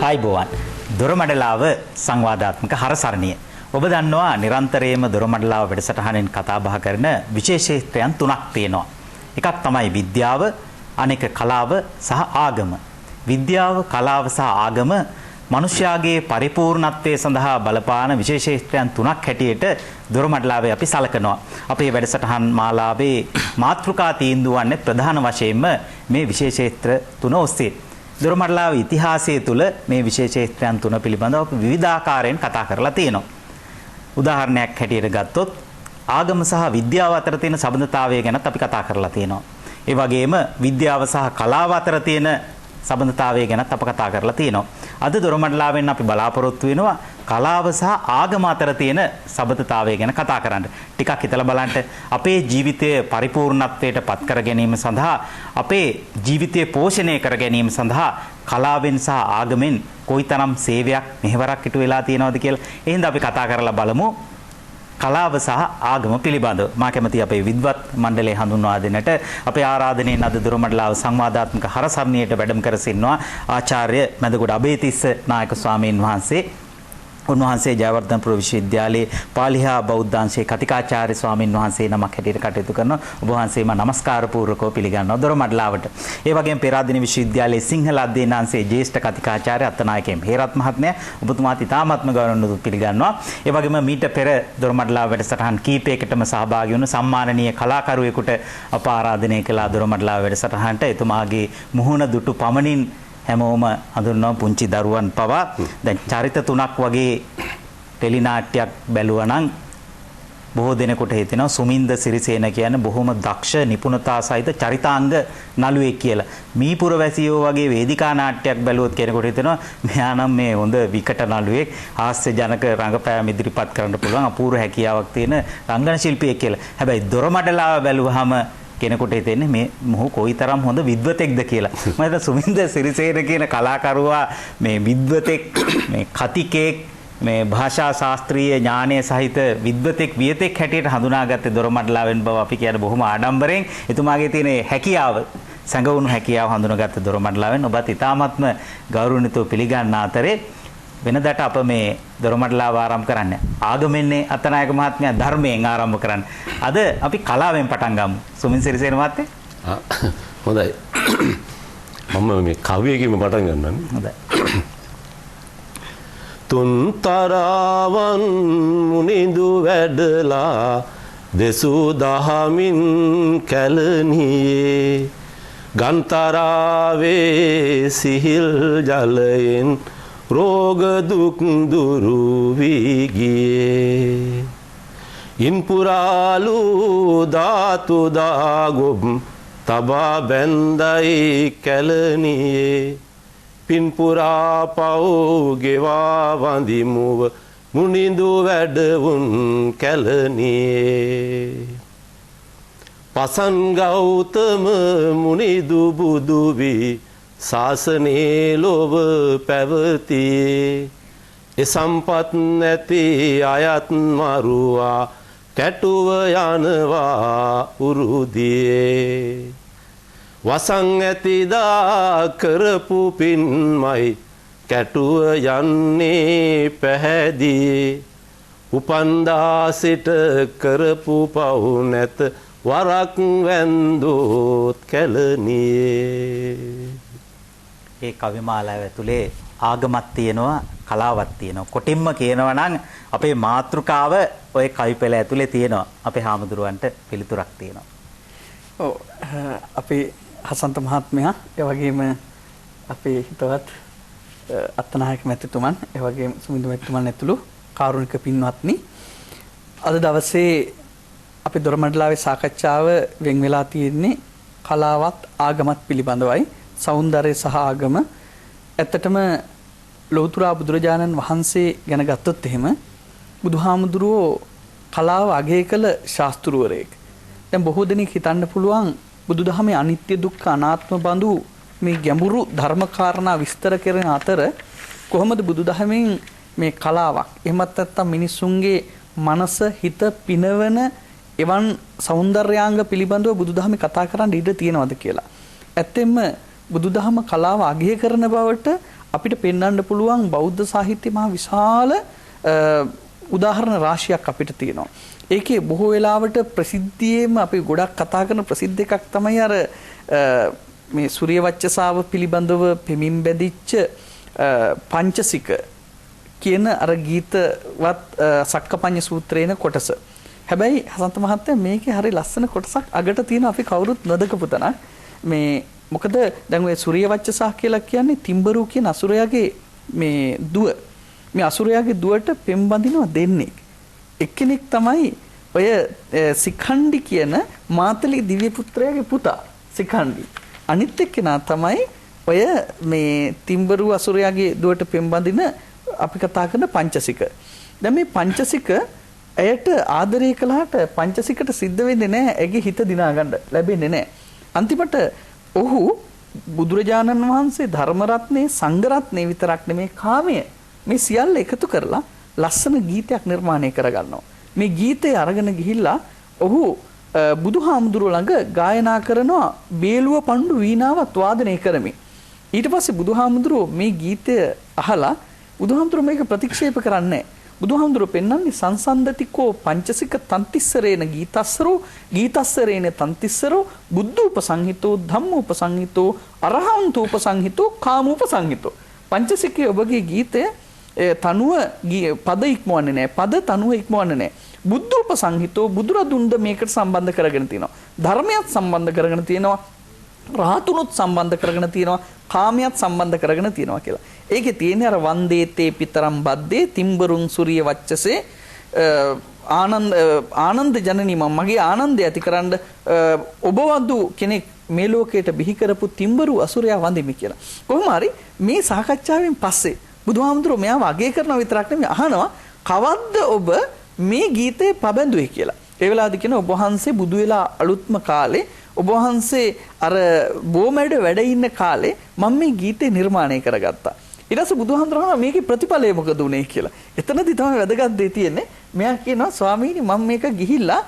ආයුබෝවන්. දොරමඩලාව සංවාදාත්මක හරසරණිය. ඔබ දන්නවා නිරන්තරයෙන්ම දොරමඩලාව වැඩසටහනෙන් කතා බහ කරන විශේෂ ක්ෂේත්‍රයන් තුනක් තියෙනවා. එකක් තමයි විද්‍යාව, අනෙක කලාව සහ ආගම. විද්‍යාව, කලාව සහ ආගම මනුෂ්‍යයාගේ පරිපූර්ණත්වය සඳහා බලපාන විශේෂ ක්ෂේත්‍රයන් තුනක් හැටියට දොරමඩලාවේ අපි සලකනවා. අපේ වැඩසටහන් මාලාවේ මාතෘකා තීන්දුව වන්නේ ප්‍රධාන වශයෙන්ම මේ විශේෂ ක්ෂේත්‍ර තුන ඔස්සේ. දොරමඩලාව ඉතිහාසය තුළ මේ විශේෂ ක්ෂේත්‍රයන් තුන පිළිබඳව අපි විවිධාකාරයෙන් කතා කරලා තියෙනවා. උදාහරණයක් හැටියට ගත්තොත් ආගම සහ විද්‍යාව අතර තියෙන සබඳතාවය ගැනත් අපි කතා කරලා තියෙනවා. ඒ වගේම විද්‍යාව සහ කලාව අතර තියෙන සබඳතාවය ගැනත් අප කතා කරලා තියෙනවා. අද දොරමඩලාවෙන් අපි බලාපොරොත්තු වෙනවා කලාව සහ ආගම අතර තියෙන සබඳතාවය ගැන කතා කරන්න. ටිකක් හිතලා බලන්න, අපේ ජීවිතය පරිපූර්ණත්වයට පත් කර ගැනීම සඳහා, අපේ ජීවිතය පෝෂණය කර ගැනීම සඳහා කලාවෙන් සහ ආගමෙන් කොයිතරම් සේවයක් මෙහෙවරක් ඉටු වෙලා තියෙනවද කියලා. ඒ හින්දා අපි කතා කරලා බලමු කලාව සහ ආගම පිළිබඳව. මා කැමති අපේ විද්වත් මණ්ඩලය හඳුන්වා දෙන්නට. අපේ ආරාධනයෙන් අද දොරමඩලාව සංවාදාත්මක හරසරණියට වැඩම කර සිටිනවා ආචාර්ය මැදගොඩ අබේතිස්ස නායක ස්වාමීන් වහන්සේ. උන්වහන්සේ ජයවර්ධනපුර විශ්වවිද්‍යාලයේ පාලි හා බෞද්ධාංශයේ කතිකාචාර්ය ස්වාමීන් වහන්සේ නමක් හැටියට කටයුතු කරනවා. ඔබ වහන්සේම নমස්කාර පූර්වකව පිළිගන්නවා දොරමඩලාවට. ඒ වගේම පෙරාදෙණි විශ්වවිද්‍යාලයේ සිංහල අධ්‍යයනාංශයේ ජ්‍යෙෂ්ඨ කතිකාචාර්ය අත්තනායක එම් හේරත් මහත්මයා, ඔබතුමාත් ඉතාමත්ම ගෞරවණීයව පිළිගන්නවා. ඒ වගේම මීට පෙර දොරමඩලාව වැඩසටහන් කීපයකටම සහභාගී වුණු සම්මානනීය කලාකරුවෙකුට අප ආරාධනය කළා දොරමඩලාව වැඩසටහනට. එතුමාගේ මුහුණ දුටු පමණින් හැමෝම හඳුන්වනවා, පුංචි දරුවන් පවා. දැන් චරිත තුනක් වගේ ටෙලි නාට්‍යයක් බැලුවා නම් බොහෝ දෙනෙකුට හිතෙනවා සුමින්ද සිරිසේන කියන්නේ බොහොම දක්ෂ නිපුණතා සහිත චරිතාංග නළුවෙක් කියලා. මීපුරවැසියෝ වගේ වේදිකා නාට්‍යයක් බැලුවොත් කෙනෙකුට හිතෙනවා මෙයා නම් මේ හොඳ විකට නළුවෙක්, හාස්‍ය ජනක රංගපෑම් ඉදිරිපත් කරන්න පුළුවන් අපූර්ව හැකියාවක් තියෙන රංගන ශිල්පියෙක් කියලා. හැබැයි දොරමඩලාව බැලුවහම කෙනෙකුට හිතෙන්නේ මේ මොහු කොයිතරම් හොඳ විද්වතෙක්ද කියලා. මම හිතනවා සුමින්ද සිරිසේන කියන කලාකරුවා මේ විද්වතෙක්, මේ කතිකෙක්, මේ භාෂා ශාස්ත්‍රීය ඥානය සහිත විද්වතෙක් වියතෙක් හැටියට හඳුනාගත්තේ දොරමඩලාවෙන් බව අපි කියන බොහොම ආඩම්බරෙන්. එතුමාගේ තියෙන හැකියාව, සැඟවුණු හැකියාව හඳුනාගත්ත දොරමඩලාවෙන් ඔබත් ඉතාමත්ම ගෞරවණීයව පිළිගන්න අතරේ වෙනදට අප මේ දොරමඩලාව ආරම්භ කරන්නේ ආගමෙන්නේ අත්තනායක මහත්මයා, ධර්මයෙන් ආරම්භ කරන්න. අද අපි කලාවෙන් පටන් ගමු. සුමින් සිරිසේන මහත්තයා. හොඳයි. මම මේ කවියකින්ම පටන් ගන්නම්. හොඳයි. තුන් තරාවන් මුනිඳු වැඩලා දෙසු දහමින් කැලණියේ ගන්තරාවේ සිහිල් ජලයෙන් රෝග දුක් දුරු වී ගියේ. ඉන්පුරාලු ධාතු දාගොබ් තබා බැන්දයි කැලණියේ පින්පුරා පව් ගෙවා වඳිමුව මුනිඳු වැඩවුන් කැලණියේ. පසන් ගෞතම මුනිදු බුදු වී ශාසනයේ ලොව පැවතියේ. ඒ සම්පත් නැති අයත් මරුවා කැටුව යනවා උරුදියේ. වසන් ඇතිදා කරපු පින්මයි කැටුව යන්නේ පැහැදියේ. උපන්දා සිට කරපු පව් නැත වරක් වැන්දොත් කැලණියේ. ඒ කවි මාලාව ඇතුලේ ආගමක් තියෙනවා, කලාවක් තියෙනවා. කොටින්ම කියනවා නම් අපේ මාතෘකාව ඔය කවි පෙළ ඇතුලේ තියෙනවා. අපේ හාමුදුරුවන්ට පිළිතුරක් තියෙනවා. ඔව්, අපේ හසන්ත මහත්මයා, ඒ වගේම අපේ හිතවත් අත්තනායක මැතිතුමන්, ඒ වගේම සුමින්ද මැතිතුමන් ඇතුළු කාරුණික පින්වත්නි, අද දවසේ අපේ දොරමඩලාවේ සාකච්ඡාව වෙන් වෙලා තියෙන්නේ කලාවත් ආගමත් පිළිබඳවයි. සෞන්දර්ය සහ ආගම. ඇත්තටම ලෞතර බුදුරජාණන් වහන්සේ ගැන ගත්තොත් එහෙම බුදුහාමුදුරුවෝ කලාව අගය කළ ශාස්ත්‍රවරයෙක්. දැන් බොහෝ දෙනෙක් හිතන්න පුළුවන් බුදුදහමේ අනිත්‍ය දුක්ඛ අනාත්ම බඳු මේ ගැඹුරු ධර්ම කාරණා විස්තර කරන අතර කොහොමද බුදුදහමෙන් මේ කලාවක් එහෙමත් නැත්නම් මිනිස්සුන්ගේ මනස හිත පිනවන එවන් සෞන්දර්යාංග පිළිබඳව බුදුදහමේ කතා කරන්න ඉඩ තියෙනවද කියලා. ඇත්තෙන්ම බුදුදහම කලාව අගය කරන බවට අපිට පෙන්වන්න පුළුවන් බෞද්ධ සාහිත්‍යයේ මහා විශාල උදාහරණ රාශියක් අපිට තියෙනවා. ඒකේ බොහෝ වෙලාවට ප්‍රසිද්ධියේම අපි ගොඩක් කතා කරන ප්‍රසිද්ධ එකක් තමයි අර මේ සූර්ය වච්චසාව පිළිබඳව පෙමින් බැඳිච්ච පංචසික කියන අර ගීතවත් සක්කපඤ්ඤ සූත්‍රයේන කොටස. හැබැයි හසන්ත මහත්තයා මේකේ හරි ලස්සන කොටසක් අගට තියෙන අපි කවුරුත් නොදකපු තැනක්. මේ මොකද දැන් ඔය සූර්ය වච්චසා කියලා කියන්නේ තිම්බරු කියන අසුරයාගේ මේ දුව. මේ අසුරයාගේ දුවට පෙම් බඳිනවා දෙන්නේ. එක්කෙනෙක් තමයි ඔය සිඛණ්ඩි කියන මාතලි දිව්‍ය පුත්‍රයාගේ පුතා සිඛණ්ඩි. අනිත් එක්කෙනා තමයි ඔය මේ තිම්බරු අසුරයාගේ දුවට පෙම් බඳින අපි කතා කරන පංචසික. දැන් මේ පංචසික ඇයට ආදරය කළාට පංචසිකට සිද්ධ වෙන්නේ නැහැ ඇගේ හිත දිනා ගන්න ලැබෙන්නේ නැහැ. අන්තිමට ඔහු බුදුරජාණන් වහන්සේ ධර්ම රත්නේ සංඝ රත්නේ විතරක් නෙමේ කාමය මේ සියල්ල එකතු කරලා ලස්සන ගීතයක් නිර්මාණය කරගන්නවා. මේ ගීතය අරගෙන ගිහිල්ලා ඔහු බුදුහාමුදුරුවෝ ළඟ ගායනා කරනවා බේලුව පණ්ඩු වීණාවත් වාදනය කරමින්. ඊට පස්සේ බුදුහාමුදුරුවෝ මේ ගීතය අහලා බුදුහාමුදුරුවෝ මේක ප්‍රතික්ෂේප කරන්නේ නැහැ. බුදුහාමුදුරුවෝ පෙන්වන්නේ සංසන්දතිකෝ පංචසික තන්තිස්සරේන ගීතස්සරෝ ගීතස්සරේන තන්තිස්සරෝ බුද්ධූපසංහිතෝ ධම්මූපසංහිතෝ අරහන්තූපසංහිතෝ කාමූපසංහිතෝ. පංචසිකයේ ඔබගේ ගීතය තනුව පද ඉක්මවන්නේ නැහැ. පද තනුව ඉක්මවන්නේ නැහැ. බුද්ධූපසංහිතෝ බුදුරදුන්ද මේකට සම්බන්ධ කරගෙන තියෙනවා. ධර්මයත් සම්බන්ධ කරගෙන තියෙනවා. රහතුනුත් සම්බන්ධ කරගෙන තියෙනවා. කාමයත් සම්බන්ධ කරගෙන තියෙනවා කියලා. ඒකේ තියෙන්නේ අර වන්දේතේ පිතරම් බද්දේ තිම්බරුන් සූර්ය වච්චසේ ආනන්ද ජනනී මම මගේ ආනන්දය ඇතිකරන්න ඔබ වඳු කෙනෙක් මේ ලෝකයට බිහි කරපු තිම්බරු අසුරයා වඳිමි කියලා. කොහොම හරි මේ සාකච්ඡාවෙන් පස්සේ බුදුහාමුදුරුවෝ මෙයාව අගය කරනවා විතරක් නෙමෙයි අහනවා කවද්ද ඔබ මේ ගීතේ පබඳුවේ කියලා. ඒ වෙලාවදී කියන ඔබ වහන්සේ බුදු වෙලා අලුත්ම කාලේ ඔබ වහන්සේ අර බොමැඩ වැඩ ඉන්න කාලේ මම මේ ගීතේ නිර්මාණය කරගත්තා. ඊට පස්සේ බුදුහාමුදුරුවෝ අහනවා මේකේ ප්‍රතිඵලය මොකද උනේ කියලා. එතනදී තමයි වැදගත් දේ තියෙන්නේ. මෙයා කියනවා ස්වාමීනි මම මේක ගිහිල්ලා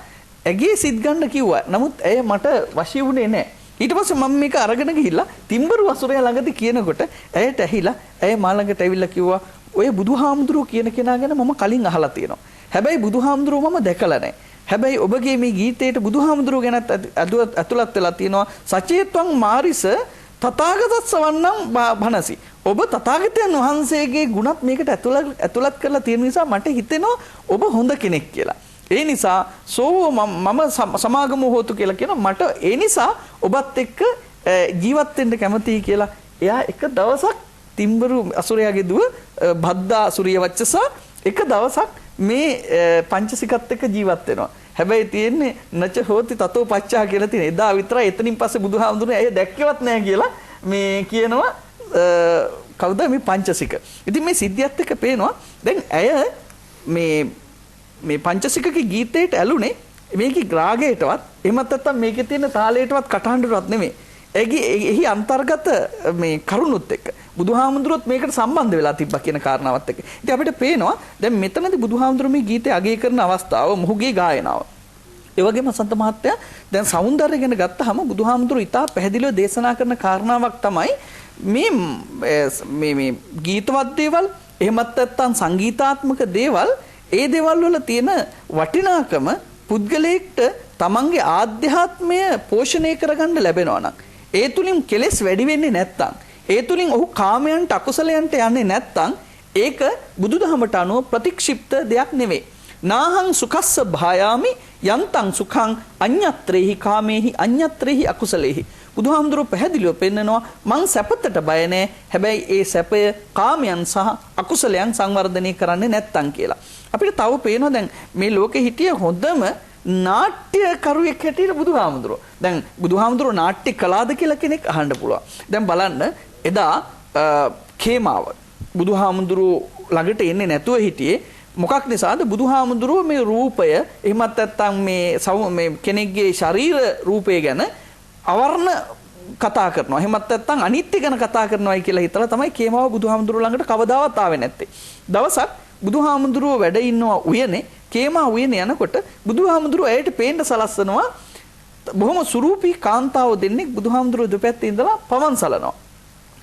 ඇගේ සිත් ගන්න කිව්වා. නමුත් ඇය මට වශී වුණේ නැහැ. ඊට පස්සේ මම මේක අරගෙන ගිහිල්ලා තිම්බරු අසුරයා ළඟදී කියනකොට ඇයට ඇහිලා ඇය මා ළඟට ඇවිල්ලා කිව්වා ඔය බුදුහාමුදුරුවෝ කියන කෙනා ගැන මම කලින් අහලා තියෙනවා. හැබැයි බුදුහාමුදුරුවෝ මම දැකලා නැහැ. හැබැයි ඔබගේ මේ ගීතේට බුදුහාමුදුරුවෝ ගැනත් ඇතුළත් වෙලා තියෙනවා. සචේත්වං මාරිස තථාගතස්ස වන්නම් භනසි. ඔබ තථාගතයන් වහන්සේගේ ගුණත් මේකට ඇතුළත් කරලා තියෙන නිසා මට හිතෙනවා ඔබ හොඳ කෙනෙක් කියලා. ඒ නිසා සෝවෝ මම සමාගම හෝතු කියලා කියනවා. මට ඒ නිසා ඔබත් එක්ක ජීවත් වෙන්න කැමතියි කියලා. එයා එක දවසක් තිම්බරු අසුරයාගේ දුව භද්දා සූර්ය වච්චසා එක දවසක් මේ පංචසිකත් එක්ක ජීවත් වෙනවා. හැබැයි තියෙන්නේ නච හෝති තතෝ පච්චා කියලා තියෙන. එදා විතරයි එතනින් පස්සේ බුදුහාමුදුරනේ ඇය දැක්කේවත් නැහැ කියලා මේ කියනවා කවුද මේ පංචසික. ඉතින් මේ සිද්ධියත් එක්ක පේනවා දැන් ඇය මේ මේ පංචසිකගේ ගීතයට ඇලුනේ මේකේ රාගයටවත් එහෙමත් නැත්නම් මේකේ තියෙන තාලයටවත් කටහඬටවත් නෙමෙයි. ඒකේ එහි අන්තර්ගත මේ කරුණුත් එක්ක බුදුහාමුදුරුවොත් මේකට සම්බන්ධ වෙලා තිබ්බා කියන කාරණාවත් එක්ක. ඉතින් අපිට පේනවා දැන් මෙතනදී බුදුහාමුදුරුවෝ මේ ගීතය අගය කරන අවස්ථාව මොහුගේ ගායනාව. ඒ වගේම සන්ත මහත්තයා දැන් සෞන්දර්ය ගැන ගත්තාම බුදුහාමුදුරුවෝ ඉතා පැහැදිලිව දේශනා කරන කාරණාවක් තමයි මේ මේ මේ ගීතවත් දේවල් එහෙමත් නැත්නම් සංගීතාත්මක දේවල් ඒ දේවල් වල තියෙන වටිනාකම පුද්ගලයෙක්ට තමන්ගේ ආධ්‍යාත්මය පෝෂණය කරගන්න ලැබෙනවා නම් ඒ තුලින් කෙලෙස් වැඩි වෙන්නේ නැත්නම් ඒ තුලින් ඔහු කාමයන්ට අකුසලයන්ට යන්නේ නැත්නම් ඒක බුදුදහමට අනුව ප්‍රතික්ෂිප්ත දෙයක් නෙවෙයි. නාහං සුඛස්ස භායාමි යන්තං සුඛං අඤ්ඤත්‍රේහි කාමේහි අඤ්ඤත්‍රේහි අකුසලේහි. බුදුහාමුදුරුවෝ පැහැදිලිව පෙන්නනවා මං සැපතට බය නෑ. හැබැයි ඒ සැපය කාමයන් සහ අකුසලයන් සංවර්ධනය කරන්නේ නැත්තම් කියලා. අපිට තව පේනවා දැන් මේ ලෝකෙ හිටිය හොඳම නාට්‍යකරුවෙක් හැටියට බුදුහාමුදුරුවෝ. දැන් බුදුහාමුදුරුවෝ නාට්‍ය කළාද කියලා කෙනෙක් අහන්න පුළුවන්. දැන් බලන්න එදා khemaව බුදුහාමුදුරුවෝ ළඟට එන්නේ නැතුව හිටියේ මොකක් නිසාද? බුදුහාමුදුරුවෝ මේ රූපය එහෙමත් නැත්නම් මේ කෙනෙක්ගේ ශරීර රූපය ගැන අවර්ණ කතා කරනවා. එහෙමත් නැත්නම් අනිත්‍ය ගැන කතා කරනවායි කියලා හිතලා තමයි khemaව බුදුහාමුදුරුවෝ ළඟට කවදාවත් ආවේ නැත්තේ. දවසක් බුදුහාමුදුරුවෝ වැඩ ඉන්නවා උයනේ, කේමා උයනේ යනකොට බුදුහාමුදුරුවෝ ඇයට පේන්න සලස්සනවා බොහොම සුරූපී කාන්තාව දෙන්නෙක් බුදුහාමුදුරුවෝ දෙපැත්තේ ඉඳලා පවන් සලනවා.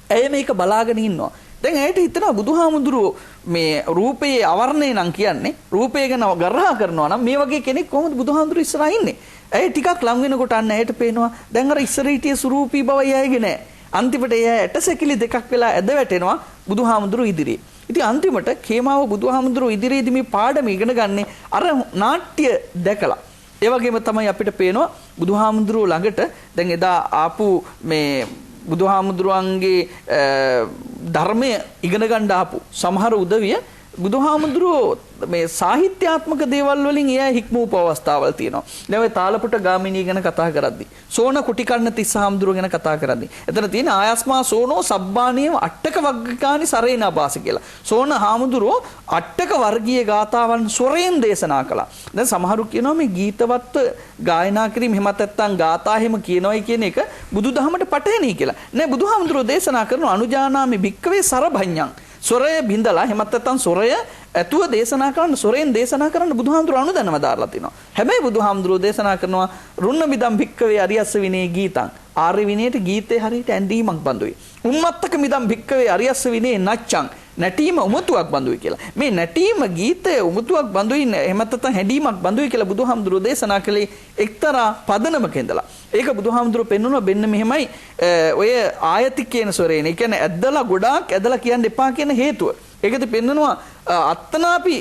ඇය මේක බලාගෙන ඉන්නවා. දැන් ඇයට හිතෙනවා බුදුහාමුදුරුවෝ මේ රූපයේ අවර්ණය නම් කියන්නේ, රූපය ගැන ගර්හා කරනවා නම් මේ වගේ කෙනෙක් කොහොමද බුදුහාමුදුරුවෝ ඉස්සරහා ඉන්නේ? ඇය ටිකක් ලං වෙනකොට අන්න ඇයට පේනවා දැන් අර ඉස්සර හිටිය සුරූපී බවයි ඇයගේ නෑ. අන්තිමට එය ඇටසැකිලි දෙකක් වෙලා ඇද වැටෙනවා බුදුහාමුදුරුවෝ ඉදිරියේ. ඉතින් අන්තිමට කේමාව බුදුහාමුදුරුවෝ ඉදිරියේදී මේ පාඩම ඉගෙන ගන්නේ අර නාට්‍ය දැකලා. ඒ වගේම තමයි අපිට පේනවා බුදුහාමුදුරුවෝ ළඟට දැන් එදා ආපු මේ බුදුහාමුදුරුවන්ගේ ධර්මය ඉගෙන ගන්න ආපු සමහර උදවිය බුදුහාමුදුරුවෝ මේ සාහිත්‍යාත්මක දේවල් වලින් එයා හික්මූප අවස්ථාවල් තියෙනවා. දැන් ඔය තාලපුට ගාමිණී ගැන කතා කරද්දී, සෝන කුටිකන්න තිස්ස හාමුදුරුවෝ ගැන කතා කරද්දී, එතන තියෙන ආයස්මා සෝනෝ සබ්බානියම අට්ටක වග්ගකානි සරේනාභාස කියලා. සෝන හාමුදුරුවෝ අට්ටක වර්ගීය ගාථාවන් ස්වරයෙන් දේශනා කළා. දැන් සමහරු කියනවා මේ ගීතවත්ව ගායනා කිරීම එහෙමත් නැත්නම් ගාථා එහෙම කියනවායි කියන එක බුදුදහමට පටහැනි කියලා. නෑ, බුදුහාමුදුරුවෝ දේශනා කරන අනුජානාමි භික්කවේ සරභඤ්ඤං. ස්වරය බිඳලා එහෙමත් නැත්නම් ස්වරය ඇතුව දේශනා කරන්න, ස්වරයෙන් දේශනා කරන්න බුදුහාමුදුරුවෝ අනුදැනව දාලා තිනවා. හැබැයි බුදුහාමුදුරුවෝ දේශනා කරනවා රුන්න මිදම් භික්කවේ අරියස්ස විනේ ගීතං. ආර්ය විනයට ගීතේ හරියට ඇඳීමක් බඳුයි. උම්මත්තක මිදම් භික්කවේ අරියස්ස විනේ නච්චං. නැටීම උමතුවක් බඳුයි කියලා. මේ නැටීම ගීතය උමතුවක් බඳුයි එහෙමත් නැත්නම් හැඬීමක් බඳුයි කියලා බුදුහාමුදුරුවෝ දේශනා කළේ එක්තරා පදනමක ඉඳලා. ඒක බුදුහාමුදුරුවෝ පෙන්වනවා මෙන්න මෙහෙමයි ඔය ආයති කියන ස්වරේන. ඒ කියන්නේ ඇද්දලා ගොඩාක් ඇදලා කියන්න එපා කියන හේතුව. ඒකද පෙන්වනවා අත්තනාපි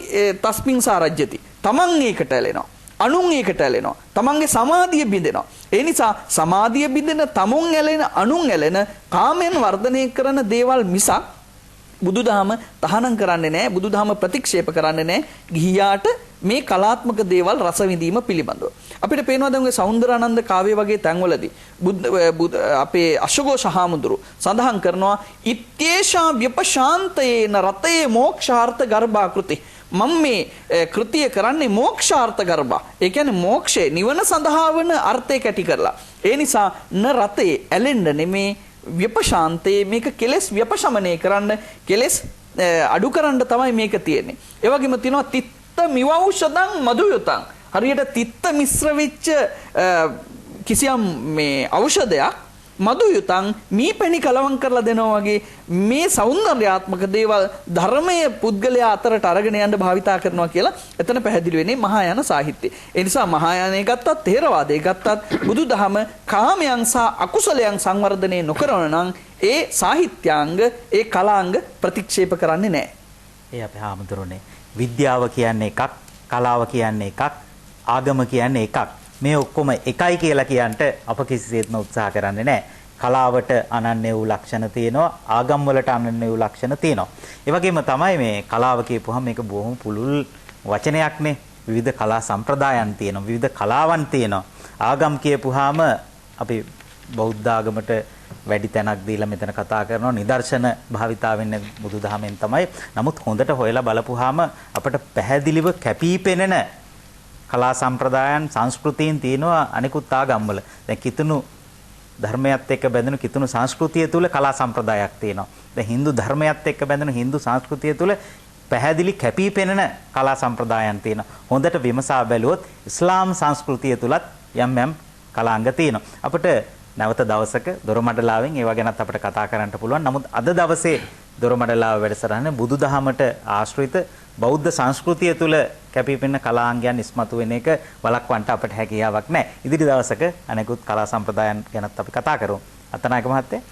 තස්මින් සාරජ්‍යති. තමන් ඒකට ඇලෙනවා. අනුන් ඒකට ඇලෙනවා. තමන්ගේ සමාධිය බිඳෙනවා. ඒ නිසා සමාධිය බිඳෙන, තමුන් ඇලෙන, අනුන් ඇලෙන, කාමයන් වර්ධනය කරන දේවල් මිසක් බුදුදහම තහනම් කරන්නේ නැහැ, බුදුදහම ප්‍රතික්ෂේප කරන්නේ නැහැ ගිහියාට මේ කලාත්මක දේවල් රස විඳීම පිළිබඳව. අපිට පේනවා දැන් ඔය සෞන්දරානන්ද කාව්‍ය වගේ තැන්වලදී අපේ අශෝකෝෂ හාමුදුරු සඳහන් කරනවා ඉත්තේෂා ව්‍යපශාන්තයේන රතේ මෝක්ෂාර්ථ ගර්භාකෘති. මම මේ කෘතිය කරන්නේ මෝක්ෂාර්ථ ගර්භා. ඒ කියන්නේ මෝක්ෂය නිවන සඳහා වන අර්ථය කැටි කරලා. ඒ නිසා න රතේ ඇලෙන්න නෙමේ, ව්‍යපශාන්තයේ මේක කෙලෙස් ව්‍යපශමනය කරන්න, කෙලෙස් අඩු කරන්න තමයි මේක තියෙන්නේ. ඒ වගේම තියෙනවා තිත්ත මිවෞෂධං මధుයුතං. හරියට තිත්ත මිශ්‍ර වෙච්ච කිසියම් මේ ඖෂධයක් මధుයුතං මීපැණි කලවම් කරලා දෙනවා වගේ මේ සෞන්දර්යාත්මක දේවල් ධර්මයේ පුද්ගලයා අතරට අරගෙන යන්න භාවිතා කරනවා කියලා එතන පැහැදිලි වෙන්නේ මහායාන සාහිත්‍යයේ. ඒ නිසා මහායානය ගත්තත් ථේරවාදය ගත්තත් බුදුදහම කාමයන් සහ අකුසලයන් සංවර්ධනය නොකරන නම් ඒ සාහිත්‍යාංග ඒ කලාංග ප්‍රතික්ෂේප කරන්නේ නැහැ. ඒ අපේ හාමුදුරනේ විද්‍යාව කියන්නේ එකක්, කලාව කියන්නේ එකක්, ආගම කියන්නේ එකක්. මේ ඔක්කොම එකයි කියලා කියන්ට අප කිසිසේත්ම උත්සාහ කරන්නේ නැහැ. කලාවට අනන්‍ය වූ ලක්ෂණ තියෙනවා, ආගම් වලට අනන්‍ය වූ ලක්ෂණ තියෙනවා. ඒ වගේම තමයි මේ කලාව කියපුවහම මේක බොහොම පුළුල් වචනයක්නේ. විවිධ කලා සම්ප්‍රදායන් තියෙනවා, විවිධ කලාවන් තියෙනවා. ආගම් කියපුවාම අපි බෞද්ධ ආගමට වැඩි තැනක් දීලා මෙතන කතා කරනවා. නිදර්ශන භාවිතා වෙන්නේ බුදුදහමෙන් තමයි. නමුත් හොඳට හොයලා බලපුවාම අපට පැහැදිලිව කැපී පෙනෙන කලා සම්ප්‍රදායන් සංස්කෘතීන් තියෙනවා අනිකුත් ආගම්වල. දැන් කිතුණු ධර්මයත් එක්ක බැඳුණු කිතුණු සංස්කෘතිය තුළ කලා සම්ප්‍රදායක් තියෙනවා. දැන් හින්දු ධර්මයත් එක්ක බැඳුණු හින්දු සංස්කෘතිය තුළ පැහැදිලි කැපී පෙනෙන කලා සම්ප්‍රදායන් තියෙනවා. හොඳට විමසා බැලුවොත් ඉස්ලාම් සංස්කෘතිය තුලත් යම් යම් කලාංග තියෙනවා. අපිට නැවත දවසක දොරමඩලාවෙන් ඒවා ගැනත් අපිට කතා කරන්න පුළුවන්. නමුත් අද දවසේ දොරමඩලාව වැඩසටහන බුදුදහමට ආශ්‍රිත බෞද්ධ සංස්කෘතිය තුළ කැපී පෙනෙන කලාංගයන් ඉස්මතු වෙන එක වළක්වන්න අපට හැකියාවක් නැහැ. ඉදිරි දවසක අනෙකුත් කලා සම්ප්‍රදායන් ගැනත් අපි කතා කරමු. අත්තනායක මහත්තයා.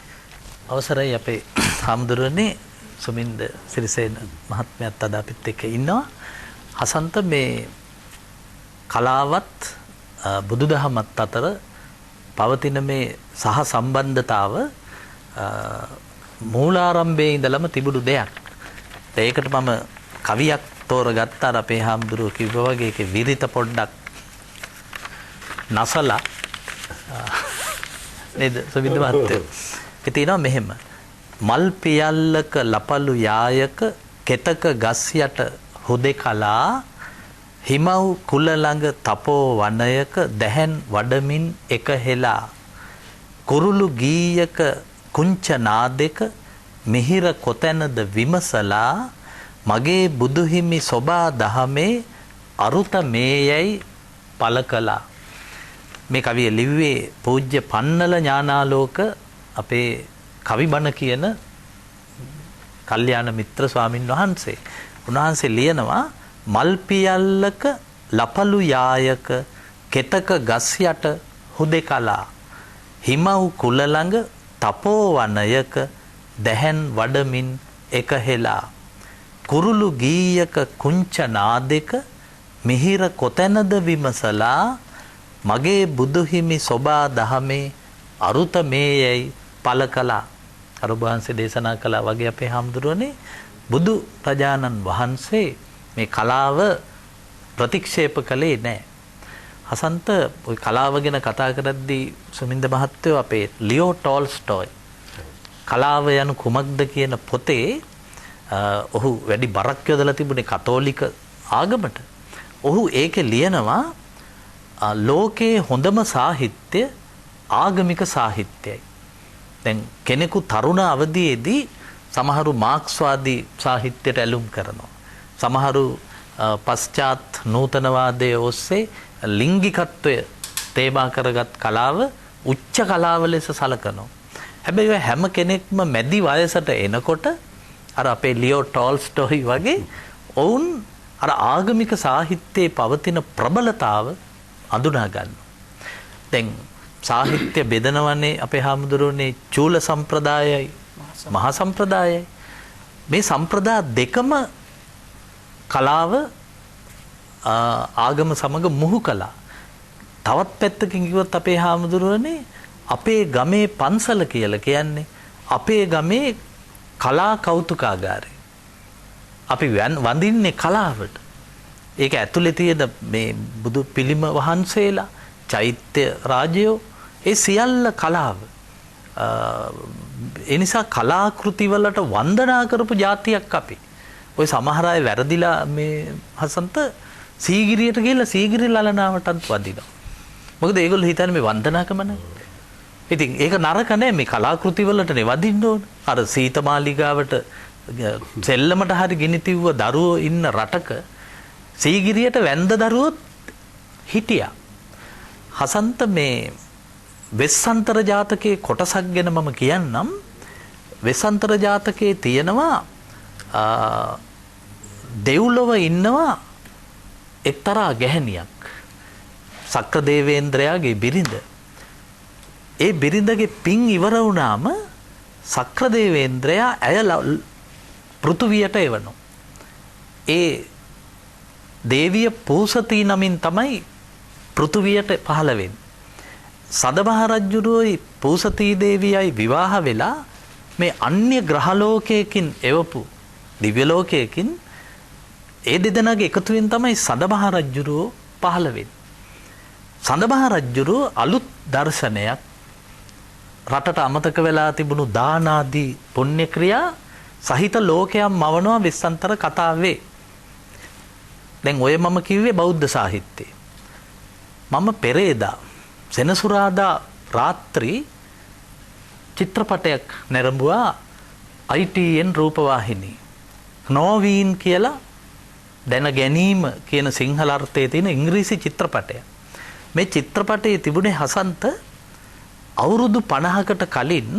අවසරයි අපේ හාමුදුරනේ සුමින්ද සිරිසේන මහත්මයාත් අද අපිත් එක්ක ඉන්නවා. හසන්ත, මේ කලාවත් බුදුදහමත් අතර පවතින මේ සහ සම්බන්ධතාව මූලාරම්භයේ ඉඳලම තිබුණු දෙයක්. ඒකට මම කවියක් තෝරගත්තා. අර අපේ හාමුදුරුවෝ කිව්වා වගේ ඒකේ විරිත පොඩ්ඩක් නසලා නේද සුමින්ද මහත්තයා? ඒ තියෙනවා මෙහෙම. මල් පියල්ලක ලපලු යායක කෙතක ගස් යට හුදෙකලා හිමව් කුල ළඟ තපෝ වනයක දැහැන් වඩමින් එක හෙලා කුරුළු ගීයක කුංච නාදක මිහිර කොතැනද විමසලා මගේ බුදු හිමි සොබා දහමේ අරුත මේ යයි පළ කළා. මේ කවිය ලිව්වේ පූජ්‍ය පන්නල ඥානාලෝක අපේ කවි බණ කියන කල්යාණ මිත්‍ර ස්වාමින් වහන්සේ. උන්වහන්සේ ලියනවා මල් පියල්ලක ලපලු යායක කෙතක ගස් යට හුදෙකලා හිමව් කුල ළඟ තපෝවනයක දැහැන් වඩමින් එකහෙලා කුරුළු ගීයක කුංච නාදක මිහිර කොතැනද විමසලා මගේ බුදු හිමි සොබා දහමේ අරුත මේ යයි පළ කළා. අර ඔබ වහන්සේ දේශනා කළා වගේ අපේ හාමුදුරුවනේ බුදු රජාණන් වහන්සේ මේ කලාව ප්‍රතික්ෂේප කළේ නෑ. හසන්ත ඔය කලාව ගැන කතා කරද්දී සුමින්ද මහත්තයෝ අපේ ලියෝ ටෝල්ස්ටෝයි කලාව යනු කුමක්ද කියන පොතේ ඔහු වැඩි බරක් යොදලා තිබුණේ කතෝලික ආගමට. ඔහු ඒකේ ලියනවා ලෝකයේ හොඳම සාහිත්‍ය ආගමික සාහිත්‍යයි. දැන් කෙනෙකු තරුණ අවදියේදී සමහරු මාක්ස්වාදී සාහිත්‍යයට ඇලුම් කරනවා. සමහරු පශ්චාත් නූතනවාදයේ ඔස්සේ ලිංගිකත්වය තේමා කරගත් කලාව උච්ච කලාව ලෙස සලකනවා. හැබැයි ඔය හැම කෙනෙක්ම මැදි වයසට එනකොට අර අපේ ලියෝ ටෝල්ස්ටෝයි වගේ ඔවුන් අර ආගමික සාහිත්‍යයේ පවතින ප්‍රබලතාව අඳුනා ගන්නවා. දැන් සාහිත්‍ය බෙදනවනේ අපේ හාමුදුරුවනේ චූල සම්ප්‍රදායයි මහා සම්ප්‍රදායයි. මේ සම්ප්‍රදා දෙකම කලාව ආගම සමග මුහු කළා. තවත් පැත්තකින් කිව්වොත් අපේ හාමුදුරුවනේ අපේ ගමේ පන්සල කියලා කියන්නේ අපේ ගමේ කලා කෞතුකාගාරය. අපි වඳින්නේ කලාවට. ඒක ඇතුලේ තියෙන මේ බුදු පිළිම වහන්සේලා, චෛත්‍ය රාජයෝ, ඒ සියල්ල කලාව. ඒ නිසා කලාකෘති වලට වන්දනා කරපු ජාතියක් අපි. ඔය සමහර අය වැරදිලා මේ හසන්ත සීගිරියට ගිහිල්ලා සීගිරි ලලනාවටත් වදිනවා. මොකද ඒගොල්ලෝ හිතන්නේ මේ වන්දනාකම නෑ. ඉතින් ඒක නරක නෑ, මේ කලාකෘති වලටනේ වදින්න ඕන. අර සීතමාලිගාවට සෙල්ලමට හරි ගිනි තිව්ව දරුවෝ ඉන්න රටක සීගිරියට වැන්ද දරුවොත් හිටියා. හසන්ත මේ වෙස්සන්තර ජාතකයේ කොටසක් ගැන මම කියන්නම්. වෙස්සන්තර ජාතකයේ තියෙනවා දෙව්ලොව ඉන්නවා එක්තරා ගැහණියක්. සක්‍ර දේවේන්ද්‍රයාගේ බිරිඳ. ඒ බිරිඳගේ පින් ඉවර වුණාම සක්‍ර දේවේන්ද්‍රයා ඇය පෘථුවියට එවනවා. ඒ දේවිය පූසති නමින් තමයි පෘථුවියට පහළ වෙන්නේ. සදමහ රජුරුවයි පූසති දේවියයි විවාහ වෙලා මේ අන්‍ය ග්‍රහ ලෝකයකින් එවපු දිව්‍ය ලෝකයකින් ඒ දෙදෙනාගේ එකතුවෙන් තමයි සදමහ රජුරුව පහළ වෙන්නේ. සදමහ රජුරුව අලුත් දර්ශනයක් රටට අමතක වෙලා තිබුණු දාන ආදී පුණ්‍ය ක්‍රියා සහිත ලෝකයක් මවනවා වෙස්සන්තර කතාවේ. දැන් ඔය මම කිව්වේ බෞද්ධ සාහිත්‍යයේ. මම පෙරේදා සෙනසුරාදා රාත්‍රී චිත්‍රපටයක් නැරඹුවා ITN රූපවාහිනී. නෝවීන් කියලා දැන ගැනීම කියන සිංහල අර්ථයේ තියෙන ඉංග්‍රීසි චිත්‍රපටයක්. මේ චිත්‍රපටයේ තිබුණේ හසන්ත අවුරුදු 50කට කලින්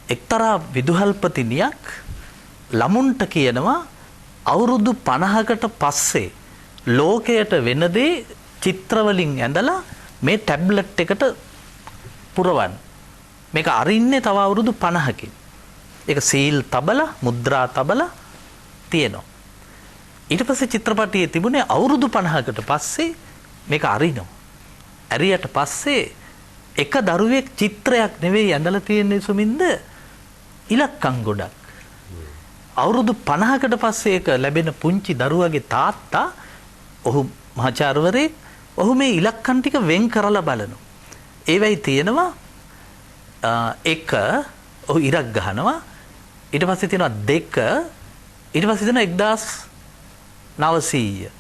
එක්තරා විදුහල්පතිනියක් ළමුන්ට කියනවා අවුරුදු 50කට පස්සේ ලෝකයට වෙන දේ චිත්‍රවලින් ඇඳලා මේ ටැබ්ලට් එකට පුරවන්න. මේක අරින්නේ තව අවුරුදු 50කින්. ඒක සීල් තබලා මුද්‍රා තබලා තියෙනවා. ඊට පස්සේ චිත්‍රපටයේ තිබුණේ අවුරුදු 50කට පස්සේ මේක අරිනවා. ඇරියට පස්සේ එක දරුවෙක් චිත්‍රයක් නෙවෙයි ඇඳලා තියෙන්නේ සුමින්ද, ඉලක්කම් ගොඩක්. අවුරුදු 50කට පස්සේ ඒක ලැබෙන පුංචි දරුවගේ තාත්තා, ඔහු මහාචාර්යවරයෙක්, ඔහු මේ ඉලක්කම් ටික වෙන් කරලා බලනවා. ඒවයි තියෙනවා එක, ඔහු ඉරක් ගහනවා. ඊට පස්සේ තියෙනවා දෙක, ඊට පස්සේ තියෙනවා 1900.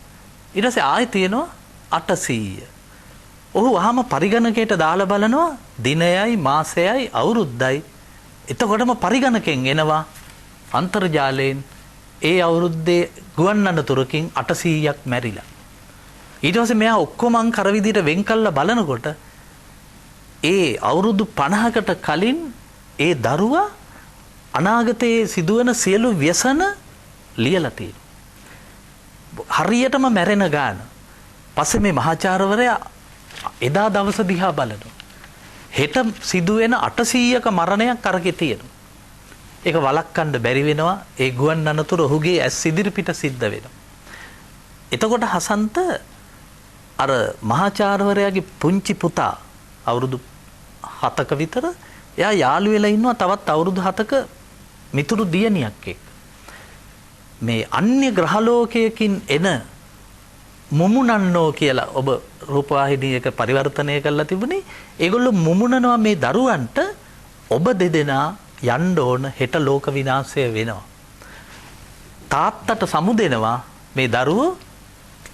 ඊට පස්සේ ආයෙ තියෙනවා 800. ඔහු වහම පරිගණකයට දාලා බලනවා දිනයයි මාසයයි අවුරුද්දයි. එතකොටම පරිගණකෙන් එනවා අන්තර්ජාලයෙන් ඒ අවුරුද්දේ ගුවන් අනතුරකින් 800ක් මැරිලා. ඊට පස්සේ මෙයා ඔක්කොම අංක අර විදිහට වෙන් කළා බලනකොට ඒ අවුරුදු 50කට කලින් ඒ දරුවා අනාගතයේ සිදුවන සියලු ව්‍යසන ලියලා තියෙනවා. හරියටම මැරෙන ගාන. පස්සේ මේ මහාචාර්යවරයා එදා දවස දිහා බලනවා. හෙට සිදුවෙන 800ක මරණයක් අරකේ තියෙනවා. ඒක වළක්වන්න බැරි වෙනවා. ඒ ගුවන් අනතුර ඔහුගේ ඇස් ඉදිරි පිට සිද්ධ වෙනවා. එතකොට හසන්ත අර මහාචාර්යවරයාගේ පුංචි පුතා අවුරුදු 7ක විතර එයා යාළු වෙලා ඉන්නවා තවත් අවුරුදු 7ක මිතුරු දියණියක් එක්ක. මේ අන්‍ය ග්‍රහලෝකයකින් එන මුමුණන්නෝ කියලා ඔබ රූපවාහිනී එක පරිවර්තනය කරලා තිබුණේ. ඒගොල්ලෝ මුමුණනවා මේ දරුවන්ට ඔබ දෙදෙනා යන්න ඕන හෙට ලෝක විනාශය වෙනවා. තාත්තට සමුදෙනවා මේ දරුවෝ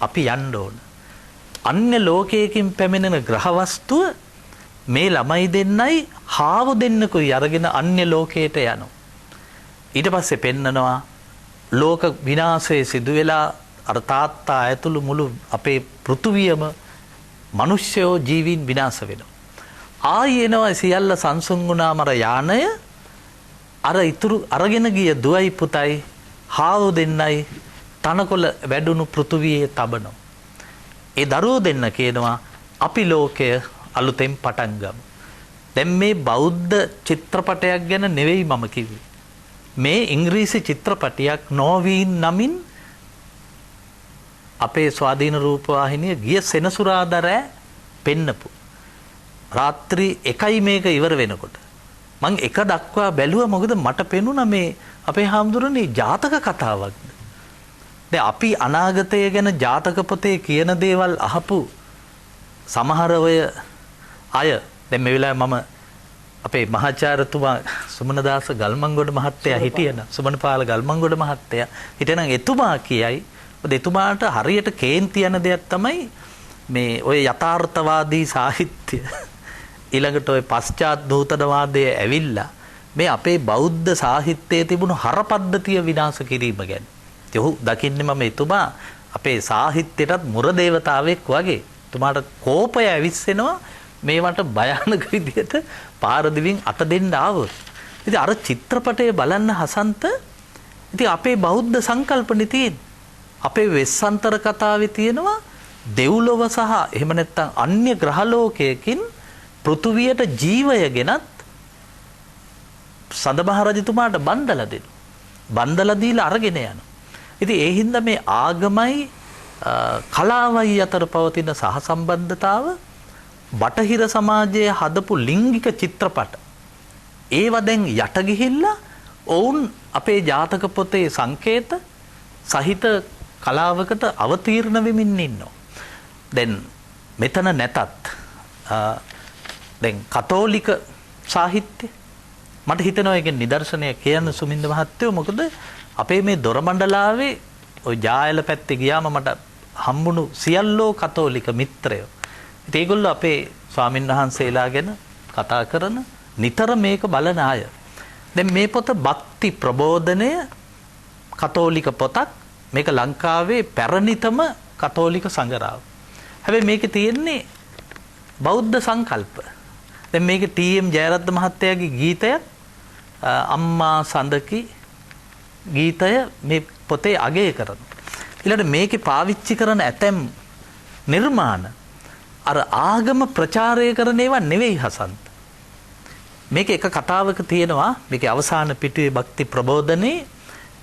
අපි යන්න ඕන. අන්‍ය ලෝකයකින් පැමිණෙන ග්‍රහ වස්තුව මේ ළමයි දෙන්නයි හාව දෙන්නකුයි අරගෙන අන්‍ය ලෝකයට යනවා. ඊට පස්සේ පෙන්නනවා ලෝක විනාශය සිදු වෙලා අර තාත්තා ඇතුළු මුළු අපේ පෘථුවියම මිනිස්සයෝ ජීවීන් විනාශ වෙනවා. ආයි එනවා සියල්ල සංසුන් වුණාම අර යානය අර ඉතුරු අරගෙන ගිය දුවයි පුතයි හාව දෙන්නයි තනකොළ වැඩුණු පෘථුවියේ තබනවා. ඒ දරුවෝ දෙන්න කියනවා අපි ලෝකය අලුතෙන් පටන් ගමු. දැන් මේ බෞද්ධ චිත්‍රපටයක් ගැන නෙවෙයි මම කිව්වේ. මේ ඉංග්‍රීසි චිත්‍රපටයක් නෝවීන් නමින් අපේ ස්වාධීන රූපවාහිනිය ගිය සෙනසුරාදා රෑ පෙන්නපු. රාත්‍රී 1යි මේක ඉවර වෙනකොට. මං එක දක්වා බැලුවා, මොකද මට පෙනුණා මේ අපේ හාමුදුරනේ ජාතක කතාවක්ද. දැන් අපි අනාගතය ගැන ජාතක පොතේ කියන දේවල් අහපු සමහර ඔය අය දැන් මේ වෙලාවේ මම අපේ මහාචාර්යතුමා සුමනදාස ගල්මන්ගොඩ මහත්තයා හිටියනම්, සුමනපාල ගල්මන්ගොඩ මහත්තයා හිටියනම් එතුමා කියයි, මොකද එතුමාට හරියට කේන්ති යන දෙයක් තමයි මේ ඔය යථාර්ථවාදී සාහිත්‍ය ඊළඟට ඔය පශ්චාත් නූතනවාදය ඇවිල්ලා මේ අපේ බෞද්ධ සාහිත්‍යයේ තිබුණු හර පද්ධතිය විනාශ කිරීම ගැන. ඉතින් ඔහු දකින්නේ මම එතුමා අපේ සාහිත්‍යයටත් මුර දේවතාවෙක් වගේ. එතුමාට කෝපය ඇවිස්සෙනවා මේවට භයානක විදියට පාරදිවින් අත දෙන්න ආවොත්. ඉතින් අර චිත්‍රපටය බලන්න හසන්ත, ඉතින් අපේ බෞද්ධ සංකල්පනේ තියෙන්නේ. අපේ වෙස්සන්තර කතාවේ තියෙනවා දෙව්ලොව සහ එහෙම නැත්නම් අන්‍ය ග්‍රහලෝකයකින් පෘථුවියට ජීවය ගෙනත් සඳ මහ රජතුමාට බන්දලා දෙනවා. බන්දලා දීලා අරගෙන යනවා. ඉතින් ඒ හින්දා මේ ආගමයි කලාවයි අතර පවතින සහසම්බන්ධතාව බටහිර සමාජයේ හදපු ලිංගික චිත්‍රපට ඒවා දැන් යට ගිහිල්ලා ඔවුන් අපේ ජාතක පොතේ සංකේත සහිත කලාවකට අවතීර්ණ වෙමින් ඉන්නවා. දැන් මෙතන නැතත් දැන් කතෝලික සාහිත්‍ය මට හිතෙනවා ඒකේ නිදර්ශනය කියන්න සුමින්ද මහත්තයෝ, මොකද අපේ මේ දොරමණ්ඩලාවේ ඔය ජායල පැත්තේ ගියාම මට හම්බුණු සියල්ලෝ කතෝලික මිත්‍රයෝ. ඉතින් ඒගොල්ලෝ අපේ ස්වාමින් වහන්සේලා ගැන කතා කරන නිතර මේක බලන අය. දැන් මේ පොත භක්ති ප්‍රබෝධනය කතෝලික පොතක්. මේක ලංකාවේ පැරණිතම කතෝලික සංගරාව. හැබැයි මේකේ තියෙන්නේ බෞද්ධ සංකල්ප. දැන් මේකේ ටී.එම්. ජයරත්න මහත්තයාගේ ගීතයක් අම්මා සඳකි ගීතය මේ පොතේ අගය කරනවා. ඊළඟට මේකේ පාවිච්චි කරන ඇතැම් නිර්මාණ අර ආගම ප්‍රචාරය කරන ඒවා නෙවෙයි හසන්ත. මේක එක කතාවක තියෙනවා, මේකේ අවසාන පිටුවේ භක්ති ප්‍රබෝධනේ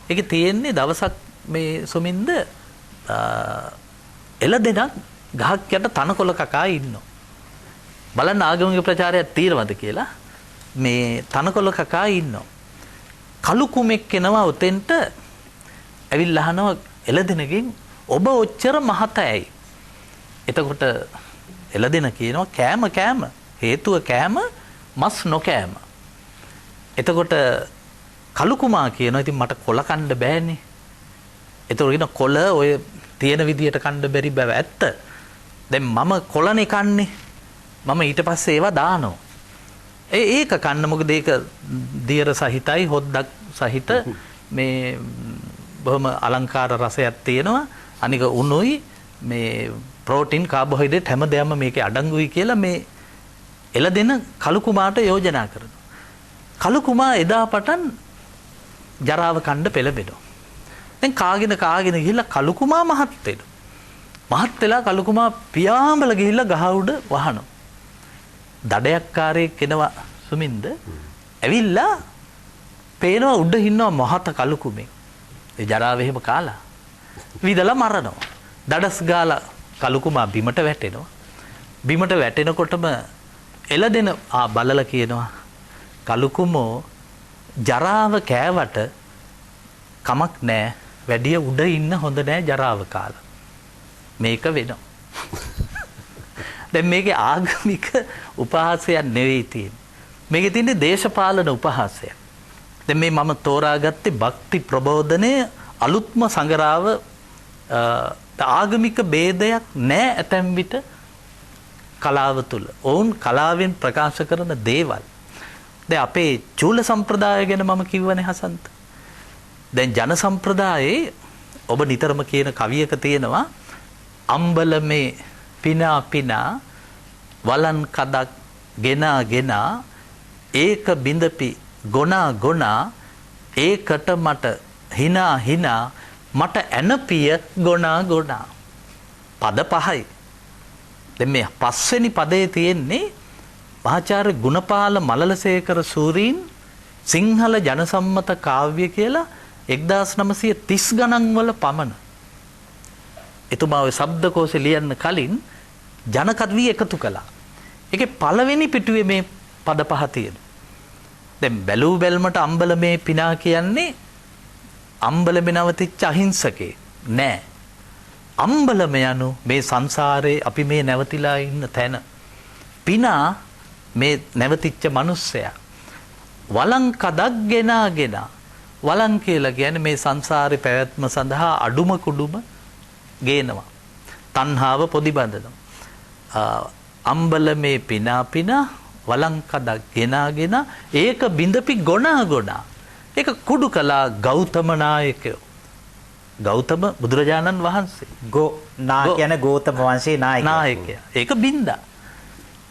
ඒකේ තියෙන්නේ දවසක් මේ සුමින්ද එළදෙනක් ගහක් යට තනකොළ කකා ඉන්නවා. බලන්න ආගමික ප්‍රචාරයක් තියෙනවද කියලා. මේ තනකොළ කකා ඉන්නවා. කළු කුමෙක් එනවා උතෙන්ට ඇවිල්ලා අහනවා එළදෙනකින්, ඔබ ඔච්චර මහත ඇයි? එතකොට එළදෙන කියනවා කෑම කෑම, හේතුව කෑම, මස් නොකෑම. එතකොට කළු කුමා කියනවා ඉතින් මට කොළ කන්න බෑනේ. එතකොට කියන කොළ ඔය තියෙන විදියට කන්න බැරි බව ඇත්ත. දැන් මම කොළනේ කන්නේ. මම ඊට පස්සේ ඒවා දානවා. ඒක කන්න, මොකද ඒක දියර සහිතයි, හොද්දක් සහිත මේ බොහොම අලංකාර රසයක් තියෙනවා. අනික උණුයි මේ ප්‍රෝටීන් කාබෝහයිඩ්‍රේට් හැම දෙයක්ම මේකේ අඩංගුයි කියලා මේ එළදෙන කළු කුමාට යෝජනා කරනවා. කළු කුමා එදා පටන් ජරාව කණ්ඩ පෙළඹෙනවා. දැන් කාගෙන කාගෙන ගිහිල්ලා කළු කුමා මහත් වෙනවා. මහත් වෙලා කළු කුමා පියාඹල ගිහිල්ලා ගහ උඩ වහනවා. දඩයක්කාරයෙක් එනවා සුමින්ද. ඇවිල්ලා පේනවා උඩ ඉන්නවා මහත කළු කුමෙක්. ඒ ජරාව එහෙම කාලා විදලා මරනවා. දඩස් ගාලා කළු කුමා බිමට වැටෙනවා. බිමට වැටෙනකොටම එළදෙන බලලා කියනවා කළු කුමෝ ජරාව කෑවට කමක් නෑ, වැඩිය උඩ ඉන්න හොඳ නෑ ජරාව කාලා. මේක වෙනවා. දැන් මේකේ ආගමික උපහාසයක් නෙවෙයි තියෙන්නේ. මේකේ තියෙන්නේ දේශපාලන උපහාසයක්. දැන් මේ මම තෝරාගත්තේ භක්ති ප්‍රබෝධනය අලුත්ම සංගරාව. ආගමික ભેදයක් නෑ ඇතැම් විට කලාව තුළ. ඔවුන් කලාවෙන් ප්‍රකාශ කරන දේවල්. දැන් අපේ චූල සම්ප්‍රදාය ගැන මම කිව්වනේ හසන්ත. දැන් ජන සම්ප්‍රදායේ ඔබ නිතරම කියන කවියක තියෙනවා අම්බලමේ පිනා පිනා වලන් කදක් ගෙනා ගෙනා ඒක බිඳපි ගොනා ගොනා ඒකට මට හිනා හිනා මට ඇනපිය ගොනා ගොනා. පද පහයි. දැන් මේ පස්වෙනි පදයේ තියෙන්නේ මහාචාර්ය ගුණපාල මලලසේකර සූරීන් සිංහල ජනසම්මත කාව්‍ය කියලා 1930 ගණන් වල පමණ එතුමා ඔය ශබ්දකෝෂය ලියන්න කලින් ජනකවි එකතු කළා. ඒකේ පළවෙනි පිටුවේ මේ පද පහ තියෙනවා. දැන් බැලූ බැල්මට අම්බලමේ පිනා කියන්නේ අම්බලමේ නවතිච්ච අහිංසකේ නෑ. අම්බලම යනු මේ සංසාරේ අපි මේ නැවතිලා ඉන්න තැන. පිනා මේ නැවතිච්ච මිනිස්සයා. වලං කදක් ගෙනාගෙන වලං කියලා කියන්නේ මේ සංසාරේ පැවැත්ම සඳහා අඩුම කුඩුම ගේනවා. තණ්හාව පොදි බඳනවා. අම්බලමේ පිනා පිනා වලං කදක් ගෙනාගෙන ඒක බිඳපි ගොනා ගොනා. ඒක කුඩු කළා ගෞතම නායකයෝ. ගෞතම බුදුරජාණන් වහන්සේ. ගෝ නා කියන්නේ ගෞතම වංශයේ නායකයා. ඒක බින්දා.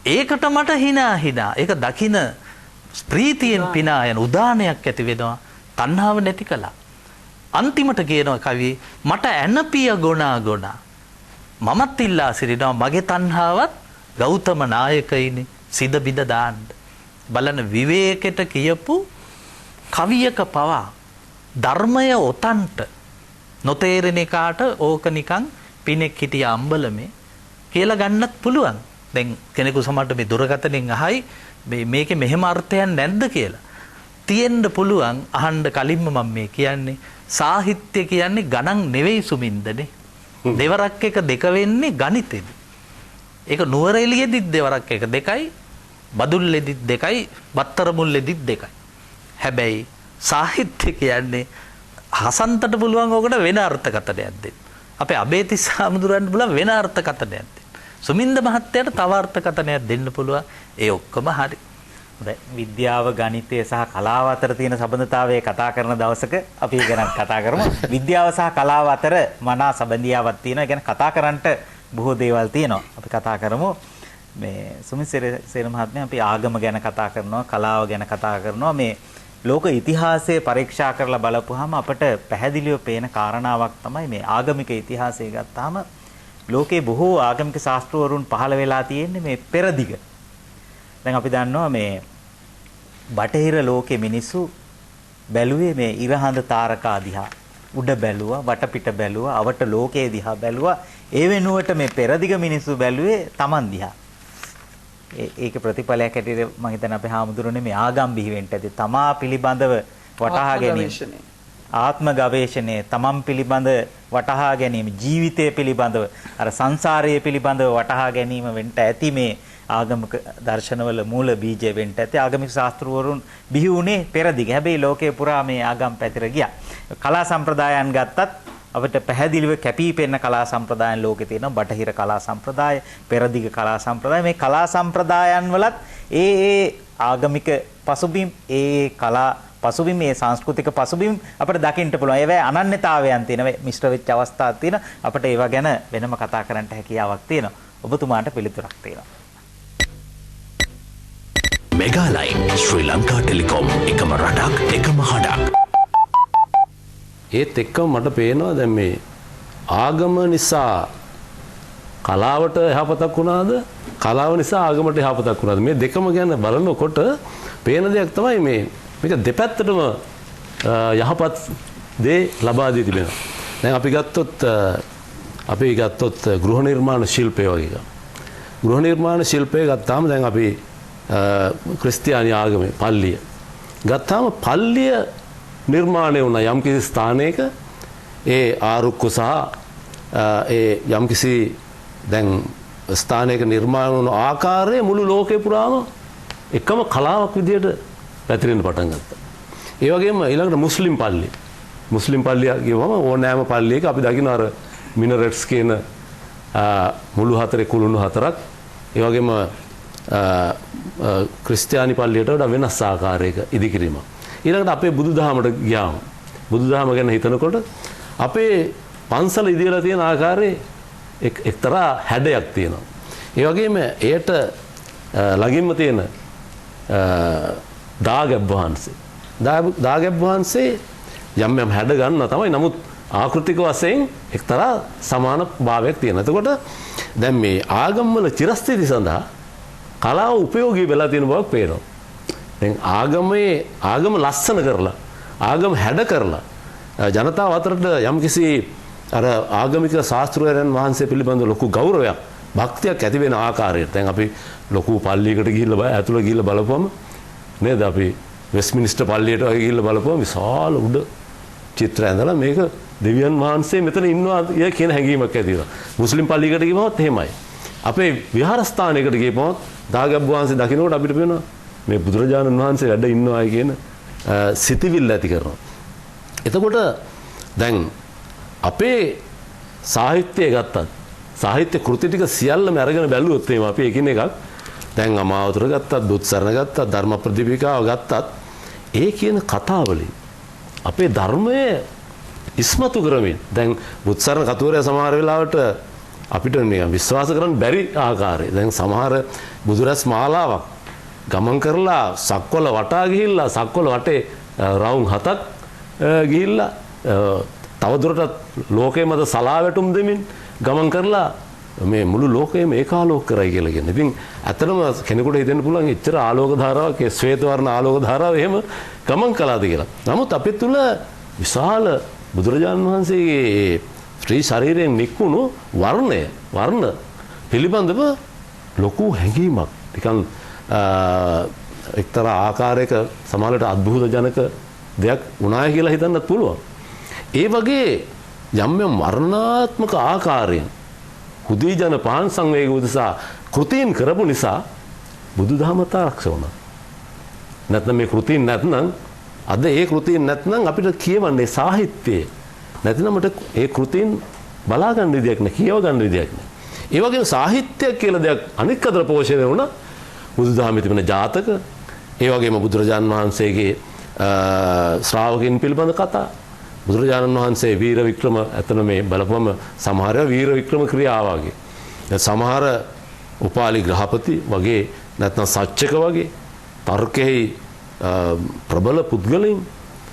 ඒකට මට හිනා හිනා. ඒක දකින ප්‍රීතියෙන් පිනා යන උදානයක් ඇති වෙනවා. තණ්හාව නැති කළා. අන්තිමට කියනවා කවි මට ඇනපිය ගොනා ගොනා. මමත් ඉල්ලා සිටිනවා මගේ තණ්හාවත් ගෞතම නායකයිනේ සිද බිඳ දාන්න. බලන විවේකෙට කියපු කවියක පවා ධර්මය ඔතන්ට නොතේරෙන එකාට ඕක නිකන් පිනෙක් හිටිය අම්බලමේ කියලා ගන්නත් පුළුවන්. දැන් කෙනෙකු සමහරට මේ දුරකථනෙන් අහයි මේ මේකේ මෙහෙම අර්ථයක් නැද්ද කියලා. තියෙන්න පුළුවන්. අහන්න කලින්ම මම මේ කියන්නේ සාහිත්‍ය කියන්නේ ගණන් නෙවෙයි සුමින්දනේ. දෙවරක් එක දෙක වෙන්නේ ගණිතෙදි. ඒක නුවරඑළියෙදිත් දෙවරක් එක දෙකයි, බදුල්ලෙදිත් දෙකයි, බත්තරමුල්ලෙදිත් දෙකයි. හැබැයි සාහිත්‍ය කියන්නේ හසන්තට පුළුවන් ඕකට වෙන අර්ථකථනයක් දෙන්න. අපේ අබේතිස්ස හාමුදුරන්ට පුළුවන් වෙන අර්ථකථනයක් දෙන්න. සුමින්ද මහත්තයාට තව අර්ථකථනයක් දෙන්න පුළුවන්. ඒ ඔක්කොම හරි. හොඳයි. විද්‍යාව, ගණිතය සහ කලාව අතර තියෙන සබඳතාවය කතා කරන දවසක අපි ඒ ගැන කතා කරමු. විද්‍යාව සහ කලාව අතර මනා සබඳියාවක් තියෙනවා. ඒ ගැන කතා කරන්නට බොහෝ දේවල් තියෙනවා. අපි කතා කරමු. මේ සුමිත් සේන මහත්මයා, අපි ආගම ගැන කතා කරනවා, කලාව ගැන කතා කරනවා. මේ ලෝක ඉතිහාසය පරීක්ෂා කරලා බලපුවාම අපට පැහැදිලිව පේන කාරණාවක් තමයි මේ ආගමික ඉතිහාසය ගත්තාම ලෝකේ බොහෝ ආගමික ශාස්ත්‍රවරුන් පහළ වෙලා තියෙන්නේ මේ පෙරදිග. දැන් අපි දන්නවා මේ බටහිර ලෝකේ මිනිස්සු බැලුවේ මේ ඉරහඳ තාරකා දිහා. උඩ බැලුවා, වටපිට බැලුවා, අවට ලෝකයේ දිහා බැලුවා. ඒ වෙනුවට මේ පෙරදිග මිනිස්සු බැලුවේ Taman දිහා. ඒක ප්‍රතිඵලයක් හැටියට මම හිතන්නේ අපේ හාමුදුරනේ මේ ආගම් බිහි වෙන්න ඇති. තමා පිළිබඳව වටහා ගැනීම, ආත්ම ගවේෂණය, තමන් පිළිබඳ වටහා ගැනීම, ජීවිතය පිළිබඳව, අර සංසාරය පිළිබඳව වටහා ගැනීම වෙන්න ඇති මේ ආගමික දර්ශනවල මූල බීජය වෙන්න ඇති. ආගමික ශාස්ත්‍රවරුන් බිහි වුණේ පෙරදිග. හැබැයි ලෝකේ පුරා මේ ආගම් පැතිර ගියා. කලා සම්ප්‍රදායන් ගත්තත් අපිට පැහැදිලිව කැපී පෙනෙන කලා සම්ප්‍රදායන් ලෝකේ තියෙනවා. බටහිර කලා සම්ප්‍රදාය, පෙරදිග කලා සම්ප්‍රදාය. මේ කලා සම්ප්‍රදායන් වලත් ඒ ඒ ආගමික පසුබිම්, ඒ කලා පසුබිම්, මේ සංස්කෘතික පසුබිම් අපිට දකින්න පුළුවන්. ඒවැ අනන්‍යතාවයන් තියෙනවා. මිශ්‍ර වෙච්ච අවස්ථා තියෙනවා. අපිට ඒවා ගැන වෙනම කතා කරන්න හැකියාවක් තියෙනවා. ඔබතුමාට පිළිතුරක් තියෙනවා. මෙගාලයින් ශ්‍රී ලංකා ටෙලිකොම්, එකම රටක් එකම හඬක්. ඒත් එක්කම මට පේනවා දැන් මේ ආගම නිසා කලාවට යහපතක් වුණාද, කලාව නිසා ආගමට යහපතක් වුණාද, මේ දෙකම ගැන බලනකොට පේන දෙයක් තමයි මේ මේක දෙපැත්තටම යහපත් දේ ලබා දී තිබෙනවා. දැන් අපි ගත්තොත් ගෘහ නිර්මාණ ශිල්පය වගේ එකක්. ගෘහ නිර්මාණ ශිල්පය ගත්තාම දැන් අපි ක්‍රිස්තියානි ආගමේ පල්ලිය ගත්තාම පල්ලිය නිර්මාණය වුණා යම්කිසි ස්ථානයක ඒ ආරුක්කු සහ ඒ යම්කිසි දැන් ස්ථානයක නිර්මාණ වුණු ආකාරය මුළු ලෝකේ පුරාම එකම කලාවක් විදියට පැතිරෙන්න පටන් ගත්තා. ඒ වගේම ඊළඟට මුස්ලිම් පල්ලි. මුස්ලිම් පල්ලිය කියවම ඕනෑම පල්ලියක අපි දකින අර මිනරට්ස් කියන මුළු හතරේ කුළුණු හතරක්, ඒ වගේම ක්‍රිස්තියානි පල්ලියට වඩා වෙනස් ආකාරයක ඉදිකිරීමක්. ඊළඟට අපේ බුදුදහමට ගියාම බුදුදහම ගැන හිතනකොට අපේ පන්සල ඉදිලා තියෙන ආකාරයේ එක්තරා හැඩයක් තියෙනවා. ඒ වගේම එයට ළඟින්ම තියෙන දාගැබ් වහන්සේ. දාගැබ් වහන්සේ යම් යම් හැඩ ගන්නවා තමයි. නමුත් ආකෘතික වශයෙන් එක්තරා සමාන භාවයක් තියෙනවා. එතකොට දැන් මේ ආගම්වල චිරස්ථිති සඳහා කලාව උපයෝගී වෙලා තියෙන බවක් පේනවා. දැන් ආගම ලස්සන කරලා, ආගම හැඩ කරලා ජනතාව අතරට යම්කිසි අර ආගමික ශාස්ත්‍රවරයන් වහන්සේ පිළිබඳ ලොකු ගෞරවයක්, භක්තියක් ඇති වෙන ආකාරයට. දැන් අපි ලොකු පල්ලියකට ගිහිල්ලා ඇතුළ ගිහිල්ලා බලපුවම නේද, අපි වෙස්ට්මිනිස්ටර් පල්ලියට වගේ ගිහිල්ලා බලපුවම විශාල උඩ චිත්‍ර ඇඳලා මේක දෙවියන් වහන්සේ මෙතන ඉන්නවා කියන හැඟීමක් ඇති වෙනවා. මුස්ලිම් පල්ලියකට ගියපුවමත් එහෙමයි. අපේ විහාරස්ථානයකට ගියපුවම දාගැබ් වහන්සේ දකින්නකොට අපිට පේනවා මේ බුදුරජාණන් වහන්සේ වැඩ ඉන්නවායි කියන සිතිවිල්ල ඇති කරනවා. එතකොට දැන් අපේ සාහිත්‍යය ගත්තත් සාහිත්‍ය කෘති ටික සියල්ලම අරගෙන බැලුවොත් එහෙම අපි එකින් එකක් දැන් අමාවතුර ගත්තත්, බුත්සරණ ගත්තත්, ධර්ම ප්‍රදීපිකාව ගත්තත් ඒ කියන කතාවලින් අපේ ධර්මය ඉස්මතු කරමින් දැන් බුත්සරණ කතුවරයා සමහර වෙලාවට අපිට නිකන් විශ්වාස කරන්න බැරි ආකාරය. දැන් සමහර බුදුරැස් මාලාවක් ගමන් කරලා සක්වල වටා ගිහිල්ලා සක්වල වටේ රවුම් හතක් ගිහිල්ලා තවදුරටත් ලෝකයේ මත සලා වැටුම් දෙමින් ගමන් කරලා මේ මුළු ලෝකයම ඒකාලෝක කරයි කියලා කියන්නේ. ඉතින් ඇත්තටම කෙනෙකුට හිතෙන්න පුළුවන් එච්චර ආලෝක ධාරාවක්, ඒ ශ්වේත වර්ණ ආලෝක ධාරාව එහෙම ගමන් කළාද කියලා. නමුත් අපේ තුල විශාල බුදුරජාණන් වහන්සේගේ ශ්‍රී ශරීරයෙන් නික්මුණු වර්ණ පිළිබඳව ලොකු හැඟීමක්, නිකන් එක්තරා ආකාරයක සමහරවිට අద్භූත ජනක දෙයක් වුණාය කියලා හිතන්නත් පුළුවන්. ඒ වගේ යම් යම් වර්ණාත්මක ආකාරයෙන් හුදී ජන පහන් සංවේග උදෙසා කෘතීන් කරපු නිසා බුදුදහමත් ආරක්ෂා වුණා. නැත්නම් මේ කෘතීන් නැත්නම් අද ඒ කෘතීන් නැත්නම් අපිට කියවන්නේ සාහිත්‍යය නැතිනම් මට ඒ කෘතීන් බලා ගන්න විදියක් නෑ, කියව ගන්න විදියක් නෑ. ඒ වගේම සාහිත්‍යයක් කියලා දෙයක් අනික් අතට පෝෂණය වුණා. බුදුදහමේ තිබෙන ජාතක, ඒ වගේම බුදුරජාන් වහන්සේගේ ශ්‍රාවකයන් පිළිබඳ කතා, බුදුරජාණන් වහන්සේ වීර වික්‍රම, ඇත්තන මේ බලපුවම සමහර ඒවා වීර වික්‍රම ක්‍රියා වගේ. දැන් සමහර උපාලි ග්‍රහපති වගේ නැත්නම් සච්චක වගේ තර්කෙහි ප්‍රබල පුද්ගලයින්,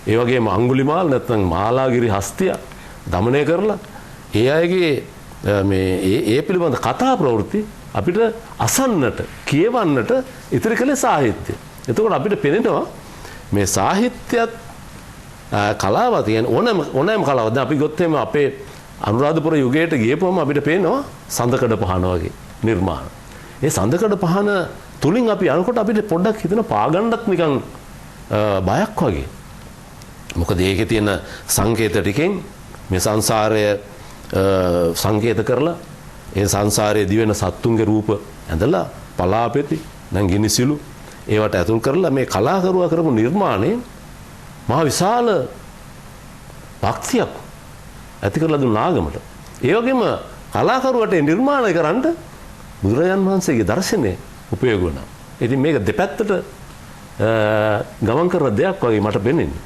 ඒ වගේම අඟුලිමාල නැත්නම් මාලාගිරි හස්තිය දමනය කරලා ඒ අයගේ මේ ඒ පිළිබඳ කතා ප්‍රවෘත්ති අපිට අසන්නට කියවන්නට ඉතිරි කළේ සාහිත්‍ය. එතකොට අපිට පෙනෙනවා මේ සාහිත්‍යයත් කලාවත් කියන්නේ ඕනෑම කලාවක්. දැන් අපි ගොත් එහෙම අපේ අනුරාධපුර යුගයට ගියපුවම අපිට පේනවා සඳකඩ පහන වගේ නිර්මාණ. ඒ සඳකඩ පහන තුලින් අපි යනකොට අපිට පොඩ්ඩක් හිතෙන පාගන්නත් නිකන් බයක් වගේ. මොකද ඒකේ තියෙන සංකේත ටිකෙන් මේ සංසාරය සංකේත කරලා ඒ සංසාරයේ දිවෙන සත්තුන්ගේ රූප ඇඳලා පලාපෙති දැන් ගිනිසිලු ඒවට ඇතුල් කරලා මේ කලාකරුවා කරපු නිර්මාණය මහ විශාල භක්තියක් ඇති කරලා දුන්න ආගමට. ඒ වගේම කලාකරුවට ඒ නිර්මාණය කරන්න බුදුරජාන් වහන්සේගේ දර්ශනය උපයෝග වුණා. ඉතින් මේක දෙපැත්තට ගමන් කරන දෙයක් වගේ මට පෙනෙන්නේ.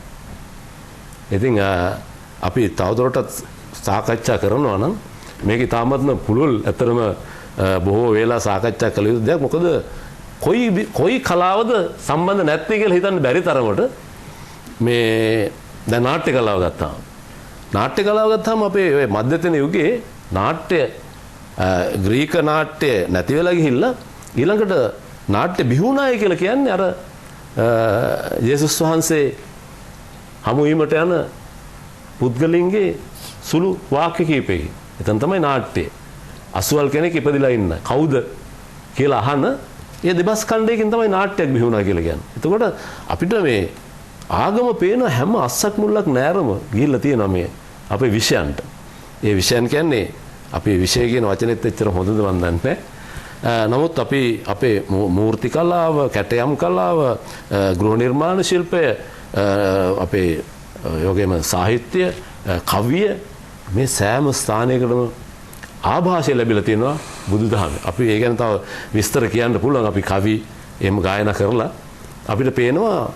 ඉතින් අපි තවදුරටත් සාකච්ඡා කරනවා නම් මේක ඉතාමත්ම පුළුල් ඇත්තටම බොහෝ වේලා සාකච්ඡා කළ යුතු දෙයක්. මොකද කොයි කොයි කලාවද සම්බන්ධ නැත්තේ කියලා හිතන්න බැරි තරමට මේ දැන් නාට්‍ය කලාව ගත්තාම නාට්‍ය කලාව ගත්තාම අපේ ඔය මධ්‍යතන යුගයේ නාට්‍ය ග්‍රීක නාට්‍ය නැති වෙලා ගිහිල්ලා ඊළඟට නාට්‍ය බිහි වුණාය කියලා කියන්නේ අර යේසුස් වහන්සේ හමු වීමට යන පුද්ගලින්ගේ සුළු වාක්‍ය කීපයකින්. එතන තමයි නාට්‍යය. අසුවල් කෙනෙක් ඉපදිලා ඉන්න කවුද කියලා අහන ඒ දෙබස් ඛණ්ඩයකින් තමයි නාට්‍යයක් බිහි වුණා කියලා කියන්නේ. එතකොට අපිට මේ ආගම පේන හැම අස්සක් මුල්ලක් නෑරම ගිහිල්ලා තියෙනවා මේ අපේ විෂයන්ට. ඒ විෂයන් කියන්නේ අපේ විෂය කියන වචනේත් එච්චර හොඳද මන් දන්නේ නැහැ. නමුත් අපි අපේ මූර්ති කලාව, කැටයම් කලාව, ගෘහ නිර්මාණ ශිල්පය, අපේ ඒ වගේම සාහිත්‍ය, කවිය මේ සෑම ස්ථානයකටම ආభాෂය ලැබිලා තියෙනවා බුදුදහමේ. අපි ඒ ගැන තව විස්තර කියන්න පුළුවන්. අපි කවි එහෙම ගායනා කරලා අපිට පේනවා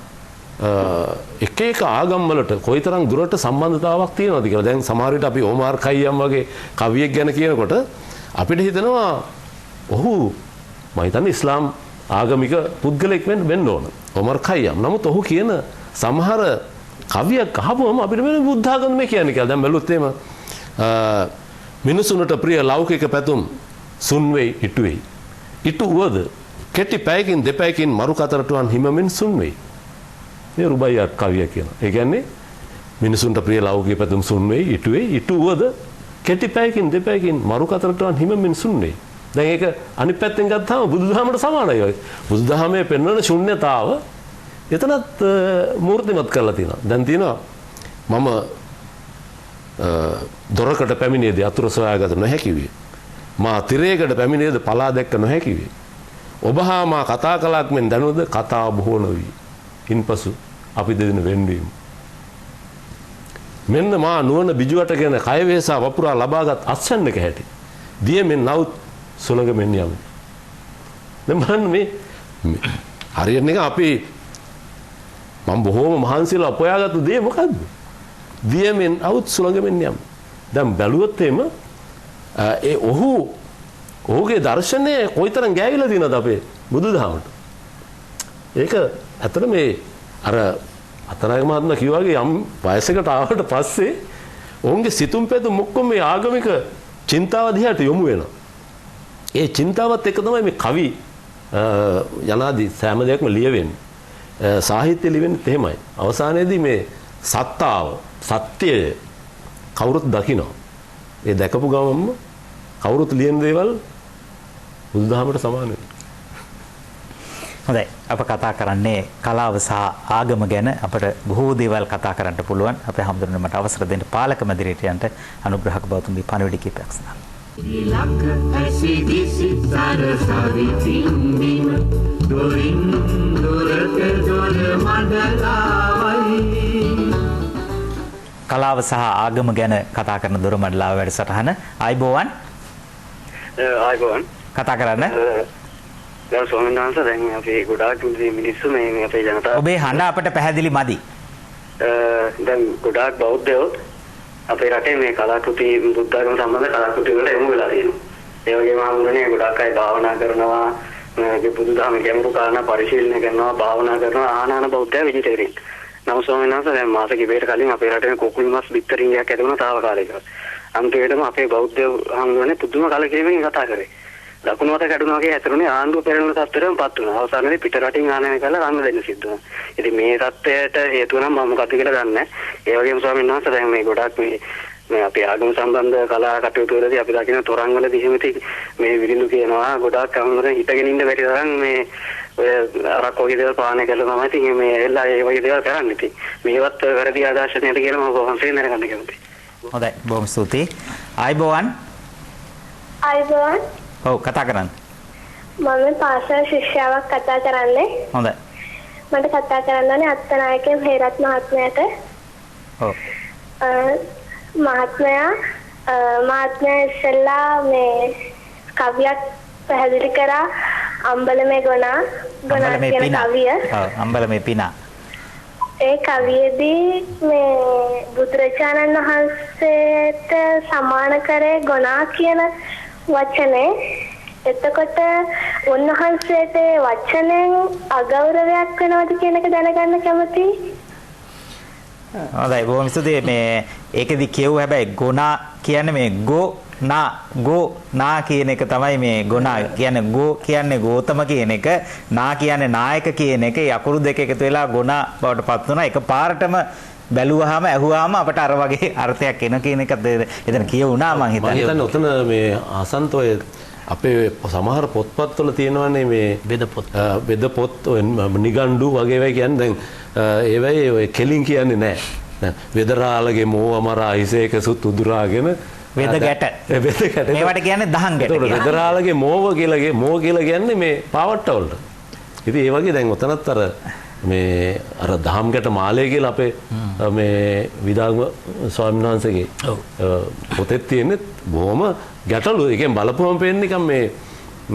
එක එක ආගම් වලට කොයිතරම් දුරට සම්බන්ධතාවක් තියෙනවද කියලා. දැන් සමහර විට අපි ඕමාර් කයියම් වගේ කවියෙක් ගැන කියනකොට අපිට හිතෙනවා ඔහු මම හිතන්නේ ඉස්ලාම් ආගමික පුද්ගලෙක් වෙන්න ඕන. ඕමාර් කයියම්. නමුත් ඔහු කියන සමහර කවියක් අහපුවම අපිට වෙන බුද්ධ ආගම මේ කියන්නේ කියලා. දැන් බැලුවොත් එහෙම මිනිසුන්ට ප්‍රිය ලෞකික පැතුම් සුන් වෙයි ඉටු වෙයි. ඉටු වුවද කෙටි පැයකින් දෙපැයකින් මරු කතරටුවන් හිමමින් සුන් වෙයි. මේ රුබයියාත් කවිය කියනවා. ඒ කියන්නේ මිනිසුන්ට ප්‍රිය ලෞකික පැතුම් සුන් වෙයි ඉටු වෙයි. ඉටු වුවද කෙටි පැයකින් දෙපැයකින් මරු කතරටුවන් හිමමින් සුන් වෙයි. දැන් ඒක අනිත් පැත්තෙන් ගත්තාම බුදුදහමට සමානයි වගේ. බුදුදහමේ පෙන්වන ශුන්‍යතාව එතනත් මූර්තිමත් කරලා තියෙනවා. දැන් තියෙනවා මම දොරකට පැමිණියේද අතුරු සොයාගත නොහැකි විය. මා තිරයකට පැමිණියේද පලා දැක්ක නොහැකි විය. ඔබ හා මා කතා කළාක් මෙන් දැනුවද කතාව බොහෝ නොවි. ඉන්පසු අපි දෙදෙන වෙන්වීම. මෙන්න මා නුවණ බිජුවටගෙන කය වේසා වපුරා ලබාගත් අත්සන්නක හැටි. දියමෙන් නවුත් සුළඟ මෙන් යමු. දැන් බලන්න මේ හරියට නිකන් අපි මම බොහෝම මහන්සියලා උපයාගත්තු දේ මොකද්ද? දියමෙන් අවුත් සුළඟ මෙන් යමු. දැන් බැලුවොත් එහෙම ඒ ඔහුගේ දර්ශනය කොයිතරම් ගෑවිලා තියෙනවද අපේ බුදුදහමට. ඒක ඇත්තට මේ අර අතනායක මහත්මයා කිව්වා වගේ යම් වයසකට ආවට පස්සේ ඔවුන්ගේ සිතුම් පැතුම් ඔක්කොම මේ ආගමික චින්තාව දිහාට යොමු වෙනවා. ඒ චින්තාවත් එක්ක තමයි මේ කවි යනාදී සෑම දෙයක්ම ලියවෙන්නේ. සාහිත්‍ය ලියවෙන්නේ එහෙමයි. අවසානයේදී මේ සත්තාව, සත්‍යය කවුරුත් දකිනවා. ඒ දැකපු ගමන්ම කවුරුත් ලියන දේවල් බුදුදහමට සමාන වෙනවා. හොඳයි. අප කතා කරන්නේ කලාව සහ ආගම ගැන. අපට බොහෝ දේවල් කතා කරන්න පුළුවන්. අපේ හැමදෙරම මට අවසර දෙන්න පාලක මැදිරියට යන්න අනුග්‍රහක බෞතුන්ගේ පණිවිඩ කීපයක් සඳහන්. ඉලක්ක ඇසිදිසි සරසවි පින්බිම දොරින් දොරට දොර මඩලාවයි. කලාව සහ ආගම ගැන කතා කරන දොර මඩලාව වැඩසටහන. ආයුබෝවන්. ආයුබෝවන්. කතා කරන්න. දැන් ස්වාමීන් වහන්සේ දැන් අපි ගොඩාක් මිනිස්සු මේ අපේ ජනතාව ඔබේ හඬ අපට පැහැදිලි මදි. දැන් ගොඩාක් බෞද්ධයෝ අපේ රටේ මේ කලාකෘති බුද්ධ ආගම සම්බන්ධ කලාකෘති වලට යොමු වෙලා තියෙනවා. ඒ වගේම හඳුනන්නේ ගොඩාක් අය භාවනා කරනවා, මේ බුදුදහමේ ගැඹුරු කාරණා පරිශීලනය කරනවා, භාවනා කරනවා, ආනාන බෞද්ධය වෙජිටේරියන්. නමුත් ස්වාමීන් වහන්සේ දැන් මාස කිහිපයකට කලින් අපේ රටේ කුකුල් මස් බිත්තරින්ගයක් ඇති වුණා තාවකාලිකව. අන්තිමටම අපේ බෞද්ධ හඳුනන්නේ පුදුම කලකිරීමකින් කතා කරේ. දකුණු අත කැඩුනා වගේ හැසිරුණේ ආණ්ඩුව පෙරළුණු තත්ත්වයටම පත් වුණා. අවසානයේදී පිට රටින් ආනයනය කරලා රන්න දෙන්න සිද්ධ වුණා. ඉතින් මේ තත්ත්වයට හේතුව නම් මම මොකද්ද කියලා දන්නේ නැහැ. ඒ වගේම ස්වාමීන් වහන්සේ දැන් මේ ගොඩාක් මේ අපේ ආගම සම්බන්ධ කලා කටයුතු වලදී අපි දකින තොරන් වලදී එහෙම ඉතින් මේ විරිඳු කියනවා ගොඩාක් අමුතුවෙන් හිටගෙන ඉන්න බැරි තරම් මේ ඔය අරක් වගේ දේවල් පානය කරලා තමයි ඉතින් මේ එල්ලා ඒ වගේ දේවල් කරන්නේ. ඉතින් මේවත් වැරදි ආදර්ශ නේද කියලා මම වහන්සේ දැනගන්න කැමතියි. හොඳයි, බොහොම ස්තුතියි. ආයුබෝවන්. ආයුබෝවන්. ඔව්, කතා කරන්න. මම පාසල් ශිෂ්‍යාවක් කතා කරන්නේ. හොඳයි. මට කතා කරන්න ඕනේ අත්තනායක හේරත් මහත්මයාට. ඔව්. මහත්මයා මහත්මයා ඉස්සෙල්ලා මේ කවියක් පැහැදිලි කරා අම්බලමේ ගොනා ගොනා කියන කවිය. ඔව් අම්බලමේ පිනා. ඒ කවියේදී මේ බුදුරජාණන් වහන්සේට සමාන කරේ ගොනා කියන වචනේ. එතකොට උන්වහන්සේට වචනෙන් අගෞරවයක් වෙනවද කියන එක දැනගන්න කැමතියි. හොඳයි, බොහොම ස්තුතියි. මේ ඒකෙදි කියුව හැබැයි ගොනා කියන්නේ මේ ගෝ නා ගෝ නා කියන එක තමයි මේ ගොනා කියන්නේ. ගෝ කියන්නේ ගෝතම කියන එක, නා කියන්නේ නායක කියන එක. ඒ අකුරු දෙක එකතු වෙලා ගොනා බවට පත් වුණා. එක පාරටම බැලුවාම ඇහුවාම අපට අර වගේ අර්ථයක් එන කියන එකත් එතන කියුණා මං හිතන්නේ. මං හිතන්නේ ඔතන මේ අසන්ත ඔය අපේ සමහර පොත්පත්වල තියෙනවානේ මේ වෙද පොත්, වෙද පොත් ඔය නිගණ්ඩු වගේ ඒවා කියන්නේ. දැන් ඒවයි ඔය කෙලින් කියන්නේ නෑ. දැන් වෙදරාලගේ මෝව මරා හිසේක සුත් උදුරාගෙන වෙද ගැට, වෙද ගැට මේවට කියන්නේ දහං ගැට කියලා. වෙදරාලගේ මෝව කියලා මෝව කියලා කියන්නේ මේ පාවට්ට වලට. ඉතින් ඒ වගේ දැන් ඔතනත් අර මේ අර දහම් ගැට මාලය කියලා අපේ මේ විදාගම ස්වාමීන් වහන්සේගේ පොතේ තියෙන්නේ බොහොම ගැටලු. ඒ කියන්නේ බලපුවම පේන්නේ නිකන් මේ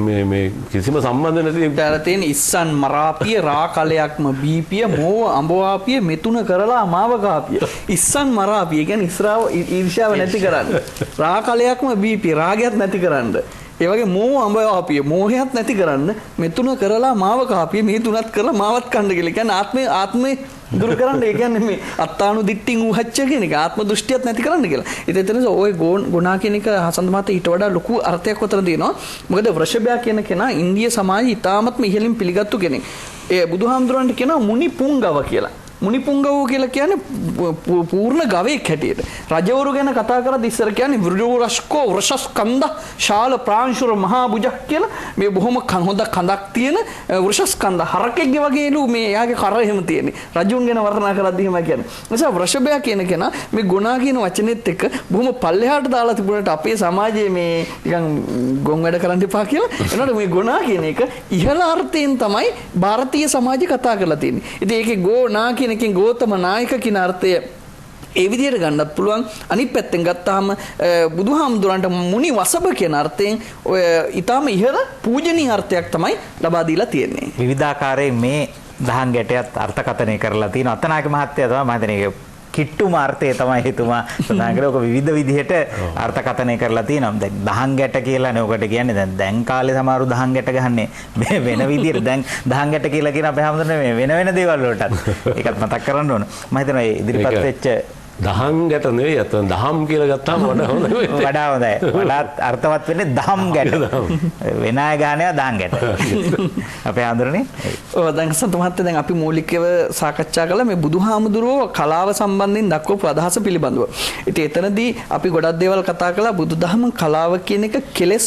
මේ මේ කිසිම සම්බන්ධ නැති. දාලා තියෙන ඉස්සන් මරාපිය රාකලයක්ම බීපිය මෝව අඹවාපිය මෙතුන කරලා මාව කාපිය. ඉස්සන් මරාපිය කියන්නේ ඉස්රාව ඊර්ෂ්‍යාව නැති කරන්න. රාකලයක්ම බීපිය රාගයත් නැති කරන්න. ඒ වගේ මෝව අඹවාපිය මෝහයත් නැති කරන්න. මෙතුන කරලා මාව කාපිය මේ තුනත් කරලා මාවත් කන්න කියලා. කියන්නේ ආත්මේ දුරු කරන්න. ඒ කියන්නේ මේ අත්තානු දිට්ඨින් උහච්ච කියන එක, ආත්ම දෘෂ්ටියත් නැති කරන්න කියලා. ඉතින් එතන ඔය ගොනා කියන එක හසන්ත මහත්තයා ඊට වඩා ලොකු අර්ථයක් උතන තියෙනවා. මොකද වෘෂභයා කියන කෙනා ඉන්දිය සමාජයේ ඉතාමත්ම ඉහළින් පිළිගත්තු කෙනෙක්. ඒ බුදුහාමුදුරන්ට කියනවා මුනි පුංගව කියලා. මුනි පුංගවෝ කියලා කියන්නේ පූර්ණ ගවයෙක් හැටියට. රජවරු ගැන කතා කරද්දී ඉස්සර කියන්නේ වෘජෝරස්කෝ වෘෂස්කන්ධ ශාල ප්‍රාංශුර මහා භුජක් කියලා. මේ බොහොම හොඳ කඳක් තියෙන වෘෂස්කන්ධ හරකෙක්ගේ වගේලු මේ එයාගේ කර එහෙම තියෙන්නේ. රජුන් ගැන වර්ණනා කරද්දී එහෙම කියන්නේ. නිසා වෘෂභයා කියන කෙනා මේ ගුණා කියන වචනේත් එක්ක බොහොම පල්ලෙහාට දාලා තිබුණාට අපේ සමාජයේ මේ නිකන් ගොන් වැඩ කරන්න එපා කියලා. එනකොට මේ ගුණා කියන එක ඉහළ අර්ථයෙන් තමයි භාරතීය සමාජය කතා කරලා තියෙන්නේ. ඉතින් ඒකේ ගෝනා කියන එකෙන් ගෝතම නායක කියන අර්ථය ඒ විදිහට ගන්නත් පුළුවන්. අනිත් පැත්තෙන් ගත්තාම බුදුහාමුදුරන්ට මුනි වසබ කියන අර්ථයෙන් ඔය ඊටාම ඉහළ පූජනීය අර්ථයක් තමයි ලබා දීලා තියෙන්නේ. විවිධාකාරයෙන් මේ දහං ගැටයත් අර්ථකථනය කරලා තියෙනවා. අත්තනායක මහත්තයා තමයි මම හිතන්නේ ඒක කිට්ටුම අර්ථය තමයි එතුමා සඳහන් කරේ. ඔක විවිධ විදිහට අර්ථකථනය කරලා තියෙනවා. දැන් දහං ගැට කියලානේ ඔකට කියන්නේ. දැන් දැන් කාලේ සමහරු දහං ගැට ගහන්නේ මේ වෙන විදිහට. දැන් දහං ගැට කියලා කියන අපේ හැමදෙරේ මේ වෙන වෙන දේවල් වලටත් ඒකත් මතක් කරන්න ඕන. මම හිතනවා ඒ ඉදිරිපත් වෙච්ච දහං ගැට නෙවෙයි, අතන දහම් කියලා ගත්තාම වඩා හොඳයි. වඩා හොඳයි. වඩාත් අර්ථවත් වෙන්නේ දහම් ගැට. වෙන අය ගහනවා දහං ගැට. අපේ ආන්දරනේ. ඔව් දැන් සන්ත මහත්තයා දැන් අපි මූලිකව සාකච්ඡා කළා මේ බුදුහාමුදුරුවෝ කලාව සම්බන්ධයෙන් දක්වපු අදහස පිළිබඳව. ඉතින් එතනදී අපි ගොඩක් දේවල් කතා කළා. බුදුදහම කලාව කියන එක කෙලෙස්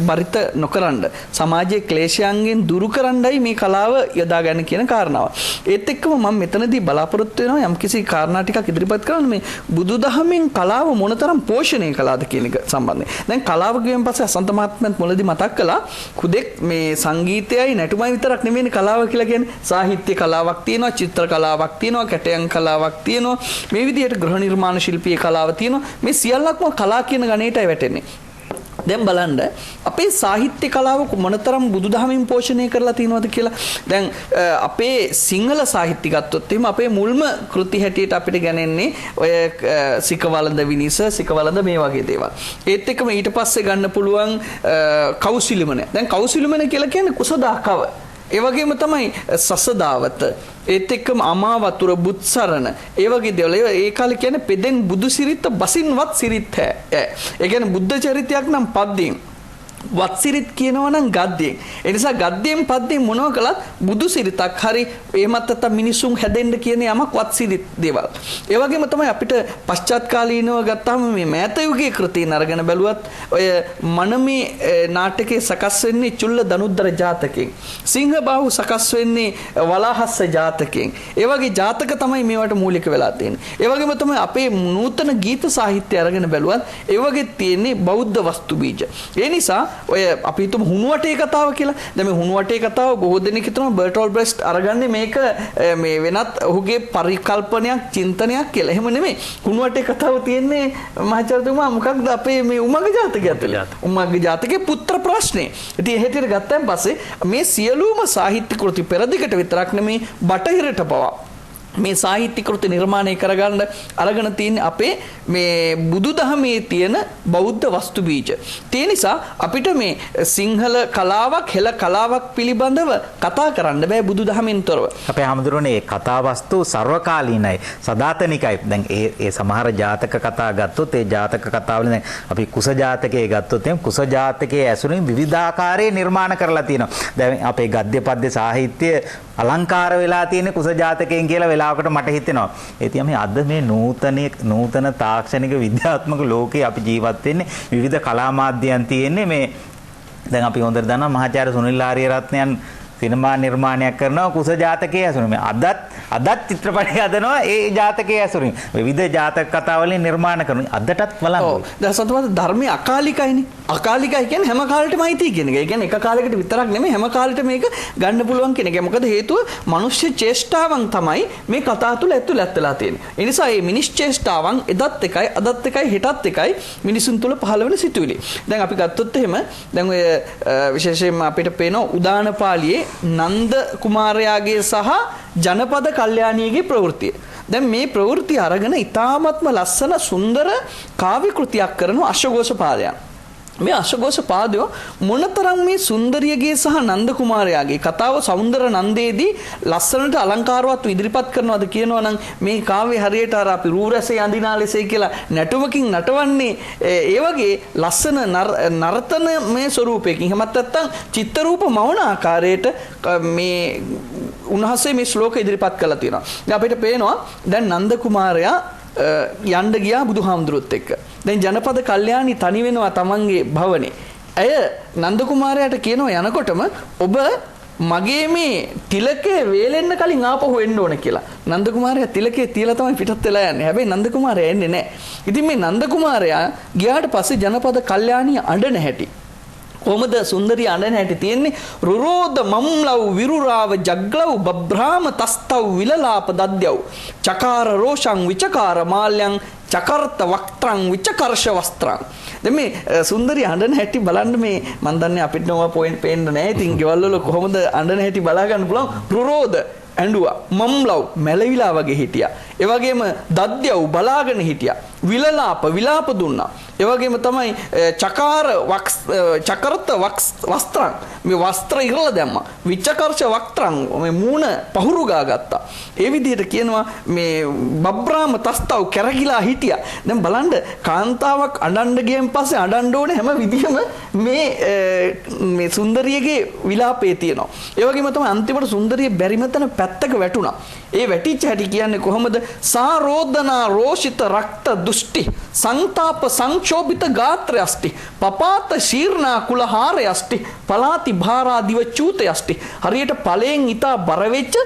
බරිත නොකරන්න, සමාජයේ ක්ලේශයන්ගෙන් දුරු කරන්නයි මේ කලාව යොදා ගන්න කියන කාරණාව. ඒත් එක්කම මම මෙතනදී බලාපොරොත්තු වෙනවා යම්කිසි කාරණා ටිකක් ඉදිරිපත් කරන්න මේ බුදුදහමෙන් කලාව මොනතරම් පෝෂණය කළාද කියන එක සම්බන්ධයෙන්. දැන් කලාව කියන් පස්සේ අසන්ත මහත්මයාත් මුලදී මතක් කළා හුදෙක් මේ සංගීතයයි නැටුමයි විතරක් නෙමෙයිනේ කලාව කියලා කියන්නේ. සාහිත්‍ය කලාවක් තියෙනවා, චිත්‍ර කලාවක් තියෙනවා, කැටයම් කලාවක් තියෙනවා, මේ විදිහට ගෘහ නිර්මාණ ශිල්පීය කලාව තියෙනවා. මේ සියල්ලක්ම කලා කියන ගණේටයි වැටෙන්නේ. දැන් බලන්න අපේ සාහිත්‍ය කලාව මොනතරම් බුදුදහමින් පෝෂණය කරලා තියෙනවද කියලා. දැන් අපේ සිංහල සාහිත්‍ය ගත්තොත් එහෙම අපේ මුල්ම කෘති හැටියට අපිට ගැනෙන්නේ ඔය සිකවලඳ විනිස, සිකවලඳ මේ වගේ දේවල්. ඒත් එක්කම ඊට පස්සේ ගන්න පුළුවන් කෞසිලිමන. දැන් කෞසිලිමන කියලා කියන්නේ කුසදාකව. ඒ වගේම තමයි සසදාවත, ඒත් එක්කම අමා වතුර, බුත්සරණ, ඒ වගේ දේවල්. ඒ කාලේ කියන්නේ පෙදෙන් බුදු සිරිත බසින්වත් සිරිත් හැ. ඒ කියන්නේ බුද්ධ චරිතයක් නම් පද්‍යයෙන්, වත් සිරිත් කියනවා නම් ගද්‍යයෙන්. ඒ නිසා ගද්‍යයෙන් පද්‍යයෙන් මොනවා කළත් බුදු සිරිතක් හරි එහෙමත් නැත්නම් මිනිසුන් හැදෙන්න කියන යමක් වත් සිරිත් දේවල්. ඒ වගේම තමයි අපිට පශ්චාත් කාලීනව ගත්තාම මේ මෑත යුගයේ කෘතීන් අරගෙන බැලුවත් ඔය මනමේ නාටකයේ සකස් වෙන්නේ චුල්ල දනුද්දර ජාතකයෙන්. සිංහබාහු සකස් වෙන්නේ වලාහස්ස ජාතකයෙන්. ඒ වගේ ජාතක තමයි මේවට මූලික වෙලා තියෙන්නේ. ඒ වගේම තමයි අපේ නූතන ගීත සාහිත්‍ය අරගෙන බැලුවත් ඒ වගේ තියෙන්නේ බෞද්ධ වස්තු බීජ. ඒ නිසා ඔය අපි හිතමු හුණු වටේ කතාව කියලා. දැන් මේ හුණු වටේ කතාව බොහෝ දෙනෙක් හිතනවා බර්ටෝල් බ්‍රෙස්ට් අරගන්නේ මේක මේ වෙනත් ඔහුගේ පරිකල්පනයක් චින්තනයක් කියලා. එහෙම නෙමෙයි. හුණු වටේ කතාව තියෙන්නේ මහාචාර්යතුමා මොකක්ද අපේ මේ උමග ජාතකය ඇතුලේ. උමග ජාතකයේ පුත්‍ර ප්‍රශ්නේ. ඉතින් ඒ හැටියට ගත්තන් පස්සේ මේ සියලුම සාහිත්‍ය කෘති පෙරදිගට විතරක් නෙමෙයි බටහිරට පවා මේ සාහිත්‍ය කෘති නිර්මාණය කරගන්න අරගෙන තියෙන අපේ මේ බුදුදහමේ තියෙන බෞද්ධ වස්තු බීජ. ඒ නිසා අපිට මේ සිංහල කලාවක් හෙළ කලාවක් පිළිබඳව කතා කරන්න බෑ බුදුදහමෙන් තොරව. අපේ හැමදෙරෝනේ මේ කතා වස්තු සර්වකාලීනයි, සදාතනිකයි. දැන් ඒ ඒ සමහර ජාතක කතා ගත්තොත් ඒ ජාතක කතාවල දැන් අපි කුස ජාතකයේ ගත්තොත් එහෙනම් කුස ජාතකයේ ඇසුරින් විවිධාකාරයේ නිර්මාණ කරලා තියෙනවා. දැන් අපේ ගද්‍ය පද්‍ය සාහිත්‍ය අලංකාර වෙලා තියෙන කුස ජාතකයෙන් කියලා වෙලාවකට මට හිතෙනවා. ඒ තියා මේ අද මේ නූතන තාක්ෂණික විද්‍යාත්මක ලෝකේ අපි ජීවත් වෙන්නේ විවිධ කලා මාධ්‍යයන් තියෙන්නේ. මේ දැන් අපි හොඳට දන්නවා මහාචාර්ය සුනිල් ආරියරත්නයන් සිනමා නිර්මාණයක් කරනවා කුස ජාතකයේ ඇසුරින්. මේ අදත් චිත්‍රපටි හදනවා ඒ ජාතකයේ ඇසුරින්. විවිධ ජාතක කතා වලින් නිර්මාණ කරනවා. අදටත් බලන්න. ඔව්. දැන් සතුටුමත් ධර්මයේ අකාලිකයිනේ. අකාලිකයි කියන්නේ හැම කාලෙටම අයිති කියන එක. ඒ කියන්නේ එක කාලයකට විතරක් නෙමෙයි හැම කාලෙටම මේක ගන්න පුළුවන් කියන එක. මොකද හේතුව මනුෂ්‍ය චේෂ්ටාවන් තමයි මේ කතා තුල ඇතුළත් වෙලා තියෙන්නේ. ඒ නිසා මේ මිනිස් චේෂ්ටාවන් එදත් එකයි අදත් එකයි හෙටත් එකයි මිනිසුන් තුල පහළ වෙන සිතුවිලි. දැන් අපි ගත්තොත් එහෙම දැන් ඔය විශේෂයෙන්ම අපිට පේන උදාන පාළියේ නන්ද කුමාරයාගේ සහ ජනපද කල්යාණියගේ ප්‍රවෘත්තිය. දැන් මේ ප්‍රවෘත්ති අරගෙන ඉතාමත්ම ලස්සන සුන්දර කාව්‍ය කෘතියක් කරන අශ්වඝෝෂ පාදයන්. මේ අශ්වඝෝෂ පාදය මොනතරම් මේ සුන්දරියගේ සහ නන්ද කුමාරයාගේ කතාව සෞන්දර නන්දේදී ලස්සනට අලංකාරවත්ව ඉදිරිපත් කරනවද කියනවා නම් මේ කාව්‍ය හරියට අර අපි රූ රැසේ අඳිනා ලෙසේ කියලා නැටුමකින් නටවන්නේ ඒ වගේ ලස්සන නර්තන මේ ස්වරූපයකින්. එහෙමත් නැත්නම් චිත්‍ර රූප මවන ආකාරයට මේ උන්වහන්සේ මේ ශ්ලෝක ඉදිරිපත් කරලා තියෙනවා. දැන් අපිට පේනවා දැන් නන්ද කුමාරයා යන්න ගියා බුදුහාමුදුරුවොත් එක්ක. දැන් ජනපද කල්යාණි තනි වෙනවා තමන්ගේ භවනේ. ඇය නන්ද කුමාරයාට කියනවා යනකොටම ඔබ මගේ මේ තිලකේ වේලෙන්න කලින් ආපහු එන්න ඕන කියලා. නන්ද කුමාරයා තිලකේ තියලා තමයි පිටත් වෙලා යන්නේ. හැබැයි නන්ද කුමාරයා එන්නේ නැහැ. ඉතින් මේ නන්ද කුමාරයා ගියාට පස්සේ ජනපද කල්යාණිය අඬන හැටි. කොහොමද සුන්දරිය අඬන හැටි තියෙන්නේ? රුරෝද මම්ලව් විරුරාව ජග්ලව් බබ්‍රාම තස්තව් විලලාප දද්‍යව් චකාර රෝෂං විචකාර මාල්‍යං චකර්ත වක්ත්‍රං විචකර්ෂ වස්ත්‍රං. දැන් මේ සුන්දරිය අඬන හැටි බලන්න මේ මන් දන්නේ අපිට නෝවා පොයින්ට් පේන්න නෑ. ඉතින් ගෙවල් වල කොහොමද අඬන හැටි බලා ගන්න පුළුවන්. රුරෝද ඇඬුවා, මම්ලව් මැලවිලා වගේ හිටියා. ඒ වගේම දද්‍යව් බලාගෙන හිටියා. විලලාප විලාප දුන්නා. ඒ වගේම තමයි චකාර චකර්ත වස්ත්‍රං මේ වස්ත්‍ර ඉරලා දැම්මා. විචකර්ෂ වක්ත්‍රං මේ මූණ පහුරු ගා ගත්තා. ඒ විදිහට කියනවා මේ බබ්‍රාම තස්තව් කැරකිලා හිටියා. දැන් බලන්න කාන්තාවක් අඬන්න ගියන් පස්සේ අඬන්න ඕනේ හැම විදිහම මේ මේ සුන්දරියගේ විලාපේ තියෙනවා. ඒ වගේම තමයි අන්තිමට සුන්දරිය බැරිම තැන පැත්තක වැටුණා. ඒ වැටිච්ච හැටි කියන්නේ කොහොමද? සාරෝදනා රෝෂිත රක්ත දුෂ්ටි සංතාප සංක්ෂෝභිත ගාත්‍රයස්ටි පපාත ශීර්ණා කුලහාරයස්ටි පලාති භාරා දිව චූතයස්ටි. හරියට ඵලයෙන් ඊතා බර වෙච්ච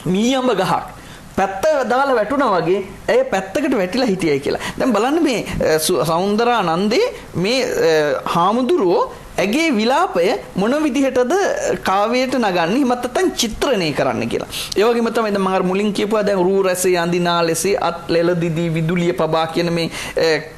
මීයඹ ගහක් පැත්ත දාලා වැටුණා වගේ ඇය පැත්තකට වැටිලා හිටියයි කියලා. දැන් බලන්න මේ සෞන්දරානන්දේ මේ හාමුදුරුවෝ ඇගේ විලාපය මොන විදිහටද කාව්‍යයට නගන්නේ එහෙමත් නැත්නම් චිත්‍රණය කරන්න කියලා. ඒ වගේම තමයි දැන් මම අර මුලින් කියපුවා දැන් රූ රැසේ අඳිනා ලෙසේ අත් ලෙල දිදී විදුලිය පබා කියන මේ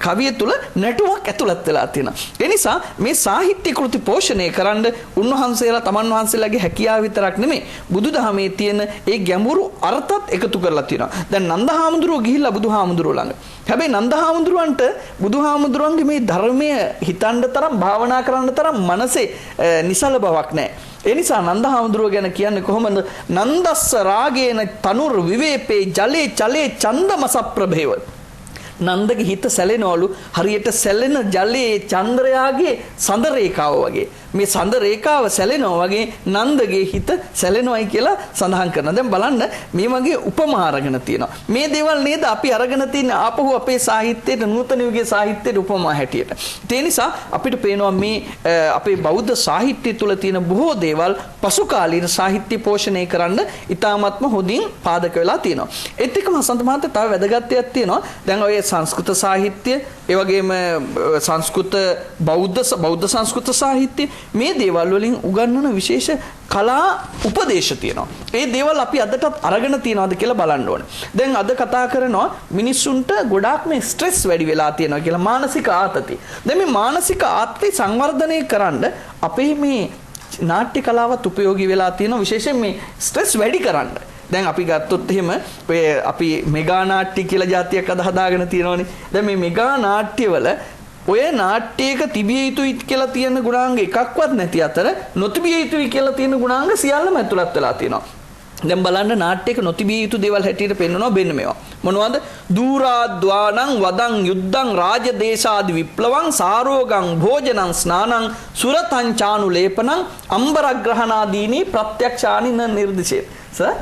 කවිය තුල නැටුමක් ඇතුළත් වෙලා තියෙනවා. ඒ නිසා මේ සාහිත්‍ය කෘති පෝෂණය කරන්න උන්වහන්සේලා තමන් වහන්සේලාගේ හැකියාව විතරක් නෙමෙයි බුදුදහමේ තියෙන ඒ ගැඹුරු අර්ථත් එකතු කරලා තියෙනවා. දැන් නන්ද හාමුදුරුවෝ ගිහිල්ලා බුදුහාමුදුරුවෝ ළඟ. හැබැයි නන්ද හාමුදුරුවන්ට බුදුහාමුදුරුවන්ගේ මේ ධර්මය හිතන්න තරම් භාවනා කරන්න තරම් මනසේ නිසල බවක් නැහැ. ඒ නිසා නන්ද හාමුදුරුව ගැන කියන්නේ කොහොමද? නන්දස්ස රාගේන තනුර් විවේපේ ජලේ චලේ චන්දමස ප්‍රභේව. නන්දගේ හිත සැලෙනවලු හරියට සැලෙන ජලයේ චන්ද්‍රයාගේ සඳ රේඛාව වගේ. මේ සඳ රේඛාව සැලෙනවා වගේ නන්දගේ හිත සැලෙනවයි කියලා සඳහන් කරනවා. දැන් බලන්න මේ වගේ උපමා අරගෙන තියෙනවා. මේ දේවල් නේද අපි අරගෙන තියෙන ආපහු අපේ සාහිත්‍යයට, නූතන යුගයේ සාහිත්‍යයට උපමා හැටියට. ඒ නිසා අපිට පේනවා මේ අපේ බෞද්ධ සාහිත්‍ය තුළ තියෙන බොහෝ දේවල් පසු කාලීන සාහිත්‍ය පෝෂණය කරන්න ඉතාමත්ම හොඳින් පාදක වෙලා තියෙනවා. ඒත් එක්කම හසන්ත මහත්තයා තව වැදගත් දෙයක් තියෙනවා. දැන් ඔය සංස්කෘත සාහිත්‍ය, ඒ වගේම සංස්කෘත බෞද්ධ සංස්කෘත සාහිත්‍ය මේ දේවල් වලින් උගන්වන විශේෂ කලා උපදේශ තියෙනවා. ඒ දේවල් අපි අදටත් අරගෙන තියනවාද කියලා බලන්න ඕනේ. දැන් අද කතා කරනවා මිනිස්සුන්ට ගොඩාක් මේ ස්ට්‍රෙස් වැඩි වෙලා තියෙනවා කියලා, මානසික ආතති. දැන් මේ මානසික ආතති සංවර්ධනය කරන්න අපේ මේ නාට්‍ය කලාවත් උපයෝගී වෙලා තියෙනවා, විශේෂයෙන් මේ ස්ට්‍රෙස් වැඩි කරන්න. දැන් අපි ගත්තොත් එහෙම ඔය අපි මෙගා නාට්‍ය කියලා જાතියක් අද හදාගෙන තියෙනවනේ. දැන් මේ මෙගා නාට්‍යවල ඔය නාට්‍යයක තිබිය යුතුයි කියලා තියෙන ගුණාංග එකක්වත් නැති අතර නොතිබිය යුතුයි කියලා තියෙන ගුණාංග සියල්ලම ඇතුළත් වෙලා තියෙනවා. දැන් බලන්න නාට්‍යයක නොතිබිය යුතු දේවල් හැටියට පෙන්වනවා බෙන්න මේවා. මොනවද? දූරාද්වානං වදං යුද්ධං රාජදේශාදි විප්ලවං සාරෝගං භෝජනං ස්නානං සුරතං චානුලේපනං අම්බරග්‍රහණාදීනි ප්‍රත්‍යක්ෂානි න නිර්දිශේ. සර්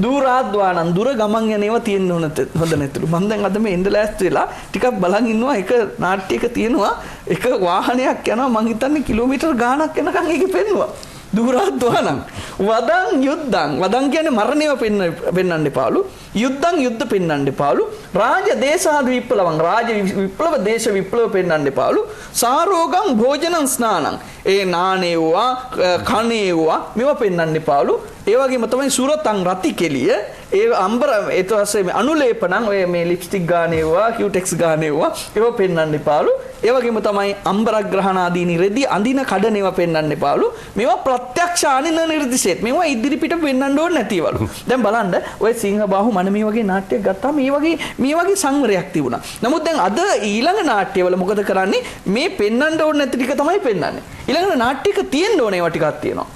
දූරාද්වානං දුර ගමන් යන ඒවා තියෙන්න හොඳ නැතුළු. මම දැන් අද මේ එන්න ලෑස්ති වෙලා ටිකක් බලන් ඉන්නවා. එක නාට්‍යයක තියෙනවා එක වාහනයක් යනවා, මං හිතන්නේ කිලෝමීටර් ගාණක් යනකම් ඒකේ පෙන්නුවා. දූරාද්වානං වදං යුද්ධං, වදං කියන්නේ මරණයව පෙන්වන්න එපාලු, යුද්ධං යුද්ධ පෙන්වන්න එපාලු, රාජ දේශාදි විප්ලවං රාජ විප්ලව දේශ විප්ලව පෙන්වන්න එපාලු, සාරෝගං භෝජනං ස්නානං ඒ නානේවා කණේවා මේවා පෙන්වන්න එපාලු. ඒ වගේම තමයි සුරතං රති කෙලිය, ඒ අම්බර ඊට පස්සේ මේ අනුලේපනං ඔය මේ ලිප්ස්ටික් ගානේවා කියුටෙක්ස් ගානේවා ඒවා පෙන්වන්න එපාලු. ඒ වගේම තමයි අම්බරග්‍රහණාදීනි රෙදි අඳින කඩන ඒවා පෙන්වන්න එපාලු. මේවා ප්‍රත්‍යක්ෂානි න නිර්දිශේත්, මේවා ඉදිරි පිට පෙන්වන්න ඕනේ නැතිවලු. දැන් බලන්න ඔය සිංහබාහු මනමේ වගේ නාට්‍යයක් ගත්තාම මේ වගේ සංවරයක් තිබුණා. නමුත් දැන් අද ඊළඟ නාට්‍යවල මොකද කරන්නේ? මේ පෙන්වන්න ඕනේ නැති ටික තමයි පෙන්වන්නේ. ඊළඟ නාට්‍යයක තියෙන්න ඕනේ ඒවා ටිකක් තියෙනවා.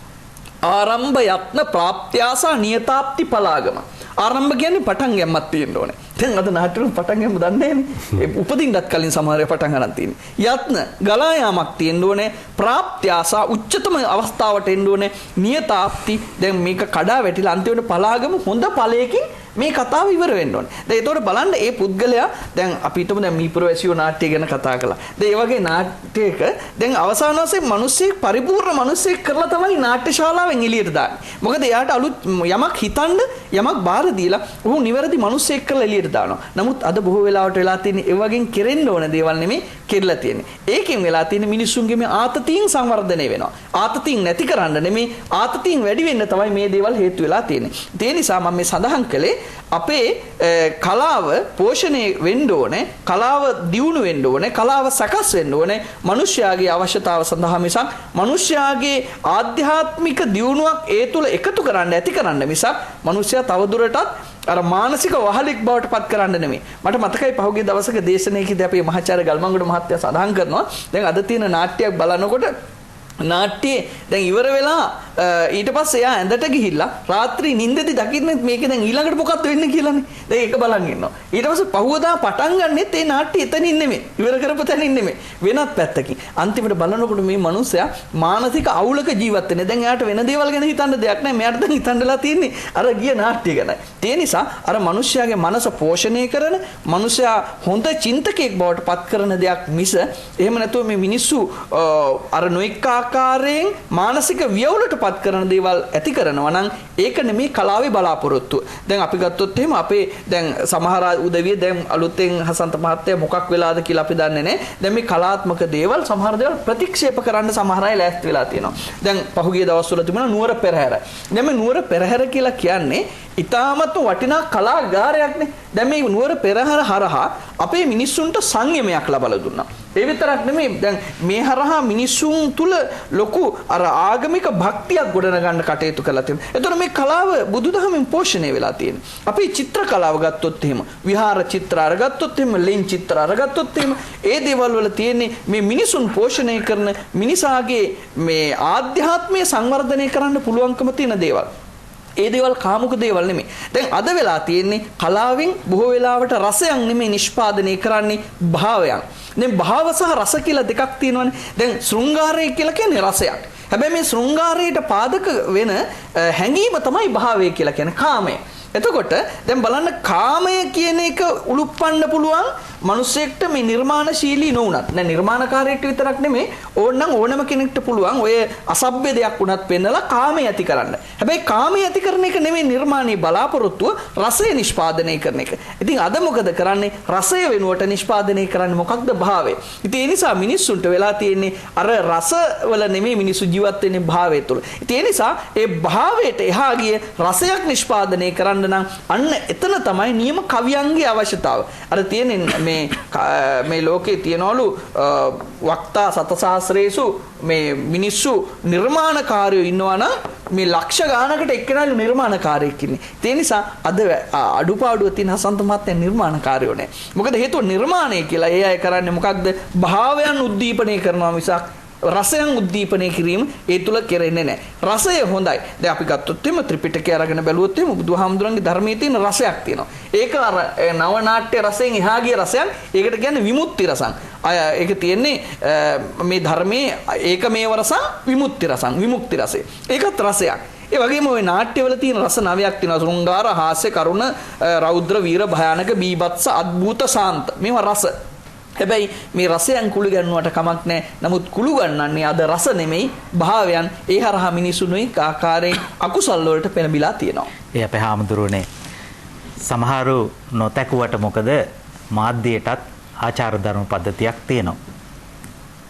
ආරම්භ යත්න ප්‍රාප්ත්‍යාසා නියතාප්ති පලාගම. ආරම්භ කියන්නේ පටන් ගැම්මක් තියෙන්න ඕනේ. දැන් අද නාට්‍යවල පටන් ගැම්ම දන්නේ නැහනේ. ඒ උපදින්නත් කලින් සමහර ඒවා පටන් ගන්න තියෙන්නේ. යත්න ගලා යාමක් තියෙන්න ඕනේ. ප්‍රාප්ත්‍යාසා උච්චතම අවස්ථාවට එන්න ඕනේ. නියතාප්ති දැන් මේක කඩා වැටිලා අන්තිමට පලාගම හොඳ ඵලයකින් මේ කතාව ඉවර වෙන්න ඕනේ. දැන් ඒතකොට බලන්න ඒ පුද්ගලයා දැන් අපි හිතමු දැන් මීපුරවැසියෝ නාට්‍ය ගැන කතා කළා. දැන් ඒ වගේ නාට්‍යයක දැන් අවසාන වශයෙන් මිනිස්සෙක් පරිපූර්ණ මිනිස්සෙක් කරලා තමයි නාට්‍ය ශාලාවෙන් එළියට දාන්නේ. මොකද එයාට අලුත් යමක් හිතන්න යමක් බාර දීලා ඔහු නිවැරදි මිනිස්සෙක් කරලා එළියට දානවා. නමුත් අද බොහෝ වෙලාවට වෙලා තියෙන්නේ ඒ වගේ කෙරෙන්න ඕන දේවල් නෙමෙයි කෙරලා තියෙන්නේ. ඒකෙන් වෙලා තියෙන්නේ මිනිස්සුන්ගේ මේ ආතතියින් සංවර්ධනය වෙනවා. ආතතියින් නැති කරන්න නෙමෙයි ආතතියින් වැඩි වෙන්න තමයි මේ දේවල් හේතු වෙලා තියෙන්නේ. ඒ නිසා මම මේ සඳහන් කළේ අපේ කලාව පෝෂණය වෙන්න ඕනේ, කලාව දියුණු වෙන්න ඕනේ, කලාව සකස් වෙන්න ඕනේ මිනිස්යාගේ අවශ්‍යතාව සඳහා මිසක් මිනිස්යාගේ ආධ්‍යාත්මික දියුණුවක් ඒ තුල එකතු කරන්න ඇති කරන්න මිසක් මිනිස්යා තවදුරටත් අර මානසික වහලෙක් බවට පත් කරන්න නෙමෙයි. මට මතකයි පහුගිය දවසක දේශනාවකදී අපේ මහාචාර්ය ගල්මංගොඩ මහත්තයා සඳහන් කරනවා දැන් අද තියෙන නාට්‍යයක් බලනකොට නාට්‍යයේ දැන් ඉවර වෙලා ඊට පස්සේ එයා ඇඳට ගිහිල්ලා රාත්‍රී නිින්දෙදි දකින්නේ මේකේ දැන් ඊළඟට මොකක්ද වෙන්නේ කියලානේ. දැන් ඒක බලන් ඉන්නවා. ඊට පස්සේ පහුවදා පටන් ගන්නෙත් ඒ නාට්‍ය එතනින් නෙමෙයි. ඉවර කරපු තැනින් නෙමෙයි. වෙනත් පැත්තකින්. අන්තිමට බලනකොට මේ මනුස්සයා මානසික අවුලක ජීවත් වෙන්නේ. දැන් එයාට වෙන දේවල් ගැන හිතන්න දෙයක් නැහැ. මෙයාට දැන් හිතන්නලා තියෙන්නේ අර ගිය නාට්‍ය ගැනයි. ඒ නිසා අර මනුස්සයාගේ මනස පෝෂණය කරන, මනුස්සයා හොඳ චින්තකයෙක් බවට පත් කරන දෙයක් මිස එහෙම නැතුව මේ මිනිස්සු අර නොඑක ආකාරයෙන් මානසික වියවුලට පත් කරන දේවල් ඇති කරනවා නම් ඒක නෙමෙයි කලාවේ බලාපොරොත්තුව. දැන් අපි ගත්තොත් එහෙම අපේ දැන් සමහර උදවිය දැන් අලුතෙන් හසන්ත මහත්තයා මොකක් වෙලාද කියලා අපි දන්නේ නැහැ. දැන් මේ කලාත්මක දේවල් සමහර දේවල් ප්‍රතික්ෂේප කරන්න සමහර අය ලෑස්ති වෙලා තියෙනවා. දැන් පහුගිය දවස්වල තිබුණා නුවර පෙරහැර. දැන් මේ නුවර පෙරහැර කියලා කියන්නේ ඉතාමත්ම වටිනා කලාගාරයක්නේ. දැන් මේ නුවර පෙරහැර හරහා අපේ මිනිස්සුන්ට සංයමයක් ලබා දුන්නා. ඒ විතරක් නෙමෙයි, දැන් මේ හරහා මිනිස්සුන් තුල ලොකු අර ආගමික භක්තියක් ගොඩනගන්න කටයුතු කරලා තියෙනවා. එතකොට මේ කලාව බුදුදහමෙන් පෝෂණය වෙලා තියෙනවා. අපි චිත්‍ර කලාව ගත්තොත් එහෙම, විහාර චිත්‍ර අරගත්තොත් එහෙම, ලෙන් චිත්‍ර අරගත්තොත් එහෙම, ඒ දේවල් වල තියෙන්නේ මේ මිනිසුන් පෝෂණය කරන, මිනිසාගේ මේ ආධ්‍යාත්මය සංවර්ධනය කරන්න පුළුවන්කම තියෙන දේවල්. ඒ දේවල් කාමුක දේවල් නෙමෙයි. දැන් අද වෙලා තියෙන්නේ කලාවෙන් බොහෝ වෙලාවට රසයන් නෙමෙයි නිෂ්පාදනය කරන්නේ, භාවයන්. දැන් භාව සහ රස කියලා දෙකක් තියෙනවනේ. දැන් ශෘංගාරය කියලා කියන්නේ රසයක්. හැබැයි මේ ශෘංගාරයට පාදක වෙන හැඟීම තමයි භාවය කියලා කියන්නේ, කාමය. එතකොට දැන් බලන්න කාමය කියන එක උලුප්පන්න පුළුවන් මිනිස්සෙක්ට මේ නිර්මාණශීලී නොවුනත්. දැන් නිර්මාණකාරයෙක්ට විතරක් නෙමෙයි, ඕනනම් ඕනම කෙනෙක්ට පුළුවන් ඔය අසභ්‍ය දෙයක් වුණත් පෙන්නලා කාමය ඇති කරන්න. හැබැයි කාමය ඇති කරන එක නෙමෙයි නිර්මාණයේ බලාපොරොත්තුව, රසය නිෂ්පාදනය කරන එක. ඉතින් අද මොකද කරන්නේ? රසය වෙනුවට නිෂ්පාදනය කරන්නේ මොකක්ද? භාවය. ඉතින් ඒ නිසා මිනිස්සුන්ට වෙලා තියෙන්නේ අර රසවල නෙමෙයි මිනිස්සු ජීවත් වෙන්නේ භාවය තුළ. ඉතින් ඒ නිසා ඒ භාවයට එහා ගිය රසයක් නිෂ්පාදනය කරන්න නම් අන්න එතන තමයි නියම කවියන්ගේ අවශ්‍යතාව. අර තියෙන මේ ලෝකේ තියනවලු වක්තා සතසහස්‍රේසු මේ මිනිස්සු නිර්මාණකාරයෝ ඉන්නවා නම් මේ ලක්ෂ ගානකට එක්කෙනාලු නිර්මාණකාරයෙක් ඉන්නේ. ඒ නිසා අද අඩුපාඩුව තියෙන හසන්ත මහත්තයා නිර්මාණකාරයෝ නෑ. මොකද හේතුව නිර්මාණය කියලා ඒ අය කරන්නේ මොකක්ද? භාවයන් උද්දීපනය කරනවා මිසක් රසයන් උද්දීපනය කිරීම ඒ තුල කෙරෙන්නේ නැහැ. රසය හොඳයි. දැන් අපි ගත්තොත් එimhe ත්‍රිපිටකය අරගෙන බැලුවොත් එimhe බුදුහාමුදුරන්ගේ ධර්මයේ තියෙන රසයක් තියෙනවා. ඒක අර නව නාට්‍ය රසයෙන් එහා ගිය රසයක්. ඒකට කියන්නේ විමුක්ති රසං. අය ඒක තියෙන්නේ මේ ධර්මයේ ඒකමේව රසං විමුක්ති රසං, විමුක්ති රසය. ඒකත් රසයක්. ඒ වගේම ওই නාට්‍යවල තියෙන රස නවයක් තියෙනවා. ශෘංගාර, හාස්‍ය, කරුණ, රෞද්‍ර, වීර, භයානක, බීභත්ස, අද්භූත, ශාන්ත. මේවා රස. හැබැයි මේ රසයන් කුළු ගැන්නුවට කමක් නැහැ. නමුත් කුළු ගන්නන්නේ අද රස නෙමෙයි, භාවයන්. ඒ හරහා මිනිසුන් එක් ආකාරයෙන් අකුසල් වලට පෙළඹිලා තියෙනවා. ඒ අපේ හාමුදුරුවනේ සමහරු නොතැකුවට මොකද මාධ්‍යයටත් ආචාර ධර්ම පද්ධතියක් තියෙනවා.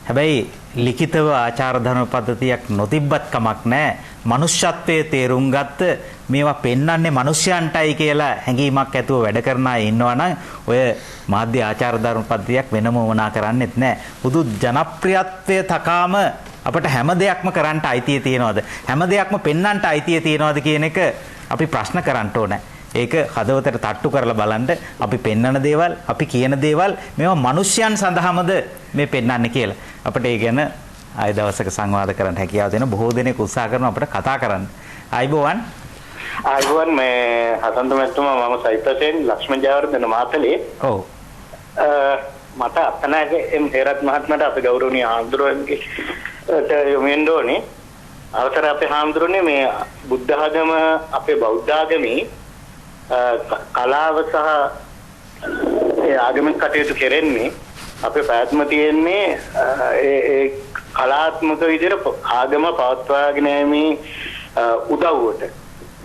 හැබැයි ලිඛිතව ආචාර ධර්ම පද්ධතියක් නොතිබ්බත් කමක් නැහැ. මනුෂ්‍යත්වයේ තේරුම් ගත්ත මේවා පෙන්වන්නේ මනුෂ්‍යයන්ටයි කියලා හැඟීමක් ඇතුව වැඩ කරන අය ඉන්නවා නම් ඔය මාධ්‍ය ආචාර ධර්ම පද්ධතියක් වෙනම වුණා කරන්නෙත් නෑ. බුදු ජනප්‍රියත්වය තකාම අපට හැම දෙයක්ම කරන්නට අයිතිය තියෙනවද? හැම දෙයක්ම පෙන්වන්නට අයිතිය තියෙනවද කියන එක අපි ප්‍රශ්න කරන්න ඕනේ. ඒක හදවතට තට්ටු කරලා බලන්න අපි පෙන්වන දේවල්, අපි කියන දේවල් මේවා මනුෂ්‍යයන් සඳහාමද මේ පෙන්වන්නේ කියලා. අපිට ඒ ගැන ආය දවසක සංවාද කරන්න හැකියාව දෙන බොහෝ දෙනෙක් උත්සාහ කරනවා අපිට කතා කරන්න. ආයිබෝවන්. ආයිබෝවන්, මේ හසන්ත මහත්මයා, මම සයිප්‍රසෙන් ලක්ෂ්මන් ජයවර්ධන මාතලේ. ඔව්. මට අත්තනායක එම් හේරත් මහත්මයාට අපේ ගෞරවනීය හාමුදුරුවන්ගේට යොමු වෙන්න ඕනේ. අවසර අපේ හාමුදුරුවනේ, මේ බුද්ධ ආගම අපේ බෞද්ධ ආගමේ කලාව සහ ඒ ආගමික කටයුතු කෙරෙන්නේ අපේ පැවැත්ම තියෙන්නේ ඒ කලාත්මක විදිහට ආගම පවත්වාගෙන යෑමේ උදව්වට.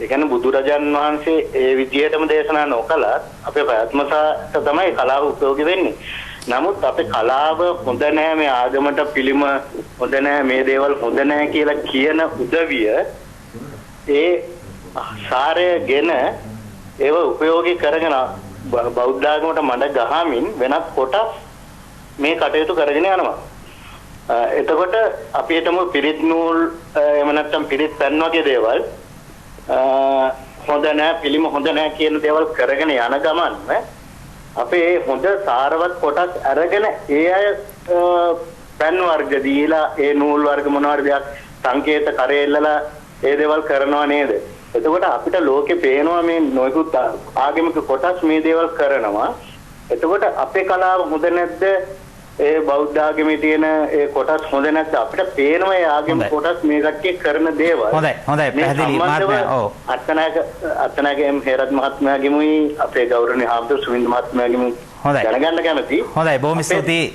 ඒ කියන්නේ බුදුරජාන් වහන්සේ ඒ විදිහටම දේශනා නොකළත් අපේ පැවැත්ම සහ තමයි කලාව උපයෝගී වෙන්නේ. නමුත් අපේ කලාව හොඳ නෑ, මේ ආගමට පිළිම හොඳ නෑ, මේ දේවල් හොඳ නෑ කියලා කියන උදවිය ඒ සාරයගෙන ඒව උපයෝගී කරගෙන බෞද්ධ ආගමට මඩ ගහමින් වෙනත් කොටස් මේ කටයුතු කරගෙන යනවා. එතකොට අපි හිතමු පිරිත් නූල් එහෙම නැත්නම් පිරිත් පැන් වගේ දේවල් හොඳ නෑ, පිළිම හොඳ නෑ කියන දේවල් කරගෙන යන ගමන්ම අපේ හොඳ සාරවත් කොටස් අරගෙන ඒ අය පැන් වර්ග දීලා ඒ නූල් වර්ග මොනවා හරි දෙයක් සංකේත කරේල්ලලා ඒ දේවල් කරනවා නේද? එතකොට අපිට ලෝකේ පේනවා මේ නොයෙකුත් ආගමික කොටස් මේ දේවල් කරනවා. එතකොට අපේ කලාව හොඳ නැද්ද? ඒ බෞද්ධ ආගමේ තියෙන ඒ කොටස් හොඳ නැද්ද? අපිට පේනවා ඒ ආගමික කොටස් මේ කට්ටිය කරන දේවල්. හොඳයි, හොඳයි, පැහැදිලි මහත්මයා. ඔව්. අත්තනායක එම් හේරත් මහත්මයාගෙමුයි අපේ ගෞරවනීය හාමුදුරු සුවින්ද මහත්මයාගෙමුයි දැනගන්න කැමතියි. හොඳයි, බොහොම ස්තුතියි.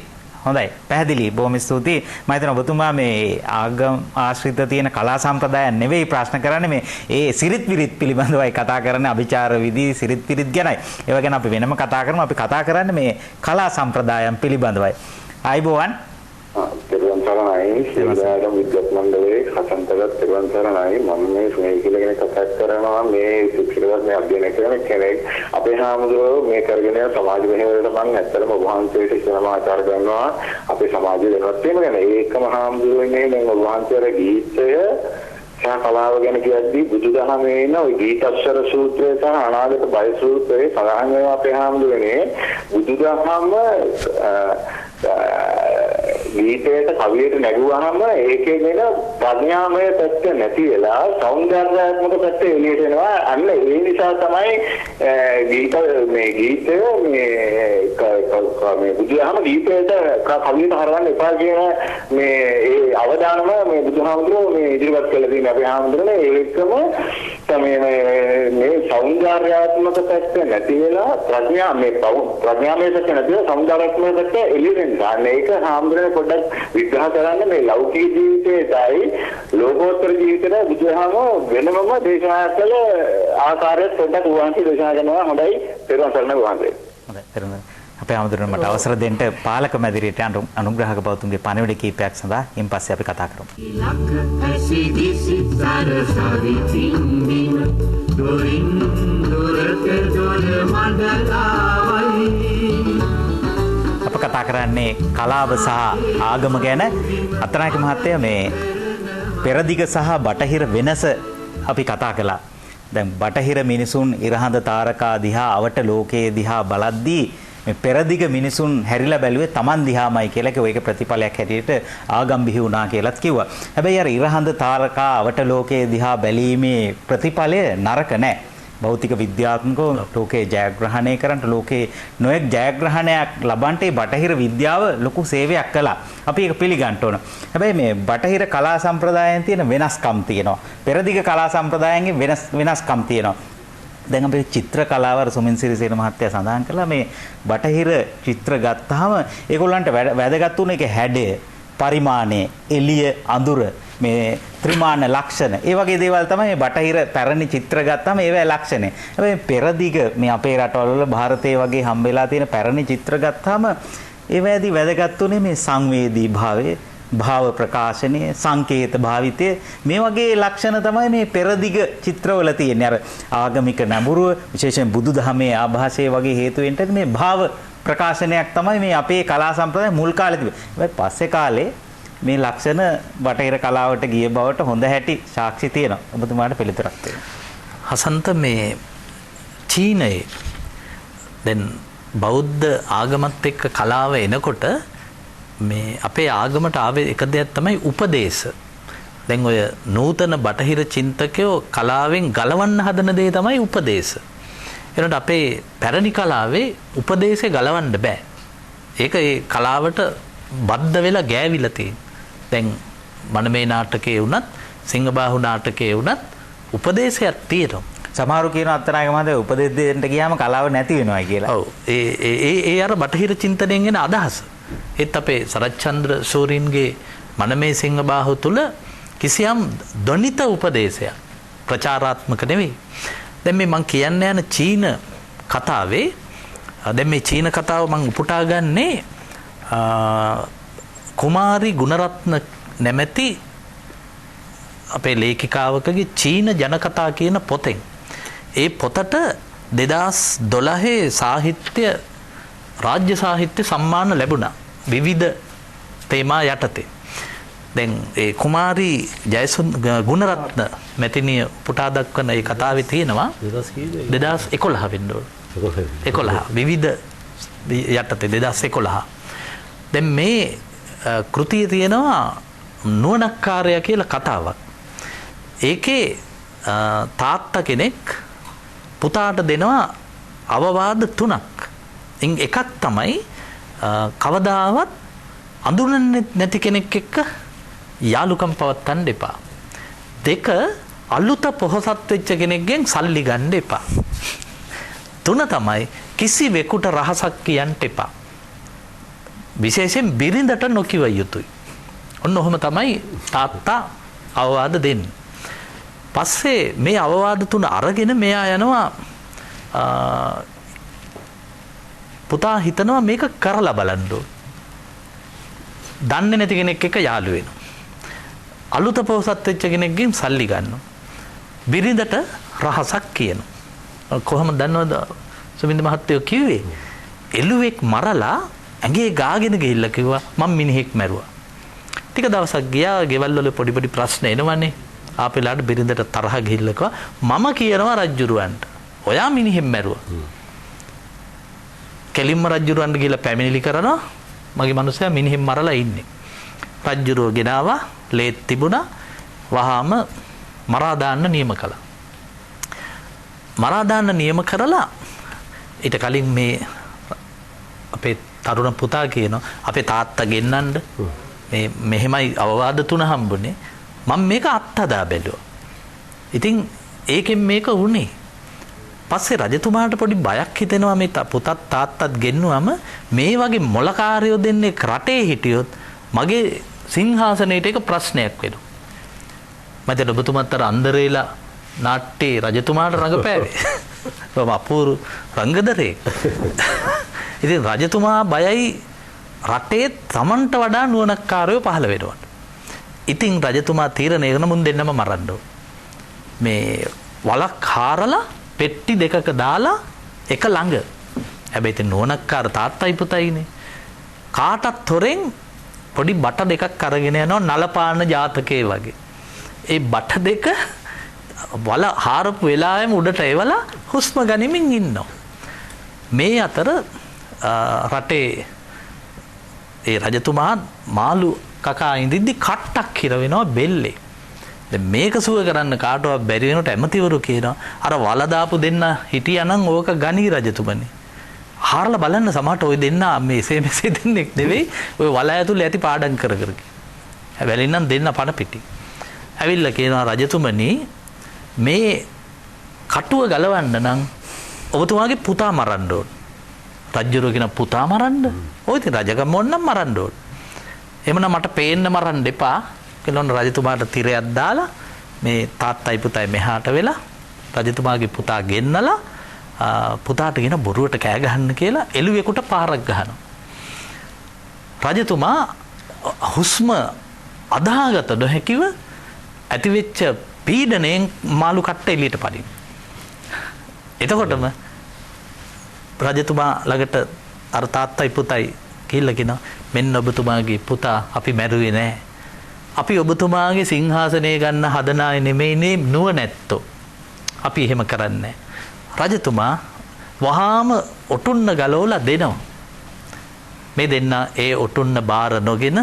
හොඳයි, පැහැදිලි, බොහොම ස්තුතියි. මම හිතනවා ඔබතුමා මේ ආගම් ආශ්‍රිත තියෙන කලා සම්ප්‍රදායන් නෙවෙයි ප්‍රශ්න කරන්නේ, මේ ඒ සිරිත් විරිත් පිළිබඳවයි කතා කරන්නේ, අභිචාර විදි සිරිත් විරිත් ගැනයි. ඒවා ගැන අපි වෙනම කතා කරමු. අපි කතා කරන්නේ මේ කලා සම්ප්‍රදායන් පිළිබඳවයි. ආයිබෝවන්. තෙරුවන් සරණයි. සියලු විද්වත් මණ්ඩලයේ හසන්තගත් තෙරුවන් සරණයි. මම මේ සුනීල් කියලා කෙනෙක් කතා කරනවා. මේ ශික්ෂකවත් මේ අධ්‍යයනය කරන කෙනෙක්. අපේ හාමුදුරුවෝ මේ කරගෙන යන සමාජ මෙහෙවරට මම ඇත්තටම ඔබ වහන්සේට ඉස්සරම ආචාර කරනවා. අපේ සමාජය වෙනවත් වීම ගැන. ඒකම හාමුදුරුවනේ දැන් ඔබ වහන්සේ අර ගීතය සහ කලාව ගැන කියද්දී බුදුදහමේ ඉන්න ওই ගීතක්ෂර සූත්‍රය සහ අනාගත බය සූත්‍රයේ සඳහන් වෙනවා අපේ හාමුදුරුවනේ බුදුදහම ගීතයට කවියට නැගුවාම ඒකේ වෙන ප්‍රඥාමය පැත්ත නැති වෙලා සෞන්දර්යාත්මක පැත්ත එළියට එනවා. අන්න ඒ නිසා තමයි ගීත මේ ගීතය මේ මේ බුදුහාම ගීතයට කවියට හරවන්න එපා කියන මේ ඒ අවදානම මේ බුදුහාමුදුරුවෝ මේ ඉදිරිපත් කළා තියෙන අපේ හාමුදුරනේ. ඒකම තමයි මේ සෞන්දර්යාත්මක පැත්ත නැති වෙලා ප්‍රඥා මේ ප්‍රඥාමය පැත්ත නැති වෙලා සෞන්දර්යාත්මක පැත්ත එළියට එනවා. අන්න ඒක හාමුදුරනේ පොඩ්ඩක් විග්‍රහ කරන්න. මේ ලෞකික ජීවිතයටයි ලෝකෝත්තර ජීවිතයට බුදුහාම වෙනමම දේශනා කළ ආකාරයත් පොඩ්ඩක් වහන්සේ දේශනා කරනවා. හොඳයි, පෙරවන් සරණයි වහන්සේ. හොඳයි, පෙරවන්. අපේ හාමුදුරනේ මට අවසර දෙන්න පාලක මැදිරියට අනුග්‍රහක බෞතුන්ගේ පණිවිඩ කීපයක් සඳහා ඉන් පස්සේ අපි කතා කරමු. අප කතා කරන්නේ කලාව සහ ආගම ගැන. අත්තනායක මහත්තයා, මේ පෙරදිග සහ බටහිර වෙනස අපි කතා කළා. දැන් බටහිර මිනිසුන් ඉරහඳ තාරකා දිහා අවට ලෝකයේ දිහා බලද්දී මේ පෙරදිග මිනිසුන් හැරිලා බැලුවේ Taman දිහාමයි කියලා කිව්වා. ඒක ප්‍රතිඵලයක් හැටියට ආගම් බිහි වුණා කියලාත් කිව්වා. හැබැයි අර ඉරහඳ තාරකා අවට ලෝකයේ දිහා බැලීමේ ප්‍රතිඵලය නරක නෑ. භෞතික විද්‍යාත්මකව ලෝකේ ජයග්‍රහණය කරන්නට, ලෝකේ නොයෙක් ජයග්‍රහණයක් ලබන්නට ඒ බටහිර විද්‍යාව ලොකු සේවයක් කළා. අපි ඒක පිළිගන්න ඕන. හැබැයි මේ බටහිර කලා සම්ප්‍රදායෙන් තියෙන වෙනස්කම් තියෙනවා. පෙරදිග කලා සම්ප්‍රදායෙන් වෙනස්කම් තියෙනවා. දැන් අපේ චිත්‍ර කලාව අර සුමින් සිරිසේන මහත්තයා සඳහන් කළා, මේ බටහිර චිත්‍ර ගත්තාම ඒගොල්ලන්ට වැදගත් වුණ එක හැඩය, පරිමාණය, එළිය, අඳුර, මේ ත්‍රිමාන ලක්ෂණ, ඒ වගේ දේවල් තමයි මේ බටහිර පැරණි චිත්‍ර ගත්තාම ඒවැ ලක්ෂණය. හැබැයි පෙරදිග මේ අපේ රටවල් වල භාරතයේ වගේ හම්බ වෙලා තියෙන පැරණි චිත්‍ර ගත්තාම ඒවැදී වැදගත් වුණේ මේ සංවේදී භාවය, භාව ප්‍රකාශනය, සංකේත භාවිතය, මේ වගේ ලක්ෂණ තමයි මේ පෙරදිග චිත්‍රවල තියෙන්නේ. අර ආගමික නැඹුරුව, විශේෂයෙන් බුදුදහමේ ආభాසය වගේ හේතු වෙන්නට මේ භාව ප්‍රකාශනයක් තමයි මේ අපේ කලා සම්ප්‍රදාය මුල් කාලේ තිබුණේ. හැබැයි පස්සේ කාලේ මේ ලක්ෂණ බටහිර කලාවට ගිය බවට හොඳ හැටි සාක්ෂි තියෙනවා. ඔබතුමාට පිළිතුරක් තියෙනවා. හසන්ත, මේ චීනයේ දැන් බෞද්ධ ආගමත් එක්ක කලාව එනකොට මේ අපේ ආගමට ආවේ එක දෙයක් තමයි උපදේශ. දැන් ඔය නූතන බටහිර චින්තකයෝ කලාවෙන් ගලවන්න හදන දේ තමයි උපදේශ. එනකොට අපේ පැරණි කලාවේ උපදේශය ගලවන්න බෑ. ඒක ඒ කලාවට බද්ධ වෙලා ගෑවිලා තියෙන. දැන් මනමේ නාටකයේ වුණත් සිංහබාහු නාටකයේ වුණත් උපදේශයක් තියෙනවා. සමහරු කියනවා අත්තනායක මහත්තයා උපදේශ දෙන්න ගියාම කලාව නැති වෙනවා කියලා. ඔව්. ඒ ඒ ඒ අර බටහිර චින්තනයෙන් එන අදහස. ඒත් අපේ සරච්චන්ද්‍ර සූරීන්ගේ මනමේ සිංහබාහු තුල කිසියම් ධනිත උපදේශයක් ප්‍රචාරාත්මක නෙවෙයි. දැන් මේ මං කියන්න යන චීන කතාවේ, දැන් මේ චීන කතාව මං උපුටා ගන්නේ කුමාරි ගුණරත්න නැමැති අපේ ලේඛිකාවකගේ චීන ජනකතා කියන පොතෙන්. ඒ පොතට 2012 සාහිත්‍ය රාජ්‍ය සාහිත්‍ය සම්මාන ලැබුණා විවිධ තේමා යටතේ. දැන් ඒ කුමාරි ගුණරත්න මැතිණිය පුටා දක්වන ඒ කතාවේ තියෙනවා 2011 වෙන්න ඕන. 11 විවිධ යටතේ 2011. දැන් මේ කෘතියේ තියෙනවා නුවණක්කාරයා කියලා කතාවක්. ඒකේ තාත්තා කෙනෙක් පුතාට දෙනවා අවවාද තුනක්. ඉන් එකක් තමයි කවදාවත් අඳුරන්නේ නැති කෙනෙක් එක්ක යාළුකම් පවත්වන්න එපා. දෙක, අලුත පොහොසත් වෙච්ච කෙනෙක්ගෙන් සල්ලි ගන්න එපා. තුන තමයි කිසිවෙකුට රහසක් කියන්න එපා. විශේෂයෙන් බිරිඳට නොකිව යුතුයි. ඔන්න ඔහොම තමයි තාත්තා අවවාද දෙන්නේ. පස්සේ මේ අවවාද තුන අරගෙන මෙයා යනවා, පුතා හිතනවා මේක කරලා බලන්න ඕන. දන්නේ නැති කෙනෙක් එක්ක යාළු වෙනවා. අලුත පොහොසත් වෙච්ච කෙනෙක්ගෙන් සල්ලි ගන්නවා. බිරිඳට රහසක් කියනවා. කොහොමද දන්නවද සුමින්ද මහත්තයෝ කිව්වේ? එළුවෙක් මරලා ඇඟේ ගාගෙන ගිහිල්ලා කිව්වා මං මිනිහෙක් මැරුවා. ටික දවසක් ගියා, ගෙවල් වල පොඩි පොඩි ප්‍රශ්න එනවනේ. ආපෙලාට බිරිඳට තරහ ගිහිල්ලා කිව්වා මම කියනවා රජ්ජුරුවන්ට ඔයා මිනිහෙක් මැරුවා. කෙලින්ම රජ්ජුරුවන්ට ගිහිල්ලා පැමිණිලි කරනවා මගේ මනුස්සයා මිනිහෙක් මරලා ඉන්නේ. රජුරෝ ගෙනාවා, ලේත් තිබුණා. වහාම මරා දාන්න නියම කළා. මරා දාන්න නියම කරලා ඊට කලින් මේ අපේ තරුණ පුතා කියනවා අපේ තාත්තා ගෙන්නන්න මේ මෙහෙමයි අවවාද තුන හම්බුනේ, මම මේක අත්හදා බැලුවා. ඉතින් ඒකෙන් මේක වුණේ. පස්සේ රජතුමාට පොඩි බයක් හිතෙනවා මේ පුතත් තාත්තත් ගෙන්නුවම මේ වගේ මොලකාරයෝ දෙන්නෙක් රටේ හිටියොත් මගේ සිංහාසනයට ඒක ප්‍රශ්නයක් වෙනවා. මම දැන් ඔබතුමාත් අර අන්දරේලා නාට්‍යයේ රජතුමාට රඟපෑවේ. බොහොම අපූර්ව රංගදරයෙක්. ඉතින් රජතුමා බයයි රටේ තමන්ට වඩා නුවණක්කාරයෝ පහළ වෙනවට. ඉතින් රජතුමා තීරණය කරන මුන් දෙන්නම මරන්න ඕන. මේ වලක් හාරලා පෙට්ටි දෙකක දාලා එක ළඟ. හැබැයි ඉතින් නුවණක්කාර තාත්තයි පුතයිනේ. කාටත් හොරෙන් පොඩි බට දෙකක් අරගෙන යනවා නලපාන ජාතකයේ වගේ. ඒ බට දෙක වල හාරපු වෙලාවෙම උඩට එවලා හුස්ම ගනිමින් ඉන්නවා. මේ අතර රටේ ඒ රජතුමා මාළු කකා ඉඳිද්දි කට්ටක් හිර වෙනවා බෙල්ලේ. දැන් මේක සුව කරන්න කාටවත් බැරි වෙනකොට ඇමතිවරු කියනවා අර වල දාපු දෙන්න හිටියානම් ඕක ගනී රජතුමනි. හාරලා බලන්න සමහරට ඔය දෙන්න මේ එසේ මෙසේ දෙන්නෙක් නෙවෙයි, ඔය වල ඇතුලේ ඇති පාඩම් කර කර. හැබැයි නම් දෙන්න පණ පිටි. ඇවිල්ලා කියනවා රජතුමනි මේ කටුව ගලවන්න නම් ඔබතුමාගේ පුතා මරන්න ඕන. රජුරෝ කියන පුතා මරන්න? ඔය ඉතින් රජකම ඕන නම් මරන්න ඕන. එහෙමනම් මට පේන්න මරන්න එපා කියලා ඔන්න රජතුමාට තිරයක් දාලා මේ තාත්තයි පුතයි මෙහාට වෙලා රජතුමාගේ පුතා ගෙන්නලා පුතාට කියන බොරුවට කෑ ගහන්න කියලා එළුවෙකුට පාරක් ගහනවා. රජතුමා හුස්ම අදාගත නොහැකිව ඇතිවෙච්ච පීඩනයෙන් මාළු කට්ට එළියට පනිනවා. එතකොටම රජතුමා ළඟට අර තාත්තයි පුතයි ගිහිල්ලා කියනවා මෙන්න ඔබතුමාගේ පුතා අපි මැරුවේ නෑ. අපි ඔබතුමාගේ සිංහාසනය ගන්න හදන අය නෙමෙයිනේ නුවණැත්තෝ. අපි එහෙම කරන්නේ නෑ. රජතුමා වහාම ඔටුන්න ගලවලා දෙනවා. මේ දෙන්න ඒ ඔටුන්න බාර නොගෙන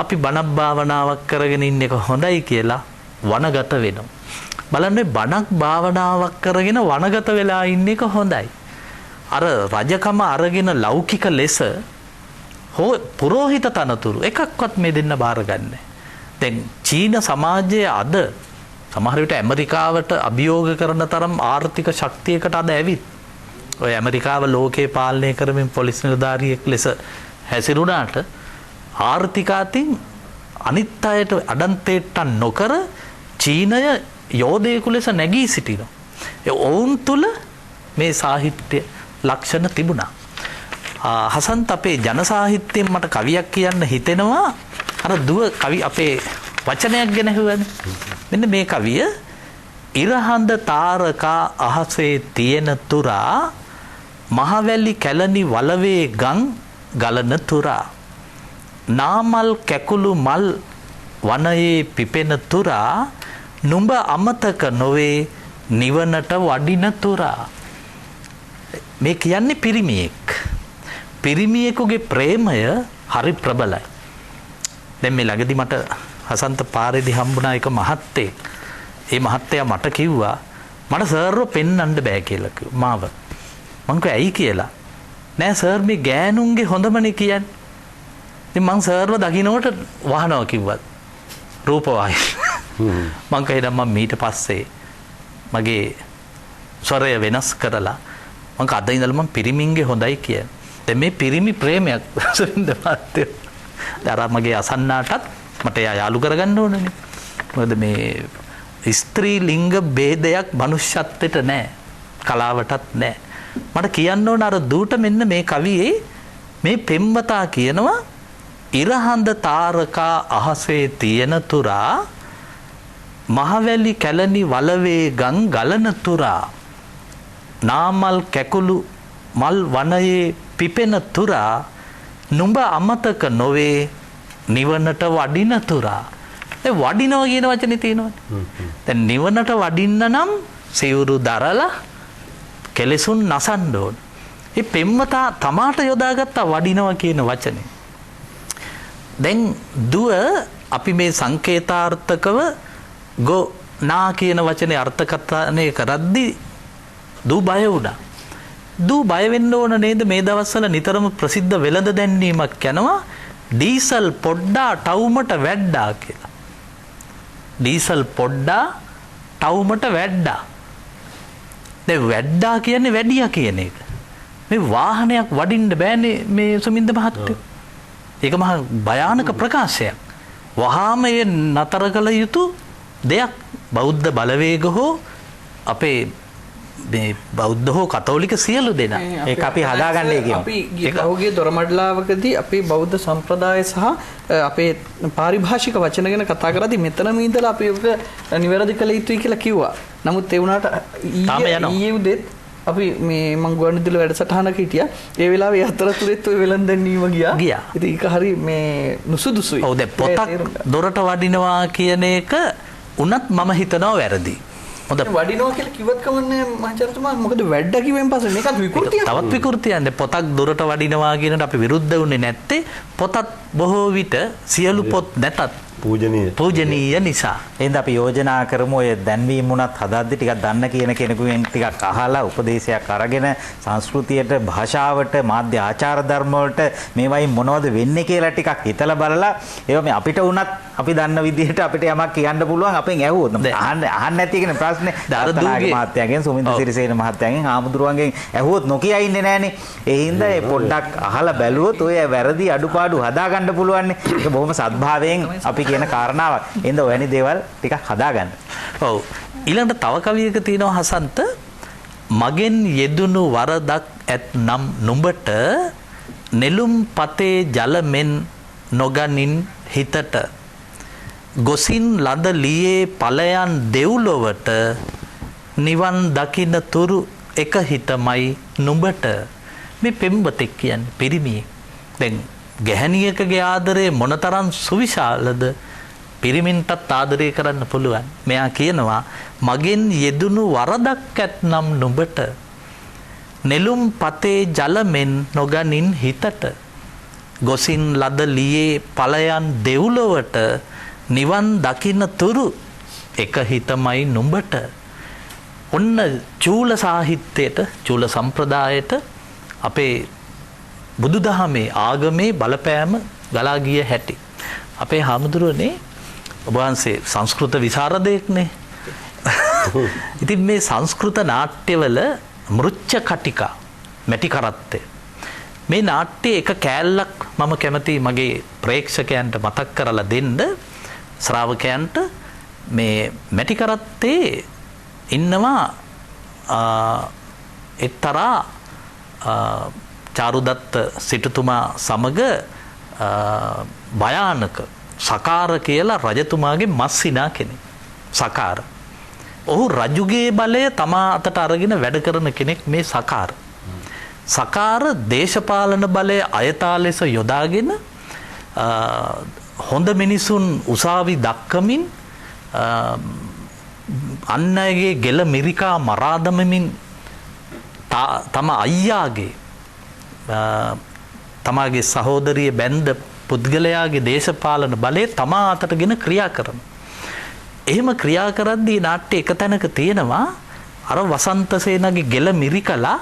අපි බණක් භාවනාවක් කරගෙන ඉන්න එක හොඳයි කියලා වනගත වෙනවා. බලන්න මේ බණක් භාවනාවක් කරගෙන වනගත වෙලා ඉන්න එක හොඳයි. අර රජකම අරගෙන ලෞකික ලෙස හෝ පුරෝහිත තනතුරු එකක්වත් මේ දෙන්න බාර ගන්නෑ. දැන් චීන සමාජයේ අද සමහර විට ඇමරිකාවට අභියෝග කරන තරම් ආර්ථික ශක්තියකට අද ඇවිත් ඔය ඇමරිකාව ලෝකේ පාලනය කරමින් පොලිස් නිලධාරියෙක් ලෙස හැසිරුණාට ආර්ථික අතින් අනිත් අයට අඩන්තේට්ටම් නොකර චීනය යෝධයෙකු ලෙස නැගී සිටිනවා. ඒ ඔවුන් තුල මේ සාහිත්‍ය ලක්ෂණ තිබුණා. හසන්ත අපේ ජන සාහිත්‍යයෙන් මට කවියක් කියන්න හිතෙනවා. අර දුව කවි අපේ වචනයක් ගැන ඇහුවනේ. මෙන්න මේ කවිය ඉරහඳ තාරකා අහසේ තියෙන තුරා මහවැලි කැලණි වලවේ ගම් ගලන තුරා නාමල් කැකුළු මල් වනයේ පිපෙන තුරා නුඹ අමතක නොවේ නිවනට වඩින තුරා. මේ කියන්නේ පිරිමියෙක්. පිරිමියෙකුගේ ප්‍රේමය හරි ප්‍රබලයි. දැන් මේ ළඟදි මට හසන්ත පාරේදී හම්බුණා එක මහත්තයෙක්. ඒ මහත්තයා මට කිව්වා මට සර්ව පෙන්වන්න බෑ කියලා කිව්වා මාව. මං කිව්වා ඇයි කියලා. නෑ සර් මේ ගෑනුන්ගේ හොඳමනේ කියන්නේ. ඉතින් මං සර්ව දකින්නකොට වහනවා කිව්වා. රූපවාහිනිය. මං කිව්වා මං ඊට පස්සේ මගේ ස්වරය වෙනස් කරලා මං අද ඉඳලා මං පිරිමින්ගේ හොඳයි කියන්නේ. දැන් මේ පිරිමි ප්‍රේමයක් සුරින්ද මහත්තයෝ. දැන් අර මගේ අසන්නාටත් මට එයා යාළු කරගන්න ඕනනේ. මොකද මේ ස්ත්‍රී ලිංග භේදයක් මනුෂ්‍යත්වයට නෑ. කලාවටත් නෑ. මට කියන්න ඕන අර දූට මෙන්න මේ කවියේ මේ පෙම්වතා කියනවා ඉරහඳ තාරකා අහසේ තියෙන තුරා මහවැලි කැලණි වලවේ ගම් ගලන තුරා නාමල් කැකුළු මල් වනයේ පිපෙන තුරා නුඹ අමතක නොවේ නිවනට වඩින තුරා. දැන් වඩිනවා කියන වචනේ තියෙනවනේ. දැන් නිවනට වඩින්න නම් සිවුරු දරලා කෙලෙසුන් නසන්න ඕන. මේ පෙම්වතා තමාට යොදාගත්ත වඩිනවා කියන වචනේ. දැන් දුව අපි මේ සංකේතාර්ථකව ගෝ නා කියන වචනේ අර්ථකථනය කරද්දී දූ බය වුණා. දූ බය වෙන්න ඕන නේද? මේ දවස්වල නිතරම ප්‍රසිද්ධ වෙළඳ දැන්වීමක් යනවා ඩීසල් පොඩ්ඩා ටවුමට වැඩ්ඩා කියලා. ඩීසල් පොඩ්ඩා ටවුමට වැඩ්ඩා. දැන් වැඩ්ඩා කියන්නේ වැඩියා කියන එක. මේ වාහනයක් වඩින්න බෑනේ මේ සුමින්ද මහත්තයෝ. ඒක මහා භයානක ප්‍රකාශයක්. වහාම ඒ නතර කළ යුතු දෙයක්. බෞද්ධ බලවේග හෝ අපේ මේ බෞද්ධ හෝ කතෝලික සියලු දෙනා ඒක අපි හදාගන්නේ කියමු. අපි ගිය දොරමඩලාවකදී අපේ බෞද්ධ සම්ප්‍රදාය සහ අපේ පාරිභාෂික වචන ගැන කතා කරද්දී මෙතනම ඉඳලා අපි ඔක නිවැරදි කළ යුතුයි කියලා කිව්වා. නමුත් ඒ වුණාට ඊයේ උදේත් අපි මේ මං ගුවන්විදුලි වැඩසටහනක හිටියා. ඒ වෙලාවේ අතරතුරෙත් ඔය වෙළඳ දැන්වීම ගියා. ඉතින් ඒක හරි මේ නුසුදුසුයි. ඔව් දැන් පොතක් දොරට වඩිනවා කියන එක උනත් මම හිතනවා වැරදි. හොඳ වඩිනවා කියලා කිව්වත් කමන්නේ මහචාර්යතුමා, මොකද වැඩ්ඩා කිව්වෙන් පස්සේ මේකත් විකෘතියක්. තවත් විකෘතියක් නේ. පොතක් දොරට වඩිනවා කියනට අපි විරුද්ධ වුණේ නැත්තේ පොතත් බොහෝ විට සියලු පොත් නැතත් පූජනීය නිසා. එහෙනම් අපි යෝජනා කරමු ඔය දැන්වීම් වුණත් හදද්දි ටිකක් දන්න කියන කෙනෙකුගෙන් ටිකක් අහලා උපදේශයක් අරගෙන සංස්කෘතියට, භාෂාවට, මාධ්‍ය ආචාර ධර්ම වලට මේවයින් මොනවද වෙන්නේ කියලා ටිකක් හිතලා බලලා ඒවා මේ අපිට වුණත් අපි දන්න විදිහට අපිට යමක් කියන්න පුළුවන් අපෙන් ඇහුවොත්. අහන්න අහන්න නැති එකනේ ප්‍රශ්නේ. දරදුගේ මහත්තයාගෙන්, සුමින්ද සිරිසේන මහත්තයාගෙන්, හාමුදුරුවන්ගෙන් ඇහුවොත් නොකිය ඉන්නේ නෑනේ. ඒ හින්දා ඒ පොඩ්ඩක් අහලා බැලුවොත් ඔය වැරදි අඩුපාඩු හදාගන්න පුළුවන් නේ. ඒක බොහොම සద్භාවයෙන් අපි කියන කාරණාවක්. එහෙනම් ඔයනි දේවල් ටිකක් හදාගන්න. ඔව්. ඊළඟට තව කවියක තියෙනවා හසන්ත, මගෙන් යෙදුණු වරදක් ඇත්නම් නුඹට නෙළුම් පතේ ජල මෙන් නොගනින් හිතට, ගොසින් ලද ලියේ ඵලයන් දෙව්ලොවට නිවන් දකින තුරු එක හිතමයි නුඹට. මේ පෙම්වතෙක් කියන්නේ පිරිමියෙක්. දැන් ගැහණියකගේ ආදරය මොනතරම් සුවිශාලද, පිරිමින්ටත් ආදරය කරන්න පුළුවන්. මෙයා කියනවා මගෙන් යෙදුණු වරදක් ඇත්නම් නුඹට නෙළුම් පතේ ජල මෙන් නොගනින් හිතට, ගොසින් ලද ලියේ ඵලයන් දෙව්ලොවට නිවන් දකින තුරු එක හිතමයි නුඹට. ඔන්න චූල සාහිත්‍යයට, චූල සම්ප්‍රදායට අපේ බුදුදහමේ ආගමේ බලපෑම ගලා ගිය හැටි. අපේ හාමුදුරුවනේ ඔබ වහන්සේ සංස්කෘත විශාරදයෙක්නේ. ඉතින් මේ සංස්කෘත නාට්‍යවල මෘච්ඡ කටිකා මැටි කරත්තය, මේ නාට්‍යයේ එක කෑල්ලක් මම කැමති මගේ ප්‍රේක්ෂකයන්ට මතක් කරලා දෙන්න, ශ්‍රාවකයන්ට. මේ මැටි කරත්තේ ඉන්නවා එක්තරා චාරුදත්ත සිටුතුමා සමග භයානක සකාර කියලා රජතුමාගේ මස්සිනා කෙනෙක්. සකාර. ඔහු රජුගේ බලය තමා අතට අරගෙන වැඩ කරන කෙනෙක් මේ සකාර. සකාර දේශපාලන බලය අයථා ලෙස යොදාගෙන හොඳ මිනිසුන් උසාවි දක්වමින් අන් අයගේ ගෙල මිරිකා මරා දමමින් තම අයියාගේ තමාගේ සහෝදරිය බැඳ පුද්ගලයාගේ දේශපාලන බලය තමා අතටගෙන ක්‍රියා කරනවා. එහෙම ක්‍රියා කරද්දී නාට්‍ය එක තැනක තියෙනවා අර වසන්තසේනගේ ගෙල මිරිකලා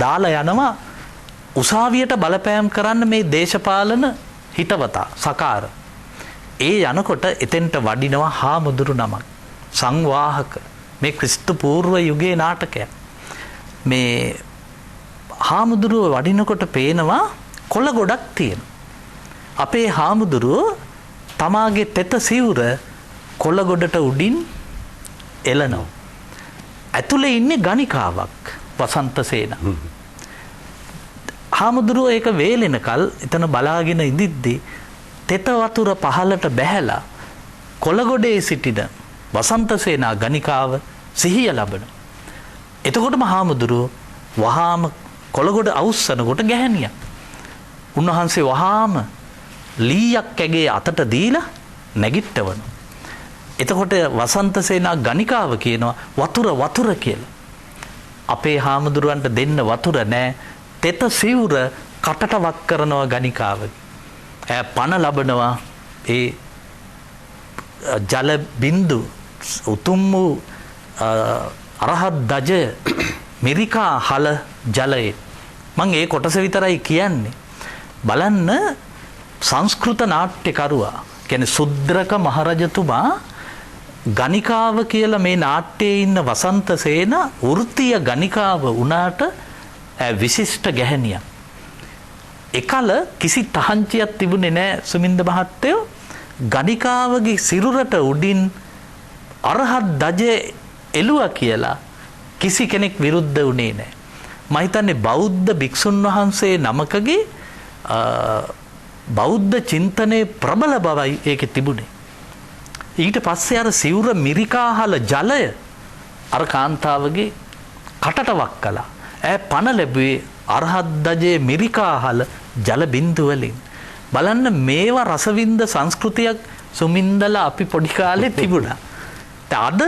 දාලා යනවා උසාවියට බලපෑම් කරන්න මේ දේශපාලන හිතවතා සකාර. ඒ යනකොට එතෙන්ට වඩිනවා හාමුදුරු නමක්, සංවාහක. මේ ක්‍රිස්තු පූර්ව යුගයේ නාටකයක්. මේ හාමුදුරුව වඩිනකොට පේනවා කොළ ගොඩක් තියෙනවා. අපේ හාමුදුරුව තමාගේ තෙත සිවුර කොළ ගොඩට උඩින් එළනවා. ඇතුලේ ඉන්නේ ගණිකාවක් වසන්තසේන. හාමුදුරුව ඒක වේලෙනකල් එතන බලාගෙන ඉඳිද්දී තෙත වතුර පහලට බැහැලා කොළ ගොඩේ සිටින වසන්තසේනා ගණිකාව සිහිය ලබන. එතකොටම හාමුදුරුව වහාම කොළගොඩ අවුස්සනකොට ගැහැණියක්. උන්වහන්සේ වහාම ලීයක් ඇගේ අතට දීලා නැගිට්ටවනවා. එතකොට වසන්තසේනා ගණිකාව කියනවා වතුර වතුර කියලා. අපේ හාමුදුරුවන්ට දෙන්න වතුර නෑ. තෙත සිවුර කටට වක් කරනවා ගණිකාවගේ. ඈ පණ ලබනවා ඒ ජල බින්දු උතුම් වූ අරහත් දජ මිරිකා හල ජලයේ. මං ඒ කොටස විතරයි කියන්නේ. බලන්න සංස්කෘත නාට්‍යකරුවා කියන්නේ සුද්‍රක මහරජතුමා ගණිකාව කියලා මේ නාට්‍යයේ ඉන්න වසන්ත සේන වෘත්තීය ගණිකාව වුණාට විශිෂ්ට ගැහැණියක්. එකල කිසි තහංචියක් තිබුණේ නෑ සුමින්ද මහත්තයෝ. ගණිකාවගේ සිරුරට උඩින් අරහත් දජය එළුවා කියලා කිසි කෙනෙක් විරුද්ධ වුණේ නෑ. මම හිතන්නේ බෞද්ධ භික්ෂුන් වහන්සේ නමකගේ බෞද්ධ චින්තනයේ ප්‍රබල බවයි ඒකේ තිබුණේ. ඊට පස්සේ අර සිවුර මිරිකාහල ජලය අර කාන්තාවගේ කටට වක් කළා. ඈ පණ ලැබුවේ අරහත් දජයේ මිරිකාහල ජල බින්දු වලින්. බලන්න මේවා රසවින්ද සංස්කෘතියක් සුමින්දලා අපි පොඩි කාලේ තිබුණා. අද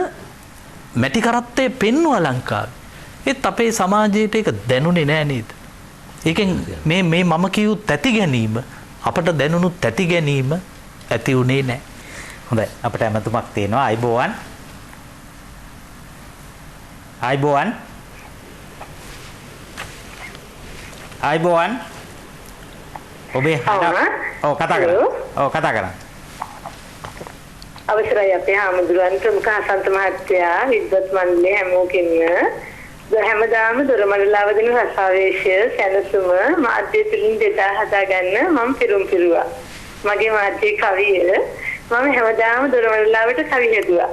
මැටි කරත්තේ පෙන්නුවා ලංකාවේ. ඒත් අපේ සමාජයට ඒක දැනුනේ නෑ නේද? ඒකෙන් මේ මේ මම කියු තැති ගැනීම අපට දැනුණු තැති ගැනීම ඇති වුණේ නෑ. හොඳයි, අපිට ඇමතුමක් තියෙනවා. අයිබෝවන්. අයිබෝවන්. අයිබෝවන්. ඔබේ හඬ ඔව් කතා කරන්න. ඔව් කතා කරන්න. අවසරයි අපේ හාමුදුරුවන් ප්‍රමුඛ හසන්ත මහත්තයා විද්වත් මණ්ඩලයේ හැමෝගෙම හැමදාම දොරමඩලාව දෙන රසාවේශය සැනසුම මාධ්‍ය තුලින් බෙදා හදා ගන්න මම පෙරුම් පිරුවා. මගේ මාධ්‍ය කවිය මම හැමදාම දොරමඩලාවට කවි හැදුවා.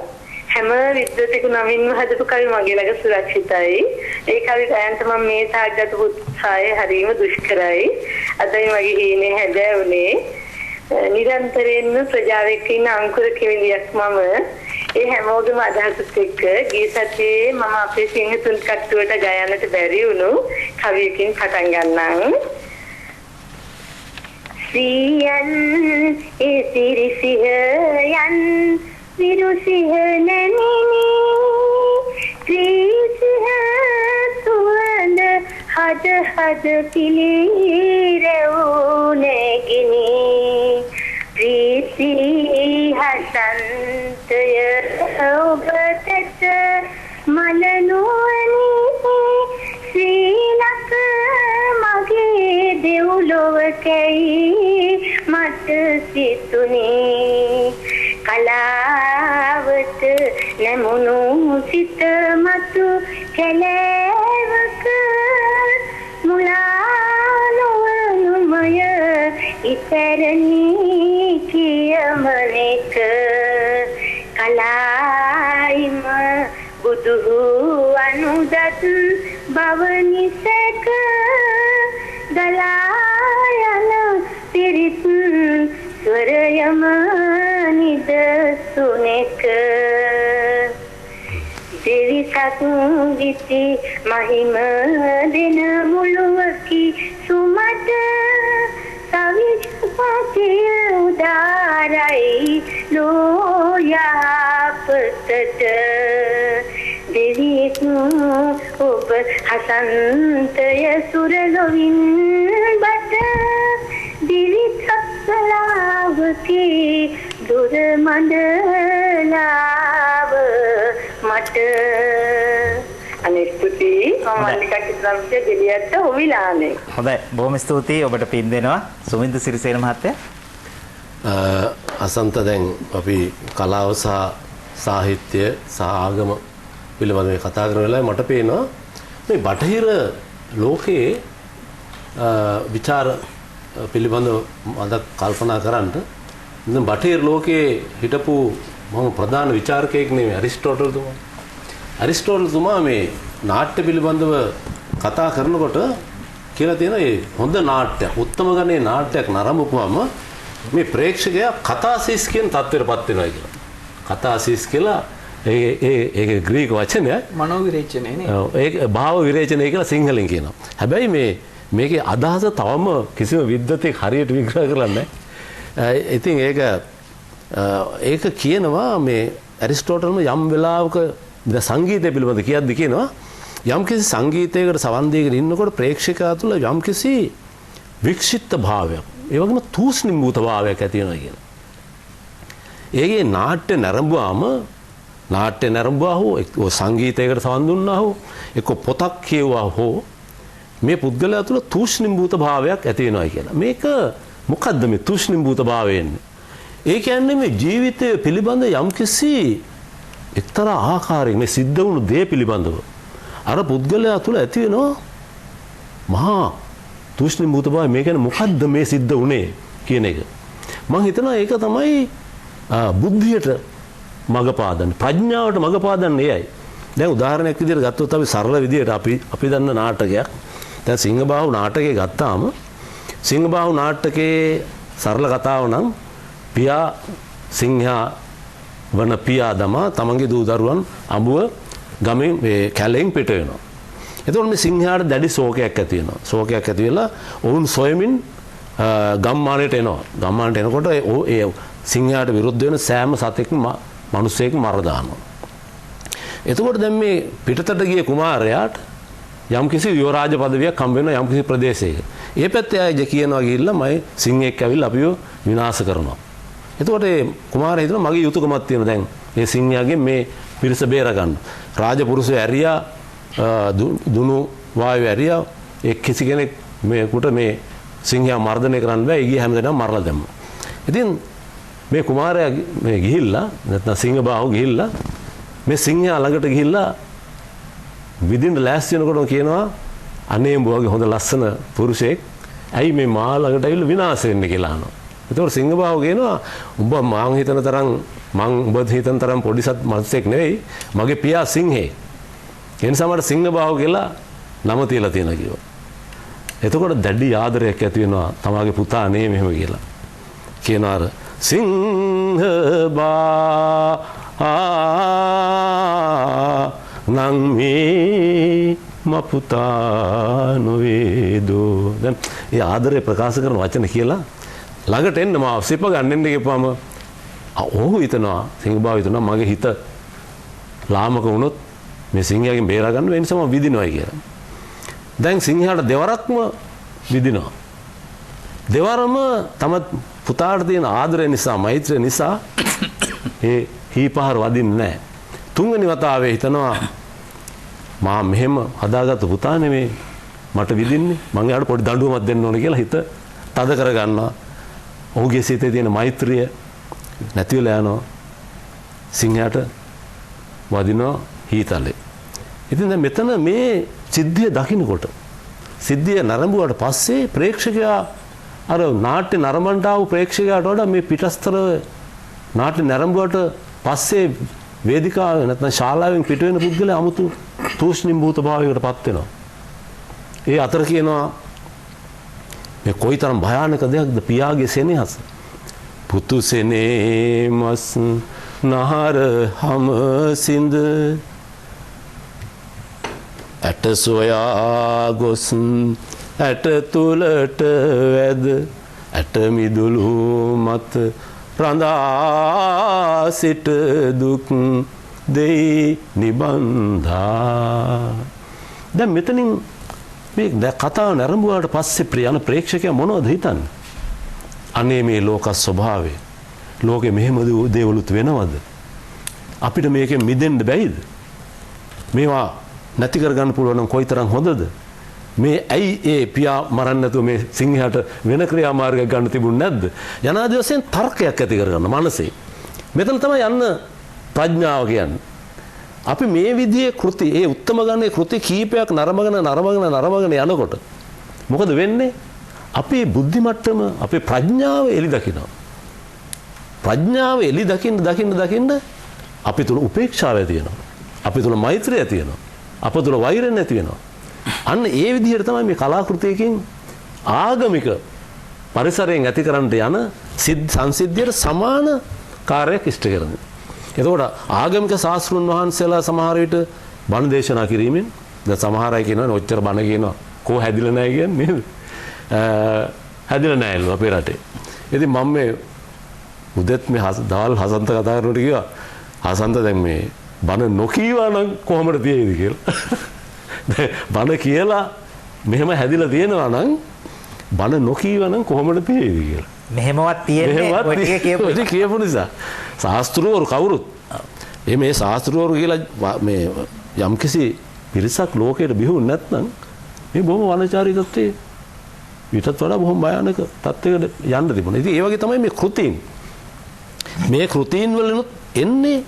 හැම විද්වතෙකු නමින්ම හදපු කවි මගේ ළඟ සුරක්ෂිතයි. ඒ කවි ගයන්ට මම මේ තාක් ගත උත්සාහය හරිම දුෂ්කරයි. අදයි මගේ හීනේ හැදෑවුනේ. නිරන්තරයෙන්ම ප්‍රජාව එක්ක ඉන්න අංකුර කිවිඳියක් මම. ඒ හැමෝගෙම අදහසත් එක්ක ගිය සතියේ මම අපේ සිංහතුන් කට්ටුවට ගයන්නට බැරි වුණු කවියකින් පටන් ගන්නම්. සියන් ඒ සිරිසිහයන් විරුසිහ නැමිනි ත්‍රිසිහ සුවඳ හද හද පිළිරැව් නැගිනි ප්‍රීති හසන්තය ඔබට මලනුවනි ශ්‍රී ලක මගේ දෙව්ලොව කැයි මට සිතුනේ කලාවට නැමුණු සිත මතු කැලෑවක මුලා නොවනුමය ඉතරණි කියමනෙක කලායිම බුදුහු අනුදත් බව නිසක ගලා යන පිරිත් ස්වරයම නිදසුනෙක දෙවිසක් ගිති මහිම දෙන මුළුවකි සුමත සවිජපතිය උදාරයි ලෝයාපතට දෙවියෙක් ඔබ හසන්තය සුරලොවින් බට දිවිසක්ලාවකි දුර මණ්ඩලාව මට. අනේ ස්තුතියි. මම මල්ලිකා කිතුනම්ගේ ගෙලියත්ත ඔවිලානේ. හොඳයි, බොහොම ස්තුතියි ඔබට පින් දෙනවා. සුමින්ද සිරිසේන මහත්තයා. අසන්ත, දැන් අපි කලාව සහ සාහිත්‍ය සහ ආගම පිළිබඳව කතා කරන වෙලාවේ මට පේනවා මේ බටහිර ලෝකයේ විචාර පිළිබඳව අද කල්පනා කරන්න. දැන් බටහිර ලෝකයේ හිටපු මම ප්‍රධාන විචාරකයෙක් නෙමෙයි ඇරිස්ටෝටල් තුමා. ඇරිස්ටෝටල් තුමා මේ නාට්‍ය පිළිබඳව කතා කරනකොට කියලා තියෙන ඒ හොඳ නාට්‍යයක්, උත්තම ගණයේ නාට්‍යයක් නරඹපුවම මේ ප්‍රේක්ෂකයා කතාසිස් කියන තත්ත්වයටපත් වෙනවා කියලා. කතාසිස් කියලා ඒ ඒ ඒක ග්‍රීක වචනයක්. මනෝ විරේචනය නේ. ඔව්, ඒක භාව විරේචනය කියලා සිංහලෙන් කියනවා. හැබැයි මේ මේකේ අදහස තවම කිසිම විද්වතෙක් හරියට විග්‍රහ කරලා නැහැ. ඉතින් ඒක ඒක කියනවා මේ ඇරිස්ටෝටල්ම යම් වෙලාවක දැන් සංගීතය පිළිබඳ කියද්දි කියනවා යම් කිසි සංගීතයකට සවන් දීගෙන ඉන්නකොට ප්‍රේක්ෂකයා තුළ යම් කිසි වික්ෂිප්ත භාවයක්, ඒ වගේම තූස්නිම්භූත භාවයක් ඇති වෙනවා කියලා. ඒකේ නාට්‍ය නැරඹුවාම, නාට්‍ය නැරඹුවා හෝ එක්ක සංගීතයකට සවන් දුන්නා හෝ එක්ක පොතක් කියවුවා හෝ මේ පුද්ගලයා තුළ තූස්නිම්භූත භාවයක් ඇති වෙනවා කියලා. මේක මොකද්ද මේ තූස්නිම්භූත භාවය එන්නේ? ඒ කියන්නේ මේ ජීවිතය පිළිබඳ යම්කිසි එක්තරා ආකාරයක මේ සිද්ධ වුණු දේ පිළිබඳව අර පුද්ගලයා තුළ ඇති වෙනවා මහා තූස්නිම්භූත භාවය. මේ කියන්නේ මොකද්ද මේ සිද්ධ වුණේ කියන එක. මං හිතනවා ඒක තමයි බුද්ධියට මඟ පාදන්නේ, ප්‍රඥාවට මඟ පාදන්නේ එයයි. දැන් උදාහරණයක් විදිහට ගත්තොත් අපි සරල විදිහට අපි දන්න නාටකයක්. දැන් සිංහබාහු නාටකය ගත්තාම සිංහබාහු නාටකයේ සරල කතාව නම් පියා සිංහයා වන පියා දමා තමන්ගේ දූ දරුවන් අඹුව ගමෙන් මේ කැලෙන් පිට වෙනවා. එතකොට මේ සිංහයාට දැඩි ශෝකයක් ඇති වෙනවා. ශෝකයක් ඇති වෙලා ඔවුන් සොයමින් ගම්මානයට එනවා. ගම්මානයට එනකොට ඒ සිංහයාට විරුද්ධ වෙන සෑම සතෙක්ම මිනිසෙක්ම මර දානවා. එතකොට දැන් මේ පිටතට ගිය කුමාරයාට යම්කිසි යුවරාජ පදවියක් හම්බ වෙනවා යම්කිසි ප්‍රදේශයක. ඒ පැත්තේ අය කියනවා ගිහිල්ලා මම සිංහෙක් ඇවිල්ලා අපිව විනාශ කරනවා. එතකොට ඒ කුමාරයා හිතනවා මගේ යුතුයකමක් තියෙනවා දැන් මේ සිංහයාගෙන් මේ පිරිස බේර ගන්න. රාජපුරුෂය ඇරියා, දුනු වායු ඇරියා, ඒ කිසි කෙනෙක් මේකට මේ සිංහයා මර්ධනය කරන්න බෑ. ඒ ගිය හැමදෙනාම මරලා දැම්මා. ඉතින් මේ කුමාරයා මේ ගිහිල්ලා නැත්නම් සිංහබාහු ගිහිල්ලා මේ සිංහයා ළඟට ගිහිල්ලා විදින්න ලෑස්ති වෙනකොටම කියනවා අනේ උඹ වගේ හොඳ ලස්සන පුරුෂයෙක් ඇයි මේ මා ළඟට ඇවිල්ලා විනාශ වෙන්නේ කියලා අහනවා. එතකොට සිංහබාහු කියනවා උඹ මං හිතන තරම් මං උඹ හිතන තරම් පොඩි සත් මිනිසෙක් නෙවෙයි, මගේ පියා සිංහයෙක්. ඒ නිසා මට සිංහබාහු කියලා නම තියලා තියෙනවා කිව්වා. එතකොට දැඩි ආදරයක් ඇති වෙනවා තමාගේ පුතා නේ මෙහෙම කියලා. කියනවා අර සිංහබා නං මේ මපුතා නොවේදෝ. දැන් ඒ ආදරය ප්‍රකාශ කරන වචන කියලා ළඟට එන්න මාව සිප ගන්න එන්න කියපුවම ඔහු හිතනවා, සිංහබාහු හිතනවා මගේ හිත ලාමක වුණොත් මේ සිංහයාගෙන් බේරා ගන්න වෙන නිසා මම විදිනවයි කියලා. දැන් සිංහයාට දෙවරක්ම විදිනවා. දෙවරම තම පුතාට තියෙන ආදරය නිසා, මෛත්‍රිය නිසා ඒ හීපහර වදින්නේ නැහැ. තුන්වෙනි වතාවේ හිතනවා මා මෙහෙම හදාගත්තු පුතා නෙමේ මට විදින්නේ, මං එයාට පොඩි දඬුවමක් දෙන්න ඕන කියලා හිත තද කරගන්නවා. ඔහුගේ සිතේ තියෙන මෛත්‍රිය නැති වෙලා යනවා. සිංහයාට වදිනවා හීතලේ. ඉතින් දැන් මෙතන මේ සිද්ධිය දකින්නකොට, සිද්ධිය නරඹුවාට පස්සේ ප්‍රේක්ෂකයා අර නාට්‍ය නරඹන්නට ආව ප්‍රේක්ෂකයාට වඩා මේ පිටස්තර නාට්‍ය නරඹුවාට පස්සේ වේදිකාව නැත්නම් ශාලාවෙන් පිට වෙන පුද්ගලයා 아무තු තූෂ්ණිම්භූත භාවයකට පත් වෙනවා. ඒ අතර කියනවා මේ කොයිතරම් භයානක දෙයක්ද පියාගේ සෙනෙහස. පුතු සෙනෙහස් නහර හම සිඳ ඇට සොයා ගොස් ඇට තුලට වැද ඇට මිදුළු මත රඳා සිට දුක් දෙයි නිබන්ධා. දැන් මෙතනින් මේ කතාව නැරඹුවාට පස්සේ ප්‍රියන ප්‍රේක්ෂකයා මොනවද හිතන්නේ? අනේ මේ ලෝක ස්වභාවය, ලෝකෙ මෙහෙම දේවලුත් වෙනවද? අපිට මේකෙන් මිදෙන්න බැයිද? මේවා නැති කරගන්න පුළුවන් නම් කොයිතරම් හොඳද? මේ ඇයි ඒ පියා මරන්න නැතුව මේ සිංහයාට වෙන ක්‍රියාමාර්ගයක් ගන්න තිබුණ නැද්ද? යනාදී වශයෙන් තර්කයක් ඇති කරගන්න මනසේ. මෙතන තමයි යන්න ප්‍රඥාව කියන්නේ. අපි මේ විදිහේ කෘති, ඒ උත්තම ගණයේ කෘති කීපයක් නරඹගෙන නරඹගෙන නරඹගෙන යනකොට මොකද වෙන්නේ? අපේ බුද්ධි මට්ටම, අපේ ප්‍රඥාව එලි දකිනවා. ප්‍රඥාව එලි දකින්න දකින්න දකින්න අපි තුල උපේක්ෂාව ඇති වෙනවා. අපි තුල මෛත්‍රිය ඇති වෙනවා. අප තුල වෛරය නැති වෙනවා. අන්න ඒ විදිහට තමයි මේ කලාකෘතියකින් ආගමික පරිසරයෙන් ඇති කරන්න යන සංසිද්ධියට සමාන කාර්යයක් ඉෂ්ට කරන්නේ. එතකොට ආගමික ශාස්ත්‍රුන් වහන්සේලා සමහර විට බණ දේශනා කිරීමෙන්, දැන් සමහර අය කියනවා ඔච්චර බණ කියනවා කෝ හැදිලා නැහැ කියන්නේ නේද? හැදිලා නැහැලු අපේ රටේ. ඉතින් මම මේ උදෙත් මේ දවල් හසන්ත කතා කරනකොට කිව්වා, හසන්ත දැන් මේ බණ නොකීවා නම් කොහොමද තියෙයිද කියලා. දැන් බණ කියලා මෙහෙම හැදිලා තියෙනවා නම් බණ නොකීව නම් කොහොමද පිළිවි කියලා. මෙහෙමවත් තියෙන්නේ ඔය ටික කියපු නිසා. ශාස්ත්‍රවරු කවුරුත් මේ ශාස්ත්‍රවරු කියලා මේ යම්කිසි පිරිසක් ලෝකයට බිහි වුණ නැත්නම් මේ බොහොම වනචාරී තත්ත්වයේ ඊටත් වඩා බොහොම භයානක තත්ත්වයකට යන්න තිබුණා. ඉතින් ඒ වගේ තමයි මේ කෘතීන්. මේ කෘතීන් වලිනුත් එන්නේ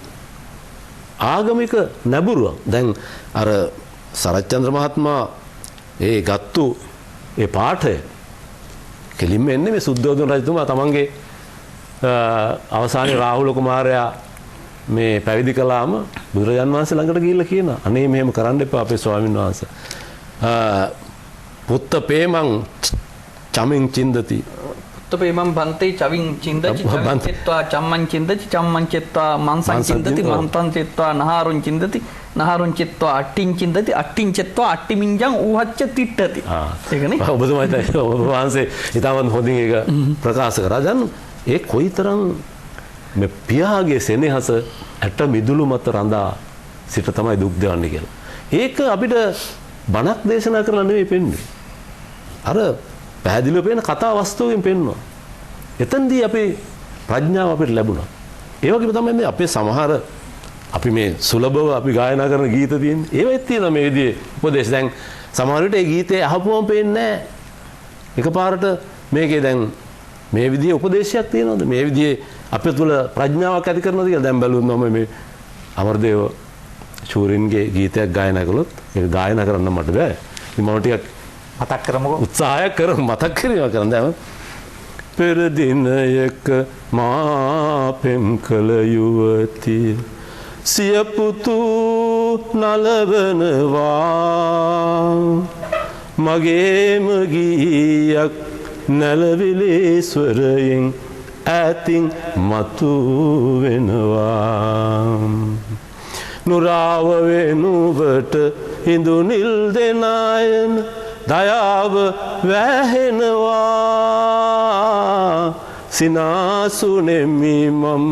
ආගමික නැඹුරුවක්. දැන් අර සරච්චන්ද්‍ර මහත්මයා ඒ ගත්තු ඒ පාඨය කෙලින්ම එන්නේ මේ සුද්ධෝදන රජතුමා තමන්ගේ අවසානයේ රාහුල කුමාරයා මේ පැවිදි කළාම බුදුරජාන් වහන්සේ ළඟට ගිහිල්ලා කියනවා අනේ මෙහෙම කරන්න එපා අපේ ස්වාමීන් වහන්සේ. පුත්ත පේමං චමින් චින්දති. පුත්ත පේමං බන්තේ චවින් චින්දති චවින් චිත්වා චම්මං චින්දති චම්මං චිත්වා මංසං චින්දති මංසං චිත්වා නහාරුං චින්දති නහාරුං චිත්වා අට්ටිං චින්දති අට්ටිං චිත්වා අට්ටිමින්ජං ඌහච්ච තිට්ඨති. ඒකනේ ඔබතුමා ඔබ වහන්සේ ඉතාමත් හොඳින් ඒක ප්‍රකාශ කරා. දැන් ඒ කොයිතරම් මේ පියාගේ සෙනෙහස ඇට මිදුළු මත රඳා සිට තමයි දුක් දෙවන්නේ කියලා. ඒක අපිට බණක් දේශනා කරලා නෙවෙයි පෙන්වන්නේ. අර පැහැදිලිව පේන කතා වස්තුවෙන් පෙන්වනවා. එතෙන්දී අපේ ප්‍රඥාව අපිට ලැබුණා. ඒ වගේම තමයි මේ අපේ සමහර අපි මේ සුලභව අපි ගායනා කරන ගීත තියෙන්නේ. ඒවෙත් තියෙනවා මේ විදිහේ උපදේශ. දැන් සමහර විට ඒ ගීතේ අහපුවම පේන්නේ නැහැ. එකපාරට මේකේ දැන් මේ විදිහේ උපදේශයක් තියෙනවද? මේ විදිහේ අපේ තුල ප්‍රඥාවක් ඇති කරනවද කියලා දැන් බැලුවොත් මම මේ අමරදේව ශූරින්ගේ ගීතයක් ගායනා කළොත් ඒක ගායනා කරන්න මට බෑ. ඉතින් මම ටිකක් මතක් කරමුකෝ. උත්සාහයක් කරමු මතක් කිරීම කරන්න. දැන් පෙර දිනයක මා පෙම් කළ යුවතිය සිය පුතු නලවනවා මගේම ගීයක් නැලවිලි ස්වරයෙන් ඈතින් මතු වෙනවා නුරාව වෙනුවට හිඳුනිල් දෙනායන දයාව වැහෙනවා සිනාසුනෙමි මම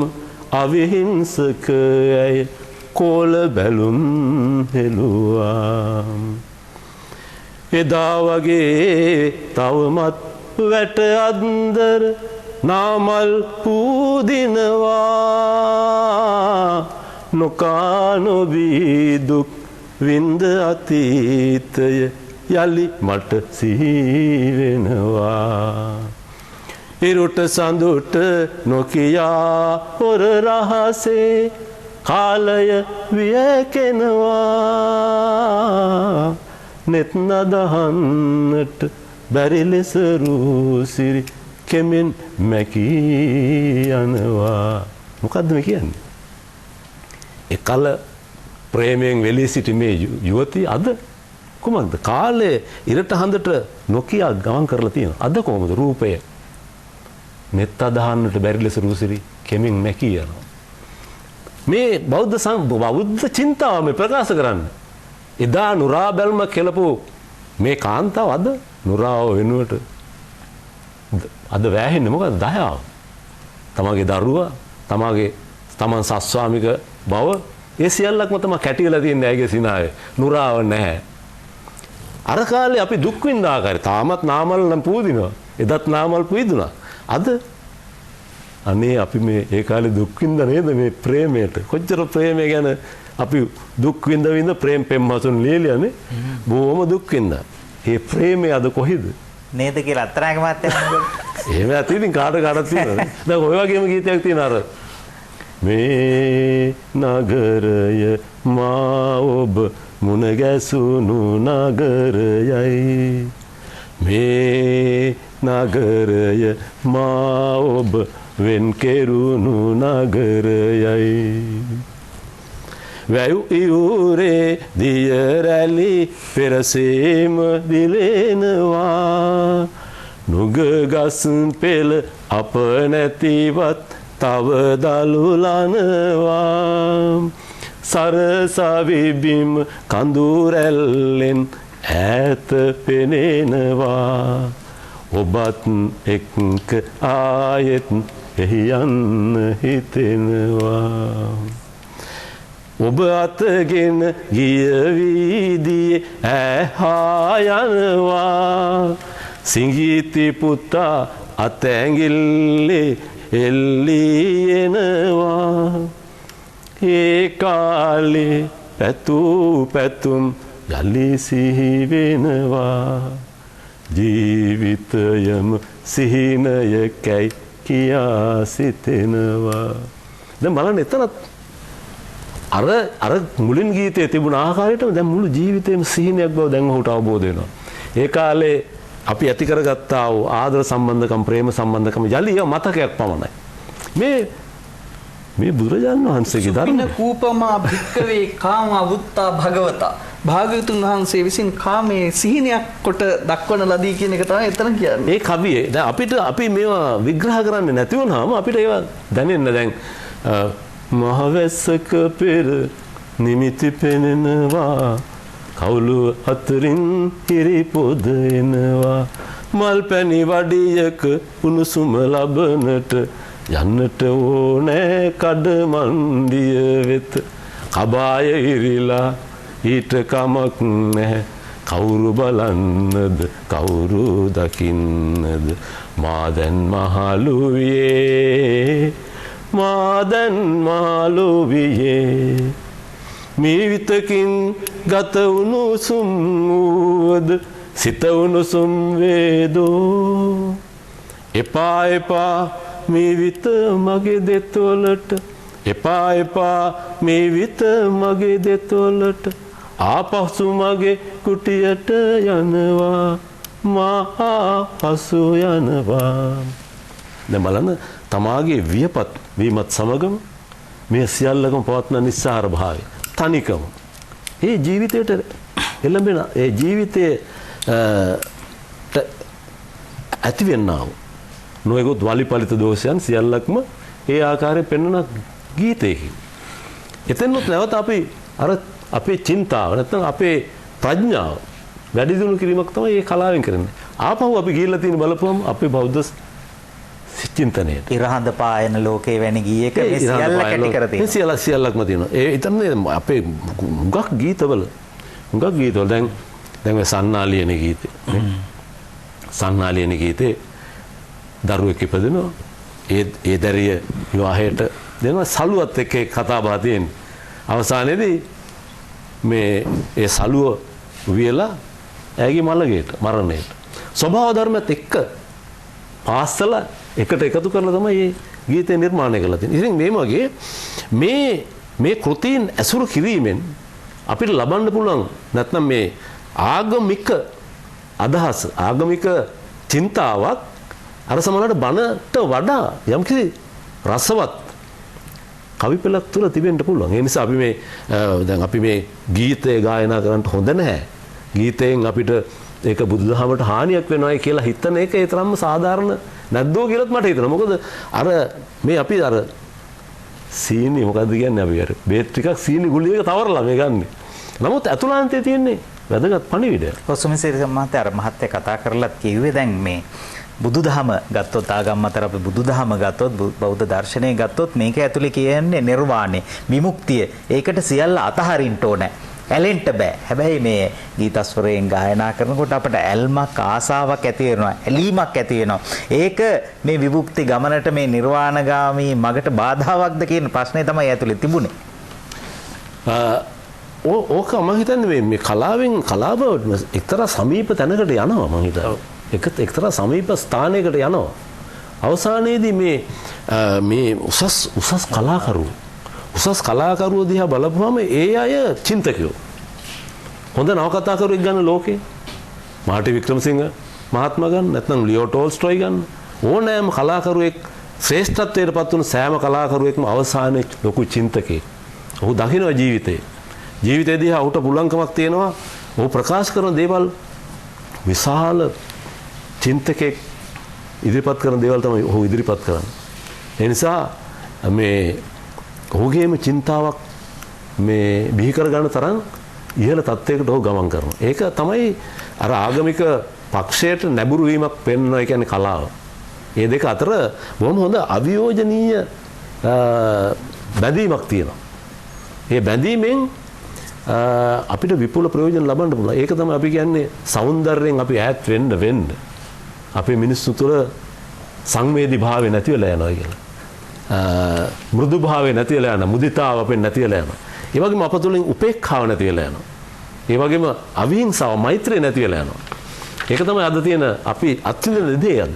අවිහිංසක ඇය කෝල බැලුම් හෙළුවා එදා වගේ තවමත් වැට අන්දර නාමල් පූදිනවා නොකා නොබී දුක් වින්ද අතීතය යලි මට සිහි වෙනවා ඉරුට සඳුට නොකියා හොර රහසේ කාලය වියකෙනවා නෙත් නදහන්නට බැරි ලෙස රූසිරි කෙමෙන් මැකී යනවා. මොකද්ද මේ කියන්නේ? එකල ප්‍රේමයෙන් වෙලී සිටි මේ යුවතිය අද කුමක්ද? කාලය ඉරට හඳට නොකියා ගමන් කරලා තියෙනවා. අද කොහොමද රූපය නෙත් අදහන්නට බැරි ලෙස රූසිරි කෙමෙන් මැකී යනවා. මේ බෞද්ධ චින්තාව මේ ප්‍රකාශ කරන්නේ. එදා නුරා බැල්ම කෙලපු මේ කාන්තාව අද නුරාව වෙනුවට අද වැහෙන්නේ මොකද? දයාව. තමගේ දරුවා, තමගේ තමන් සස්වාමික බව ඒ සියල්ලක්ම තමයි කැටිලා තියෙන්නේ ඇගේ සිනාවේ. නුරාව නැහැ. අර කාලේ අපි දුක් විඳ ආකාරය තාමත් නාමල් නම් පූදිනවා. එදත් නාමල් පූදුනා. අද අනේ අපි මේ ඒ කාලේ දුක් විඳ නේද මේ ප්‍රේමයට. කොච්චර ප්‍රේමය ගැන අපි දුක් විඳ විඳ ප්‍රේම පෙම්වතුන් ලියලියානේ. බොහොම දුක් විඳා. ඒ ප්‍රේමය අද කොහෙද? නේද කියලා අත්තරාගේ මහත්තයා මම එහෙම ඇති ඉතින් කාට කාටත් තියෙනවා. දැන් ඔය වගේම ගීතයක් තියෙනවා අර මේ නගරය මා ඔබ මුණ ගැසුණු නගරයයි මේ නගරය මා ඔබ වෙන් කෙරුණු නගරයයි වැව් ඉවුරේ දිය රැලි පෙරසේම දිලෙනවා නුග ගස් පෙළ අප නැතිවත් තව දලුලනවා සරසවි බිම කඳු රැල්ලෙන් ඈත පෙනෙනවා ඔබත් එක්ක ආයෙත් එහි යන්න හිතෙනවා ඔබ අතගෙන ගිය වීදියේ ඈහා යනවා සිඟීති පුතා අත ඇඟිල්ලේ එල්ලී එනවා. ඒ කාලේ පැතූ පැතුම් යලි සිහි වෙනවා. ජීවිතයම සිහිනයකැයි කියා සිතෙනවා. දැන් බලන්න එතනත් අර අර මුලින් ගීතයේ තිබුණ ආකාරයටම දැන් මුළු ජීවිතේම සිහිනයක් බව දැන් ඔහුට අවබෝධ වෙනවා. ඒ කාලේ අපි ඇති කරගත්තා වූ ආදර සම්බන්ධකම්, ප්‍රේම සම්බන්ධකම් යලි ඒවා මතකයක් පමණයි. මේ මේ බුදුරජාණන් වහන්සේගේ ධර්මය. සුපින කූපමා භික්කවේ කාමා වුත්තා භගවතා. භාග්‍යවතුන් වහන්සේ විසින් කාමයේ සිහිනයක් කොට දක්වන ලදී කියන එක තමයි එතන කියන්නේ. ඒ කවියේ දැන් අපිට අපි මේවා විග්‍රහ කරන්නේ නැති වුනහම අපිට ඒවා දැනෙන්න දැන් මහවැස්සක පෙර නිමිති පෙනෙනවා, කවුළු අතරින් හිරි පොද එනවා, මල් පැණි වඩියක උණුසුම ලබනට යන්නට ඕනෑ කඩ මණ්ඩිය වෙත, කබාය ඉරිලා ඊට කමක් නැහැ, කවුරු බලන්නද කවුරු දකින්නද, මා දැන් මහලු වියේ, මා දැන් මහලු වියේ, මේ විතකින් ගත උණුසුම් වූවද සිත උණුසුම් වේදෝ, එපා එපා මේ විත මගේ දෙතොලට, එපා එපා මේ විත මගේ දෙතොලට, ආපසු මගේ කුටියට යනවා, මා ආපසු යනවා. දැන් බලන්න තමාගේ වියපත් වීමත් සමගම මේ සියල්ලකම පවත්න නිස්සාර භාවය, තනිකම, ඒ ජීවිතයට එළඹෙන, ඒ ජීවිතයේ ඇතිවෙනා වූ නොයෙකුත් වලිපලිත දෝෂයන් සියල්ලක්ම ඒ ආකාරයෙන් පෙන්වන ගීතයකින්. එතනොත් නැවත අපි අර අපේ චින්තාව නැත්නම් අපේ ප්‍රඥාව වැඩි දියුණු කිරීමක් තමයි මේ කලාවෙන් කරන්නේ. ආපහු අපි ගිහිල්ලා තියෙන බලපුවම අපේ බෞද්ධ චින්තනයට. ඉරහඳ පායන ලෝකේ වැනි ගීයක මේ සියල්ල කැටි කර තියෙනවා. මේ සියල්ලක්ම තියෙනවා. ඒ ඉතින් අපේ හුඟක් ගීතවල දැන් දැන් ඔය සන්නාලියන ගීතේ. සන්නාලියන ගීතේ දරුවෙක් ඉපදෙනවා. ඒ දැරිය විවාහයට දෙනවා. සලුවත් එක්ක කතා බහ තියෙන්නේ. අවසානයේදී මේ ඒ සලුව වියලා ඇයගේ මළගේට මරණයට. ස්වභාව ධර්මත් එක්ක පාස්සලා එකට එකතු කරලා තමයි මේ ගීතය නිර්මාණය කරලා තියෙන්නේ. ඉතින් මේ වගේ මේ මේ කෘතීන් ඇසුරු කිරීමෙන් අපිට ලබන්න පුළුවන් නැත්නම් මේ ආගමික අදහස, ආගමික චින්තාවක් අර සමහරවිට බණට වඩා යම්කිසි රසවත් කවි පෙළක් තුළ තිබෙන්න පුළුවන්. ඒ නිසා අපි මේ දැන් අපි මේ ගීතය ගායනා කරන්න හොඳ නැහැ. ගීතයෙන් අපිට ඒක බුදුදහමට හානියක් වෙනවායි කියලා හිතන එක ඒ තරම්ම සාධාරණ නැද්දෝ කියලාත් මට හිතෙනවා. මොකද අර මේ අපි අර සීනි මොකද්ද කියන්නේ අපි අර බේත් ටිකක් සීනි ගුලියක තවරලා මේ ගන්නෙ. නමුත් ඇතුළාන්තයේ තියෙන්නේ වැදගත් පණිවිඩයක්. ඔව් සුමිසිරි මහත්තයා අර මහත්තයා කතා කරලත් කිව්වේ දැන් මේ බුදුදහම ගත්තොත් ආගම් අතර අපි බුදුදහම ගත්තොත් බෞද්ධ දර්ශනය ගත්තොත් මේක ඇතුලේ කියන්නේ නිර්වාණය, විමුක්තිය. ඒකට සියල්ල අතහරින්න ඕනේ. ඇලෙන්න බෑ. හැබැයි මේ ගීතස්වරයෙන් ගායනා කරනකොට අපට ඇල්මක්, ආසාවක් ඇති වෙනවා, ඇලීමක් ඇති වෙනවා. ඒක මේ විමුක්ති ගමනට, මේ නිර්වාණගාමී මගට බාධාවක්ද කියන ප්‍රශ්නේ තමයි ඇතුලේ තිබුණේ. ඕක මම හිතන්නේ මේ කලාවෙන් කලාව එක්තරා සමීප තැනකට යනවා මම හිතන්නේ. එක්තරා සමීප ස්ථානයකට යනවා. අවසානයේදී මේ මේ උසස් උසස් කලාකරුවෝ දිහා බලපුවම ඒ අය චින්තකයෝ. හොඳ නවකතාකරුවෙක් ගන්න ලෝකේ මාටි වික්‍රමසිංහ මහත්මයා ගන්න, නැත්නම් ලියෝ ටෝල්ස්ටොයි ගන්න, ඕනෑම කලාකරුවෙක් ශ්‍රේෂ්ඨත්වයට පත් වුණු සෑම කලාකරුවෙක්ම අවසානයේ ලොකු චින්තකයෙක්. ඔහු දකිනවා ජීවිතේ. ජීවිතේ දිහා ඔහුට පුළුවන්කමක් තියෙනවා. ඔහු ප්‍රකාශ කරන දේවල් විශාල චින්තකයෙක් ඉදිරිපත් කරන දේවල් තමයි ඔහු ඉදිරිපත් කරන්නේ. ඒ නිසා මේ ඔහුගේම චින්තාවක් මේ බිහි කර ගන්න තරම් ඉහළ තත්ත්වයකට ඔහු ගමන් කරනවා. ඒක තමයි අර ආගමික පක්ෂයට නැඹුරු වීමක් පෙන්වනවා. ඒ කියන්නේ කලාව. මේ දෙක අතර බොහොම හොඳ අවියෝජනීය බැඳීමක් තියෙනවා. මේ බැඳීමෙන් අපිට විපුල ප්‍රයෝජන ලබන්න පුළුවන්. ඒක තමයි අපි කියන්නේ සෞන්දර්යයෙන් අපි ඈත් වෙන්න වෙන්න. අපේ මිනිස්සු තුළ සංවේදී භාවය නැති වෙලා යනවා කියලා. මෘදු භාවය නැති වෙලා යනවා. මුදිතාව අපෙන් නැති වෙලා යනවා. ඒ වගේම අප තුළින් උපේක්ඛාව නැති වෙලා යනවා. ඒ වගේම අවිහිංසාව, මෛත්‍රිය නැති වෙලා යනවා. ඒක තමයි අද තියෙන අපි අත්විඳින දේ අද.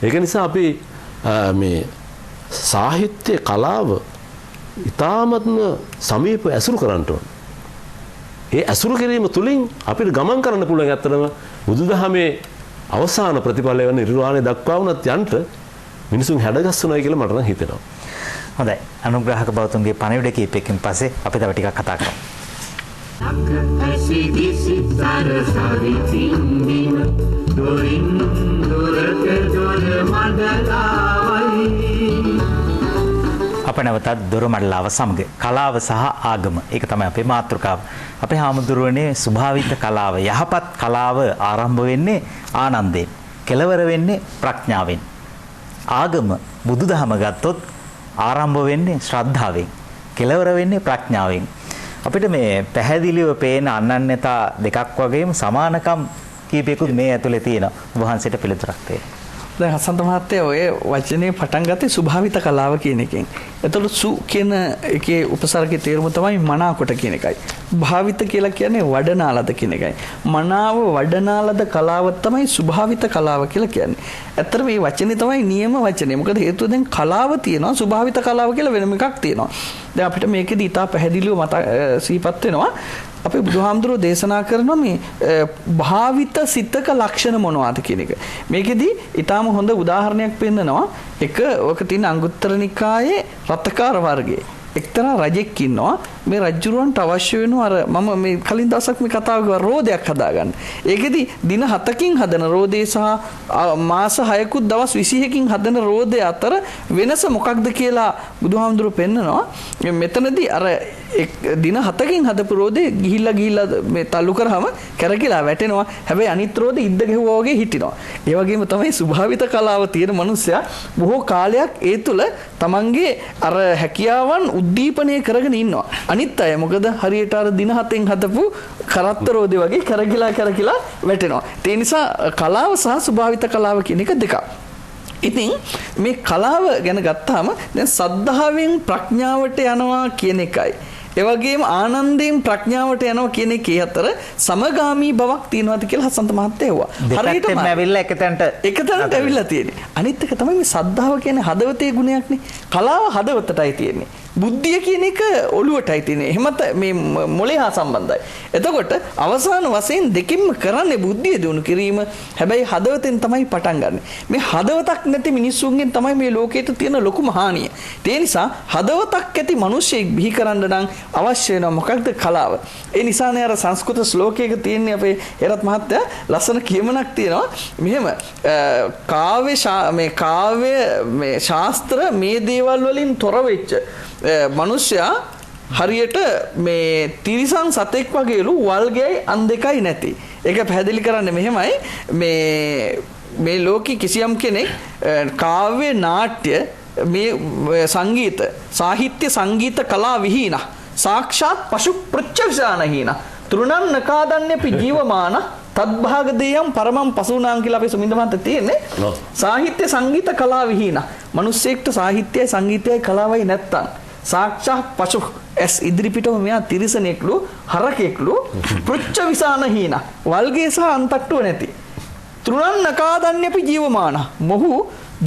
ඒක නිසා අපි මේ සාහිත්‍ය කලාව ඉතාමත්ම සමීප ඇසුරු කරන්න ඕන. ඒ ඇසුරු කිරීම තුළින් අපිට ගමන් කරන්න පුළුවන් ඇත්තටම බුදුදහමේ අවසාන ප්‍රතිඵලය වන නිර්වාණය දක්වා වුණත් යන්න මිනිසුන් හැඩගස්සනවා කියලා මට නම් හිතෙනවා. හොඳයි. අනුග්‍රහක බෞතුන්ගේ පණිවිඩ කීපයකින් පස්සේ අපි තව ටිකක් කතා කරමු. අප නැවතත් දොරමඩලාව සමග කලාව සහ ආගම, ඒක තමයි අපේ මාතෘකාව. අපේ හාමුදුරුවනේ ස්වභාවිත කලාව, යහපත් කලාව ආරම්භ වෙන්නේ ආනන්දයෙන්, කෙලවර වෙන්නේ ප්‍රඥාවෙන්. ආගම බුදුදහම ගත්තොත් ආරම්භ වෙන්නේ ශ්‍රද්ධාවෙන්, කෙලවර වෙන්නේ ප්‍රඥාවෙන්. අපිට මේ පැහැදිලිව පේන අනන්‍යතා දෙකක් වගේම සමානකම් කීපයකුත් මේ ඇතුලේ තියෙනවා. ඔබ වහන්සේට පිළිතුරක් තියෙනවා. දැන් හසන්ත මහත්තයා ඔය වචනේ පටන් ගත්තේ ස්වභාවිත කලාව කියන එකෙන්. එතකොට සු කියන එකේ උපසර්ගයේ තේරුම තමයි මනාකොට කියන එකයි. භාවිත කියලා කියන්නේ වඩනාලද කියන එකයි. මනාව වඩනාලද කලාව තමයි ස්වභාවිත කලාව කියලා කියන්නේ. ඇත්තටම මේ වචනේ තමයි නියම වචනේ. මොකද හේතුව දැන් කලාව තියෙනවා, ස්වභාවිත කලාව කියලා වෙනම එකක් තියෙනවා. දැන් අපිට මේකෙදි ඉතා පැහැදිලිව මත සිහිපත් වෙනවා. අපේ බුදුහාමුදුරුවෝ දේශනා කරනවා මේ භාවිත සිතක ලක්ෂණ මොනවාද කියන එක. මේකෙදි ඊටාම හොඳ උදාහරණයක් පෙන්නනවා. එක ඔක තියෙන අංගුත්තර නිකායේ රතකාර වර්ගයේ එක්තරා රජෙක් ඉන්නවා. මේ රජුරවන්ට අවශ්‍ය වෙනවා අර මම මේ කලින් දවසක් මේ කතාව කිව්වා රෝදයක් හදාගන්න. ඒකෙදි දින 7කින් හදන රෝදේ සහ මාස 6කුත් දවස් 21කින් හදන රෝදේ අතර වෙනස මොකක්ද කියලා බුදුහාමුදුරුවෝ පෙන්නනවා. මෙතනදී අර දින 7කින් හදපු රෝදේ ගිහිල්ලා ගිහිල්ලා මේ තල්ලු කරාම කැරකිලා වැටෙනවා. හැබැයි අනිත් රෝදේ ඉද්ද ගැහුවා වගේ හිටිනවා. ඒ වගේම තමයි ස්වභාවිත කලාව තියෙන මනුස්සයා බොහෝ කාලයක් ඒ තුල තමන්ගේ අර හැකියාවන් උද්දීපනය කරගෙන ඉන්නවා. අනිත් අය මොකද හරියට අර දින 7න් හදපු කරත්ත රෝදේ වගේ කැරකිලා කැරකිලා වැටෙනවා. ඒ නිසා කලාව සහ ස්වභාවිත කලාව කියන එක දෙකක්. ඉතින් මේ කලාව ගැන ගත්තාම දැන් සද්ධාවෙන් ප්‍රඥාවට යනවා කියන එකයි, ඒ වගේම ආනන්දයෙන් ප්‍රඥාවට යනවා කියන එකේ අතර සමගාමී බවක් තියෙනවද කියලා හසන්ත මහත්තයා ඇහුවා. හරියටම ඇවිල්ලා එක තැනට එක තැනට ඇවිල්ලා තියෙන්නේ. අනිත් එක තමයි මේ සද්ධාව කියන්නේ හදවතේ ගුණයක්නේ. කලාව හදවතටයි තියෙන්නේ. බුද්ධිය කියන එක ඔළුවටයි තියෙන්නේ. එහෙමත් මේ මොලේ හා සම්බන්ධයි. එතකොට අවසාන වශයෙන් දෙකින්ම කරන්නේ බුද්ධිය දිනු කිරීම. හැබැයි හදවතෙන් තමයි පටන් ගන්නෙ. මේ හදවතක් නැති මිනිස්සුන්ගෙන් තමයි මේ ලෝකයට තියෙන ලොකුම හානිය. ඒ නිසා හදවතක් ඇති මිනිස්සෙක් බිහි කරන්න නම් අවශ්‍ය වෙනවා මොකක්ද? කලාව. ඒ නිසානේ අර සංස්කෘත ශ්ලෝකයක තියෙන්නේ අපේ හේරත් මහත්තයා ලස්සන කියමනක් තියෙනවා. මෙහෙම කාව්‍ය මේ කාව්‍ය මේ ශාස්ත්‍ර මේ දේවල් වලින් තොර වෙච්ච මනුෂ්‍යයා හරියට මේ තිරිසන් සතෙක් වගේලු වල්ගයයි අන් දෙකයි නැති. ඒක පැහැදිලි කරන්නේ මෙහෙමයි. මේ මේ ලෝකේ කිසියම් කෙනෙක් කාව්‍ය නාට්‍ය මේ සංගීත සාහිත්‍ය සංගීත කලා විහීන සාක්ෂාත් පශු ප්‍රත්‍යක්ෂානහීන තෘණං නකාදන්නේපි ජීවමාන තද්භාග දේයම් පරමං පසුනාං කියලා අපේ සුමින්ද මහත්තයා තියෙන්නේ. සාහිත්‍ය සංගීත කලා විහීන මිනිස්සෙක්ට සාහිත්‍යයි සංගීතයයි කලාවයි නැත්තම් සාක්ෂාත් පශු ඇස් ඉදිරිපිටම මෙයා තිරිසනෙක්ලු හරකෙක්ලු පෘච්ඡ විසානහීන වල්ගේ සහ අන්තට්ටුව නැති තෘණං නකාදන්නේපි ජීවමාන මොහු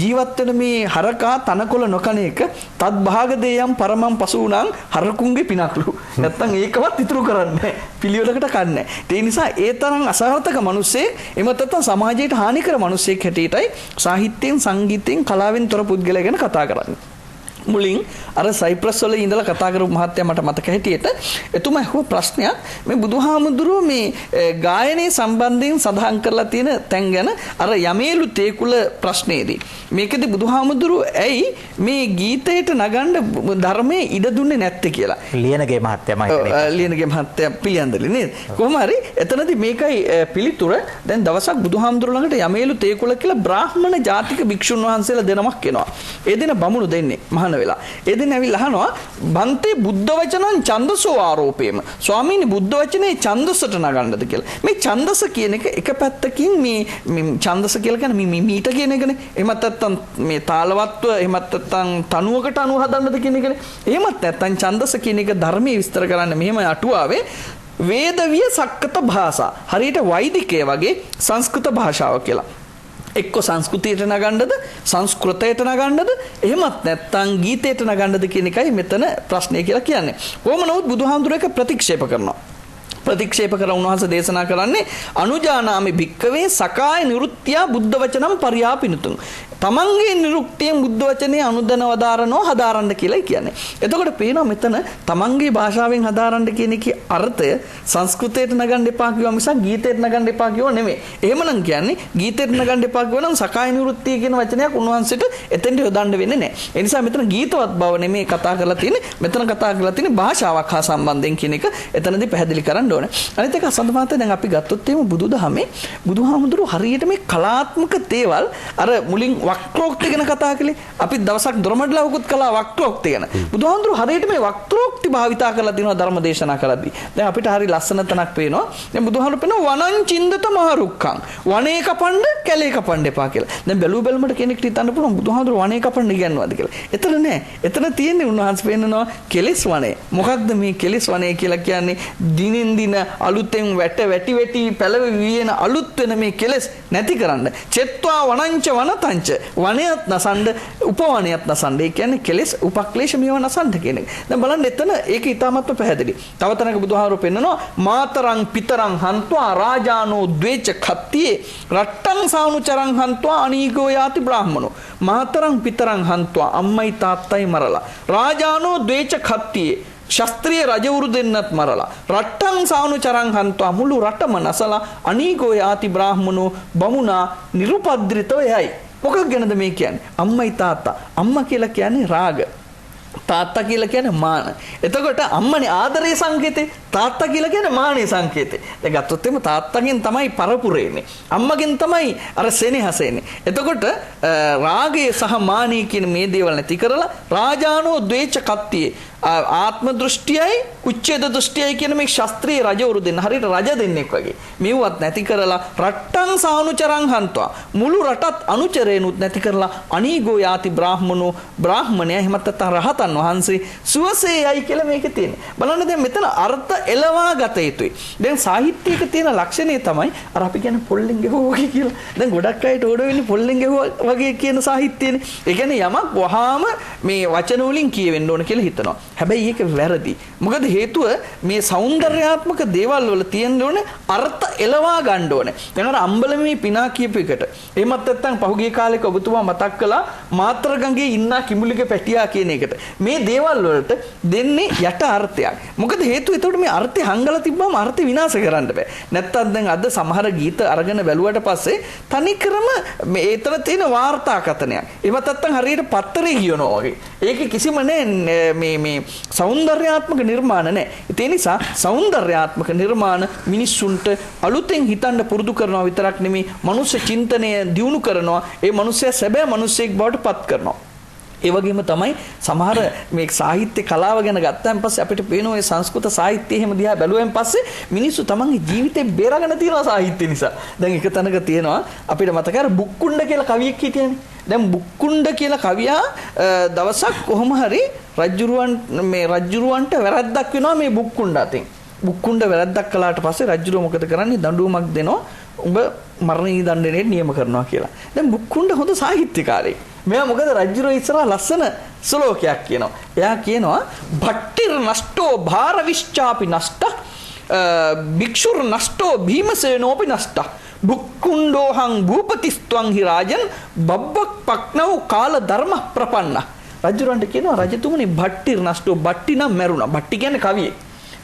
ජීවත් වෙන මේ හරකා තනකොළ නොකන එක තත් භාග දේයම් පරමං පසුණං හරකුන්ගේ පිනක්ලු. නැත්තම් ඒකවත් ඉතුරු කරන්නේ පිළිවෙලකට කන්නේ. ඒ නිසා ඒ තරම් අසාර්ථක මිනිස්සෙක් එමත් නැත්තම් සමාජයට හානි කර මිනිස්සෙක් හැටියටයි සාහිත්‍යයෙන් සංගීතයෙන් කලාවෙන් තොර පුද්ගලයා ගැන කතා කරන්නේ. මුලින් අර සයිප්‍රස් වල ඉඳලා කතා කරපු මහත්තයා මට මතක හැටියට එතුමා ඇහුව ප්‍රශ්නයක් මේ බුදුහාමුදුරුවෝ මේ ගායනයේ සම්බන්ධයෙන් සඳහන් කරලා තියෙන තැන් ගැන අර යමේලු තේකුල ප්‍රශ්නයේදී මේකෙදි බුදුහාමුදුරුවෝ ඇයි මේ ගීතයට නගන්න ධර්මයේ ඉඩ දුන්නේ නැත්තේ කියලා. ලියනගේ මහත්තයා මම හිතන්නේ. ලියනගේ මහත්තයා පිළියන්දලි නේද? කොහොම හරි එතනදී මේකයි පිළිතුර. දැන් දවසක් බුදුහාමුදුරුවෝ ළඟට යමේලු තේකුල කියලා බ්‍රාහ්මණ ජාතික භික්ෂුන් වහන්සේලා දෙනමක් එනවා. ඒ දෙන බමුණු දෙන්නේ මහාන මහාන වෙලා. ඒ දෙන්න ඇවිල්ලා අහනවා බන්තේ බුද්ධ වචනං ඡන්දසෝ ආරෝපේම. ස්වාමීනි බුද්ධ වචනේ ඡන්දසට නගන්නද කියලා. මේ ඡන්දස කියන එක එක පැත්තකින් මේ මේ ඡන්දස කියලා කියන්නේ මේ මීට කියන එකනේ. එහෙමත් නැත්නම් මේ තාලවත්ව එහෙමත් නැත්නම් තනුවකට අනුව හදන්නද කියන එකනේ. එහෙමත් නැත්නම් ඡන්දස කියන එක ධර්මයේ විස්තර කරන්න මෙහෙම අටුවාවේ වේදවිය සක්කත භාෂා. හරියට වෛදිකය වගේ සංස්කෘත භාෂාව කියලා. එක්ක සංස්කෘතියට නගන්නද සංස්කෘතයට නගන්නද එහෙමත් නැත්නම් ගීතයට නගන්නද කියන එකයි මෙතන ප්‍රශ්නය කියලා කියන්නේ. කොහොම නමුත් බුදුහාමුදුරුවෝ ඒක ප්‍රතික්ෂේප කරනවා. ප්‍රතික්ෂේප කරලා උන්වහන්සේ දේශනා කරන්නේ අනුජානාමි භික්කවේ සකාය නිරුත්ත්‍යා බුද්ධ වචනම් පරියාපිනුතුං. තමන්ගේ නිරුක්තියෙන් බුද්ධ වචනේ අනුදැන වදාරනෝ හදාරන්න කියලායි කියන්නේ. එතකොට පේනවා මෙතන තමන්ගේ භාෂාවෙන් හදාරන්න කියන එකේ අර්ථය සංස්කෘතයට නගන්න එපා කිව්වා මිසක් ගීතයට නගන්න එපා කිව්වා නෙමෙයි. එහෙමනම් කියන්නේ ගීතයට නගන්න එපා කිව්වා නම් සකාය නිරුක්තිය කියන වචනයක් උන්වහන්සේට එතෙන්ට යොදන්න වෙන්නේ නැහැ. ඒ නිසා මෙතන ගීතවත් බව නෙමෙයි කතා කරලා තියෙන්නේ. මෙතන කතා කරලා තියෙන්නේ භාෂාවක් හා සම්බන්ධයෙන් කියන එක එතනදී පැහැදිලි කරන්න ඕනේ. අනිත් එක අසන්ත මහත්තයා දැන් අපි ගත්තොත් එහෙම බුදුදහමේ බුදුහාමුදුරුවෝ හරියට මේ කලාත්මක දේවල් අර මුලින් වක්‍රෝක්ති ගැන කතා කළේ. අපි දවසක් දොරමඩලාවකුත් කළා වක්‍රෝක්ති ගැන. බුදුහාමුදුරුවෝ හරියට මේ වක්‍රෝක්ති භාවිතා කරලා දිනවා ධර්ම දේශනා කරද්දී. දැන් අපිට හරි ලස්සන තැනක් පේනවා. දැන් බුදුහාමුදුරුවෝ පේනවා වනං චින්දත මහරුක්ඛං. වනේ කපන්න කැලේ කපන්න එපා කියලා. දැන් බැලුව බැලමට කෙනෙක්ට හිතන්න පුළුවන් බුදුහාමුදුරුවෝ වනේ කපන්න ඉගන්වනවාද කියලා. එතන නෑ. එතන තියෙන්නේ උන්වහන්සේ පෙන්නනවා කෙලෙස් වනේ. මොකක්ද මේ කෙලෙස් වනේ කියලා කියන්නේ? දිනෙන් දින අලුතෙන් වැට වැටි වැටි පැලවෙ වියන අලුත් වෙන මේ කෙලෙස් නැති කරන්න. චෙත්වා වනංච වනතංච වනයත් නසන්න උපවනයත් නසන්න. ඒ කියන්නේ කෙලෙස් උපක්ලේශ මේවා නසන්න කියන එක. දැන් බලන්න එතන ඒක ඉතාමත්ම පැහැදිලි. තව තැනක බුදුහාමුදුරුවෝ පෙන්නනවා මාතරං පිතරං හන්ත්වා රාජානෝ ද්වේච khත්තියේ රට්ටං සානුචරං හන්ත්වා අනීගෝ යාති බ්‍රාහ්මනෝ. මාතරං පිතරං හන්ත්වා අම්මයි තාත්තයි මරලා රාජානෝ ද්වේච khත්තියේ ශස්ත්‍රීය රජවරු දෙන්නත් මරලා රට්ටං සානුචරං හන්ත්වා මුළු රටම නසලා අනීගෝ යාති බ්‍රාහ්මනෝ බමුණා නිරුපද්‍රිතව යයි. මොකක් ගැනද මේ කියන්නේ? අම්මයි තාත්තා. අම්මා කියලා කියන්නේ රාග. තාත්තා කියලා කියන්නේ මාන. එතකොට අම්මනේ ආදරේ සංකේතේ, තාත්තා කියලා කියන්නේ මානේ සංකේතේ. දැන් ගත්තොත් එimhe තාත්තගෙන් තමයි පරපුර එන්නේ. අම්මගෙන් තමයි අර සෙනෙහස එන්නේ. එතකොට රාගය සහ මානය කියන මේ දේවල් නැති කරලා රාජානෝ ද්වේච කත්තියේ ආත්ම දෘෂ්ටියයි උච්ඡේද දෘෂ්ටියයි කියන මේ ශාස්ත්‍රීය රජවරු දෙන්න හරියට රජ දෙන්නෙක් වගේ මෙව්වත් නැති කරලා රට්ටං සානුචරං හන්ත්වා මුළු රටත් අනුචරේනුත් නැති කරලා අනීගෝ යාති බ්‍රාහ්මනෝ බ්‍රාහ්මණයා එහෙමත් නැත්නම් රහතන් වහන්සේ සුවසේ යයි කියලා මේකේ තියෙන්නේ. බලන්න දැන් මෙතන අර්ථ එලවා ගත යුතුයි. දැන් සාහිත්‍යයක තියෙන ලක්ෂණය තමයි අර අපි කියන්නේ පොල්ලෙන් ගැහුවා වගේ කියලා. දැන් ගොඩක් අයට ඕඩ වෙන්නේ පොල්ලෙන් ගැහුවා වගේ කියන සාහිත්‍යනේ. ඒ කියන්නේ යමක් වහාම මේ වචන වලින් කියවෙන්න ඕන කියලා හිතනවා. හැබැයි ඒක වැරදි. මොකද හේතුව මේ සෞන්දර්යාත්මක දේවල් වල තියෙන්න ඕනේ අර්ථ එලවා ගන්න ඕනේ. දැන් අර අම්බලමේ පිනා කියපු එකට. එහෙමත් නැත්නම් පහුගිය කාලෙක ඔබතුමා මතක් කළා මාත්‍රගඟේ ඉන්නා කිඹුලිගේ පැටියා කියන එකට. මේ දේවල් වලට දෙන්නේ යට අර්ථයක්. මොකද හේතුව එතකොට මේ අර්ථය හංගලා තිබ්බම අර්ථය විනාශ කරන්න බෑ. නැත්තම් දැන් අද සමහර ගීත අරගෙන බැලුවට පස්සේ තනිකරම මේ ඒතර තියෙන වාර්තා කතනයක්. එහෙමත් නැත්නම් හරියට පත්තරේ කියනවා වගේ. ඒකේ කිසිම නෑ මේ මේ සෞන්දර්යාත්මක නිර්මාණ නෑ. ඒ නිසා සෞන්දර්යාත්මක නිර්මාණ මිනිස්සුන්ට අලුතෙන් හිතන්න පුරුදු කරනවා විතරක් නෙමෙයි, මනුෂ්‍ය චින්තනය දියුණු කරනවා. ඒ මනුස්සයා සැබෑ මනුස්සයෙක් බවට පත් කරනවා. ඒ වගේම තමයි සමහර මේ සාහිත්‍ය කලාව ගැන ගත්තන් පස්සේ අපිට පේනවා ඒ සංස්කෘත සාහිත්‍ය එහෙම දිහා බැලුවෙන් පස්සේ මිනිස්සු තමන්ගේ ජීවිතේ බේරගෙන තියෙනවා සාහිත්‍ය නිසා. දැන් එක තැනක තියෙනවා අපිට මතක අර බුක්කුණ්ඩ කියලා කවියෙක් හිටියනේ. දැන් බුක්කුණ්ඩ කියලා කවියා දවසක් කොහොම හරි රජ්ජුරුවන්ට වැරද්දක් වෙනවා මේ බුක්කුණ්ඩ අතින්. බුක්කුණ්ඩ වැරද්දක් කළාට පස්සේ රජ්ජුරුව මොකද කරන්නේ? දඬුවමක් දෙනවා. උඹ මරණීය දණ්ඩනයට නියම කරනවා කියලා. දැන් බුක්කුණ්ඩ හොඳ සාහිත්‍යකාරයෙක්. මෙයා මොකද රජ්ජුරුව ඉස්සරහා ලස්සන ශ්ලෝකයක් කියනවා. එයා කියනවා භට්ටිර් නෂ්ටෝ භාරවිශ්චාපි නෂ්ට භික්ෂුර් නෂ්ටෝ භීමසේනෝපි නෂ්ට බුක්කුණ්ඩෝහං භූපතිස්ත්වං හි රාජන් බබ්බක් පක්නව් කාල ධර්ම ප්‍රපන්න. රජුරන්ට කියනවා රජතුමනි භට්ටිර් නෂ්ටෝ භට්ටි නම් මැරුණා. භට්ටි කියන්නේ කවියෙක්.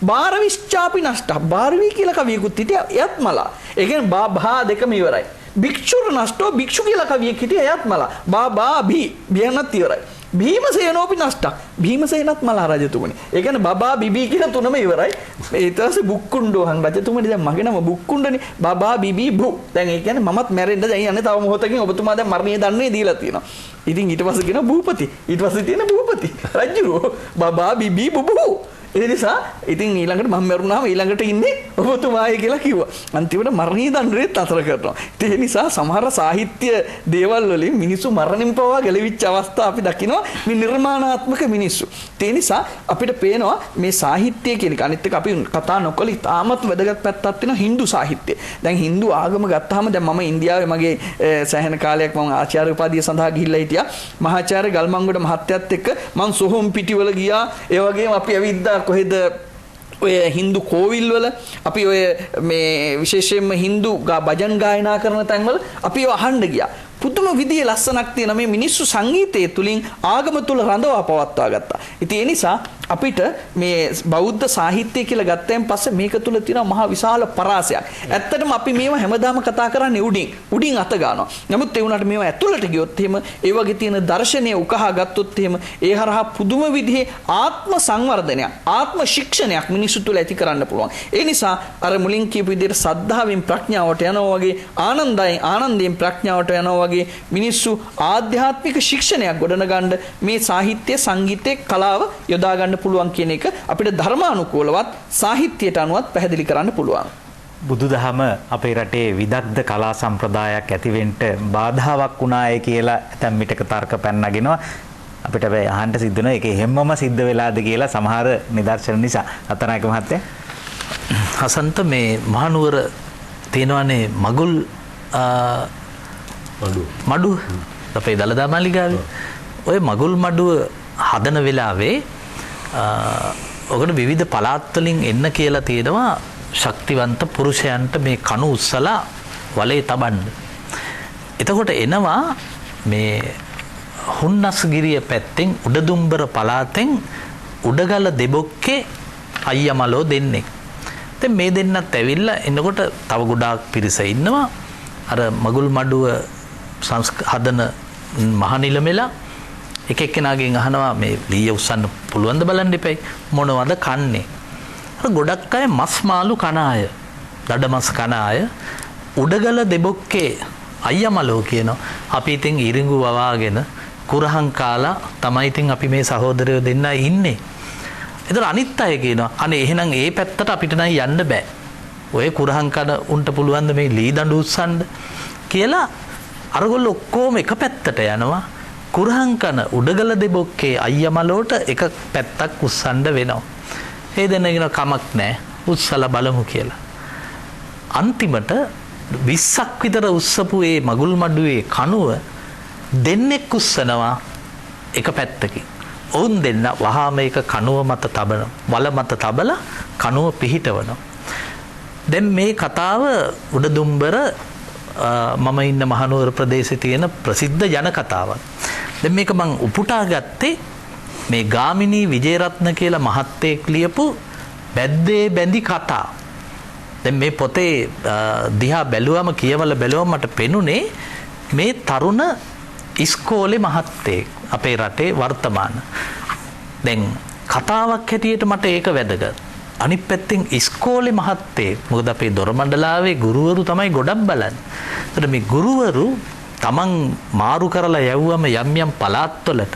භාරවිශ්චාපි නෂ්ට භාරවි කියලා කවියෙකුත් හිටියා, එයත් මලා. ඒ කියන්නේ බා භා දෙකම ඉවරයි. භික්ෂුර් නෂ්ටෝ භික්ෂු කියලා කවියෙක් හිටියා, එයත් මලා. බා බා භි බියනත් ඉවරයි. භීමසේනෝපි නෂ්ටා. භීමසේනත් මලා රජතුමනි. ඒ කියන්නේ බබා බිබී කියන තුනම ඉවරයි. ඊට පස්සේ බුක්කුණ්ඩෝහං රජතුමනි, දැන් මගේ නම බුක්කුණ්ඩනේ. බබා බිබී බු. දැන් ඒ කියන්නේ මමත් මැරෙන්න දැන් යන්නේ තව මොහොතකින් ඔබතුමා දැන් මරණීය දඬුවම දීලා තියෙනවා. ඉතින් ඊට පස්සේ කියනවා භූපති. ඊට පස්සේ තියෙන භූපති රජුරෝ බබා බිබී බුබු. ඒ නිසා ඉතින් ඊළඟට මම මැරුණාම ඊළඟට ඉන්නේ ඔබතුමායි කියලා කිව්වා. අන්තිමට මරණීය දඬුවමත් නතර කරනවා. ඉතින් ඒ නිසා සමහර සාහිත්‍ය දේවල් වලින් මිනිස්සු මරණින් පවා ගැලවිච්ච අවස්ථා අපි දකිනවා මේ නිර්මාණාත්මක මිනිස්සු. ඒ නිසා අපිට පේනවා මේ සාහිත්‍ය කියන එක අනිත් එක අපි කතා නොකළ ඉතාමත් වැදගත් පැත්තක් තියෙනවා හින්දු සාහිත්‍ය. දැන් හින්දු ආගම ගත්තාම දැන් මම ඉන්දියාවේ මගේ සෑහෙන කාලයක් මම ආචාර්ය උපාධිය සඳහා ගිහිල්ලා හිටියා. මහාචාර්ය ගල්මංගොඩ මහත්තයත් එක්ක මං සොහොන් පිටිවල ගියා. ඒ වගේම අපි ඇවිද්දා කොහෙද ඔය හින්දු කෝවිල් වල, අපි ඔය මේ විශේෂයෙන්ම හින්දු භජන් ගායනා කරන තැන්වල අපි ඒව අහන්න ගියා. පුදුම විදිහේ ලස්සනක් තියෙන මේ මිනිස්සු සංගීතය තුලින් ආගම තුල රඳවා පවත්වා ගත්තා. ඉතින් ඒ නිසා අපිට මේ බෞද්ධ සාහිත්‍යය කියලා ගත්තයින් පස්සේ මේක තුල තියෙන මහා විශාල පරාසයක්. ඇත්තටම අපි මේවා හැමදාම කතා කරන්නේ උඩින් අත ගන්නවා. නමුත් ඒ වුණාට මේවා ඇතුළට ගියොත් එහෙම ඒ වගේ තියෙන දර්ශනය උකහා ගත්තොත් එහෙම ඒ හරහා පුදුම විදිහේ ආත්ම සංවර්ධනයක්, ආත්ම ශික්ෂණයක් මිනිස්සු තුල ඇති කරන්න පුළුවන්. ඒ නිසා අර මුලින් කියපු විදිහට සද්ධාවෙන් ප්‍රඥාවට යනවා වගේ, ආනන්දයෙන් ප්‍රඥාවට යනවා වගේ මිනිස්සු ආධ්‍යාත්මික ශික්ෂණයක් ගොඩනගන්න මේ සාහිත්‍ය, සංගීතය, කලාව යොදා ගන්න පුළුවන් කියන එක අපිට ධර්මානුකූලවත් සාහිත්‍යයට අනුවත් පැහැදිලි කරන්න පුළුවන්. බුදුදහම අපේ රටේ විදග්ධ කලා සම්ප්‍රදායක් ඇතිවෙන්න බාධාවක් වුණාය කියලා ඇතැම් විටක තර්ක පැන නගිනවා. අපිට හැබැයි අහන්න සිද්ධ වෙනවා ඒක එහෙම්මම සිද්ධ වෙලාද කියලා සමහර නිදර්ශන නිසා. අත්තනායක මහත්තයා. හසන්ත, මේ මහනුවර තියෙනවානේ මගුල් මඩුව අපේ දළදා මාලිගාවේ. ඔය මගුල් මඩුව හදන වෙලාවේ ඔකට විවිධ පළාත් වලින් එන්න කියලා තියෙනවා ශක්තිවන්ත පුරුෂයන්ට මේ කණු උස්සලා වලේ තබන්න. එතකොට එනවා මේ හුන්නස්ගිරිය පැත්තෙන් උඩදුම්බර පළාතෙන් උඩගල දෙබොක්කේ අයියා මලෝ දෙන්නෙක්. දැන් මේ දෙන්නත් ඇවිල්ලා එනකොට තව ගොඩාක් පිරිස ඉන්නවා. අර මගුල් මඩුව හදන මහනිලමෙලා එක එක්කෙනාගෙන් අහනවා මේ ලීය උස්සන්න පුළුවන් ද බලන්න එපයි, මොනවද කන්නේ? අර ගොඩක් අය මස් මාළු කන අය, දඩ මස් කන අය. උඩගල දෙබොක්කේ අයියා මලෝ කියනවා අපි ඉතින් ඉරිඟු වවාගෙන කුරහන් කාලා තමයි ඉතින් අපි මේ සහෝදරයෝ දෙන්න ඉන්නේ. ඒතර අනිත් අය කියනවා අනේ එහෙනම් ඒ පැත්තට අපිට නම් යන්න බෑ. ඔය කුරහන් කන උන්ට පුළුවන් ද මේ ලී දඬු උස්සන්න කියලා අරගොල්ලෝ ඔක්කොම එක පැත්තට යනවා. කුරහන් කන උඩගල දෙබොක්කේ අයියා මලෝට එක පැත්තක් උස්සන්න වෙනවා. ඒ දෙන්න කියන කමක් නැහැ, උස්සලා බලමු කියලා. අන්තිමට 20ක් විතර උස්සපු ඒ මගුල් මඩුවේ කණුව දෙන්නෙක් උස්සනවා එක පැත්තකින්. ඔවුන් දෙන්න වහාම ඒක කණුව මත තබන, වල මත තබලා කණුව පිහිටවනවා. දැන් මේ කතාව උඩදුම්බර මම ඉන්න මහනුවර ප්‍රදේශයේ තියෙන ප්‍රසිද්ධ ජන කතාවක්. දැන් මේක මං උපුටා ගත්තේ මේ ගාමිණී විජේරත්න කියලා මහත්තයෙක් ලියපු බැද්දේ බැඳි කතා. දැන් මේ පොතේ දිහා බැලුවම කියවලා බැලුවම මට පෙනුනේ මේ තරුණ ඉස්කෝලේ මහත්තයෙක් අපේ රටේ වර්තමාන. දැන් කතාවක් හැටියට මට ඒක වැදගත්. අනිත් පැත්තෙන් ඉස්කෝලේ මහත්තයෙක්, මොකද අපේ දොරමඩලාවේ ගුරුවරු තමයි ගොඩක් බලන්නේ. ඒතර මේ ගුරුවරු තමන් මාරු කරලා යවුවම යම් යම් පළාත්වලට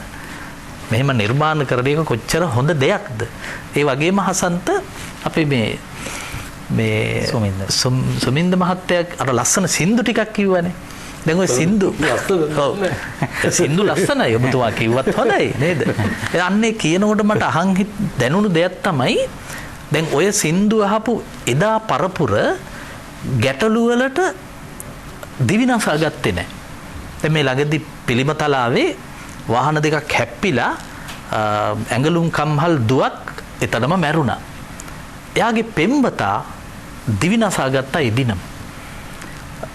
මෙහෙම නිර්මාණ කරන එක කොච්චර හොඳ දෙයක්ද. ඒ වගේම හසන්ත අපේ මේ මේ සුමින්ද මහත්තයා අර ලස්සන සින්දු ටිකක් කිව්වනේ. දැන් ඔය සින්දු සින්දු ලස්සනයි ඔබතුමා කිව්වත් හොඳයි නේද? අන්නේ කියනකොට මට අහන් දැනුණු දෙයක් තමයි දැන් ඔය සින්දු අහපු එදා පරපුර ගැටලු වලට දිවිනසා ගත්තේ නැහැ. දැන් මේ ළඟදී පිළිමතලාවේ වාහන දෙකක් හැප්පිලා ඇඟලුම් කම්හල් දුවක් එතනම මැරුණා. එයාගේ පෙම්වතා දිවිනසා ගත්තා එදිනම.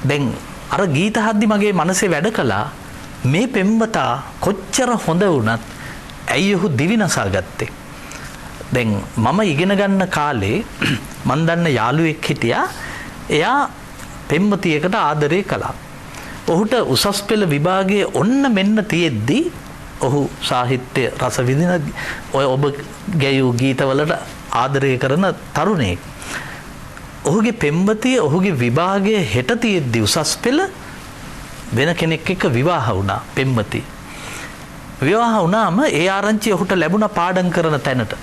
දැන් අර ගීත හද්දි මගේ මනසේ වැඩ කළා මේ පෙම්වතා කොච්චර හොඳ වුණත් ඇයි ඔහු දිවිනසා ගත්තේ? දැන් මම ඉගෙන ගන්න කාලේ මන් දන්න යාළුවෙක් හිටියා. එයා පෙම්වතියකට ආදරය කළා. ඔහුට උසස් පෙළ විභාගයේ ඔන්න මෙන්න තියෙද්දි ඔහු සාහිත්‍ය රස විඳින ඔය ඔබ ගැයූ ගීතවලට ආදරය කරන තරුණයෙක්. ඔහුගේ පෙම්වතිය ඔහුගේ විභාගයේ හෙට තියෙද්දි උසස් පෙළ වෙන කෙනෙක් එක්ක විවාහ වුණා පෙම්වතිය. විවාහ වුණාම ඒ ආරංචිය ඔහුට ලැබුණා පාඩම් කරන තැනට.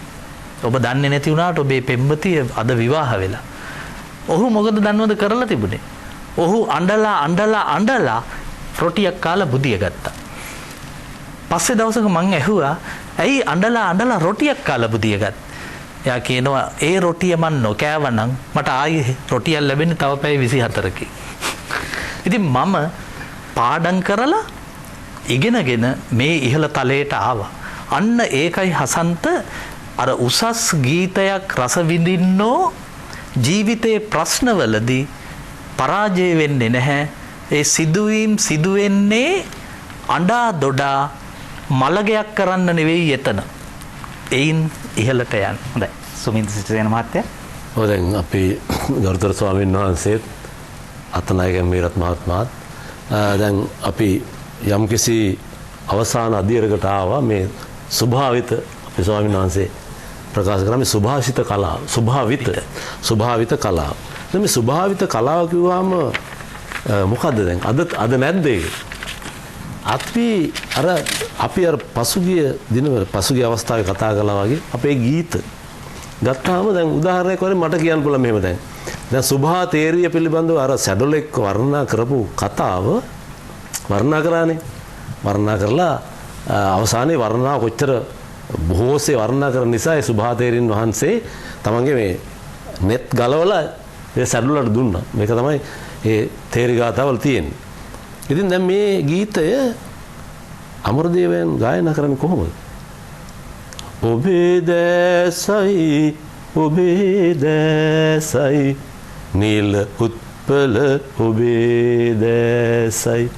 ඔබ දන්නේ නැති වුණාට ඔබේ පෙම්වතිය අද විවාහ වෙලා. ඔහු මොකද දන්නවද කරලා තිබුණේ? ඔහු අඬලා අඬලා අඬලා රොටියක් කාලා බුදිය ගත්තා. පස්සේ දවසක මං ඇහුවා ඇයි අඬලා අඬලා රොටියක් කාලා බුදිය ගත්තේ? එයා කියනවා ඒ රොටිය මං නොකෑවනම් මට ආයේ රොටියක් ලැබෙන්නේ තව පැය 24කින්. ඉතින් මම පාඩම් කරලා ඉගෙනගෙන මේ ඉහළ තලයට ආවා. අන්න ඒකයි හසන්ත අර උසස් ගීතයක් රස විඳින්නෝ ජීවිතයේ ප්‍රශ්නවලදී පරාජය වෙන්නේ නැහැ. ඒ සිදුවීම් සිදුවෙන්නේ අඬා දොඩා මලගයක් කරන්න නෙවෙයි එතන. එයින් ඉහළට යන්න. හොඳයි. සුමින්ද සිටිසේන මහත්තයා. ඔව් දැන් අපි ගරුතර ස්වාමීන් වහන්සේත් අත්තනායක මීරත් මහත්මයාත් දැන් අපි යම්කිසි අවසාන අදියරකට ආවා මේ ස්වභාවිත අපේ ස්වාමීන් වහන්සේ ප්‍රකාශ කරා මේ සුභාෂිත කලාව, ස්වභාවිත කලාව. දැන් මේ ස්වභාවිත කලාව කිව්වම මොකද්ද දැන් අද නැද්ද ඒක? අපි අර පසුගිය දිනවල පසුගිය අවස්ථාවේ කතා කළා වගේ අපේ ගීත ගත්තාම දැන් උදාහරණයක් වශයෙන් මට කියන්න පුළුවන් මෙහෙම දැන්. දැන් සුභා තේරිය පිළිබඳව අර සැඩොලෙක් වර්ණනා කරපු කතාව වර්ණනා කරානේ. වර්ණනා කරලා අවසානයේ වර්ණනාව කොච්චර බොහෝසේ වර්ණනා කරන නිසා ඒ සුභා තේරින් වහන්සේ තමන්ගේ මේ නෙත් ගලවලා ඒ සැඩොලට දුන්නා. මේක තමයි ඒ තේරි ගාථාවල තියෙන්නේ. ඉතින් දැන් මේ ගීතය අමරදේවයන් ගායනා කරන්නේ කොහොමද? ඔබේ දැසයි ඔබේ දැසයි නිල උත්පල ඔබේ දැසයි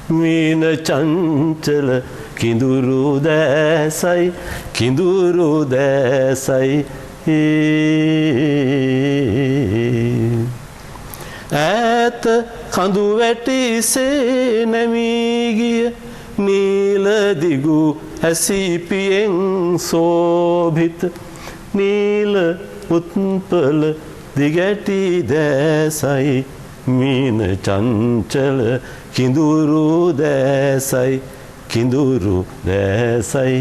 මීන චංචල කිඳුරු දැසයි කිඳුරු දැසයි ඈත කඳු වැටිසේ නැමී ගිය නීල දිගු ඇසිපියෙන් සෝභිත නීල උත්පල දිගැටි දැසයි මීන චංචල කිඳුරු දැසයි කිඳුරු දැසයි.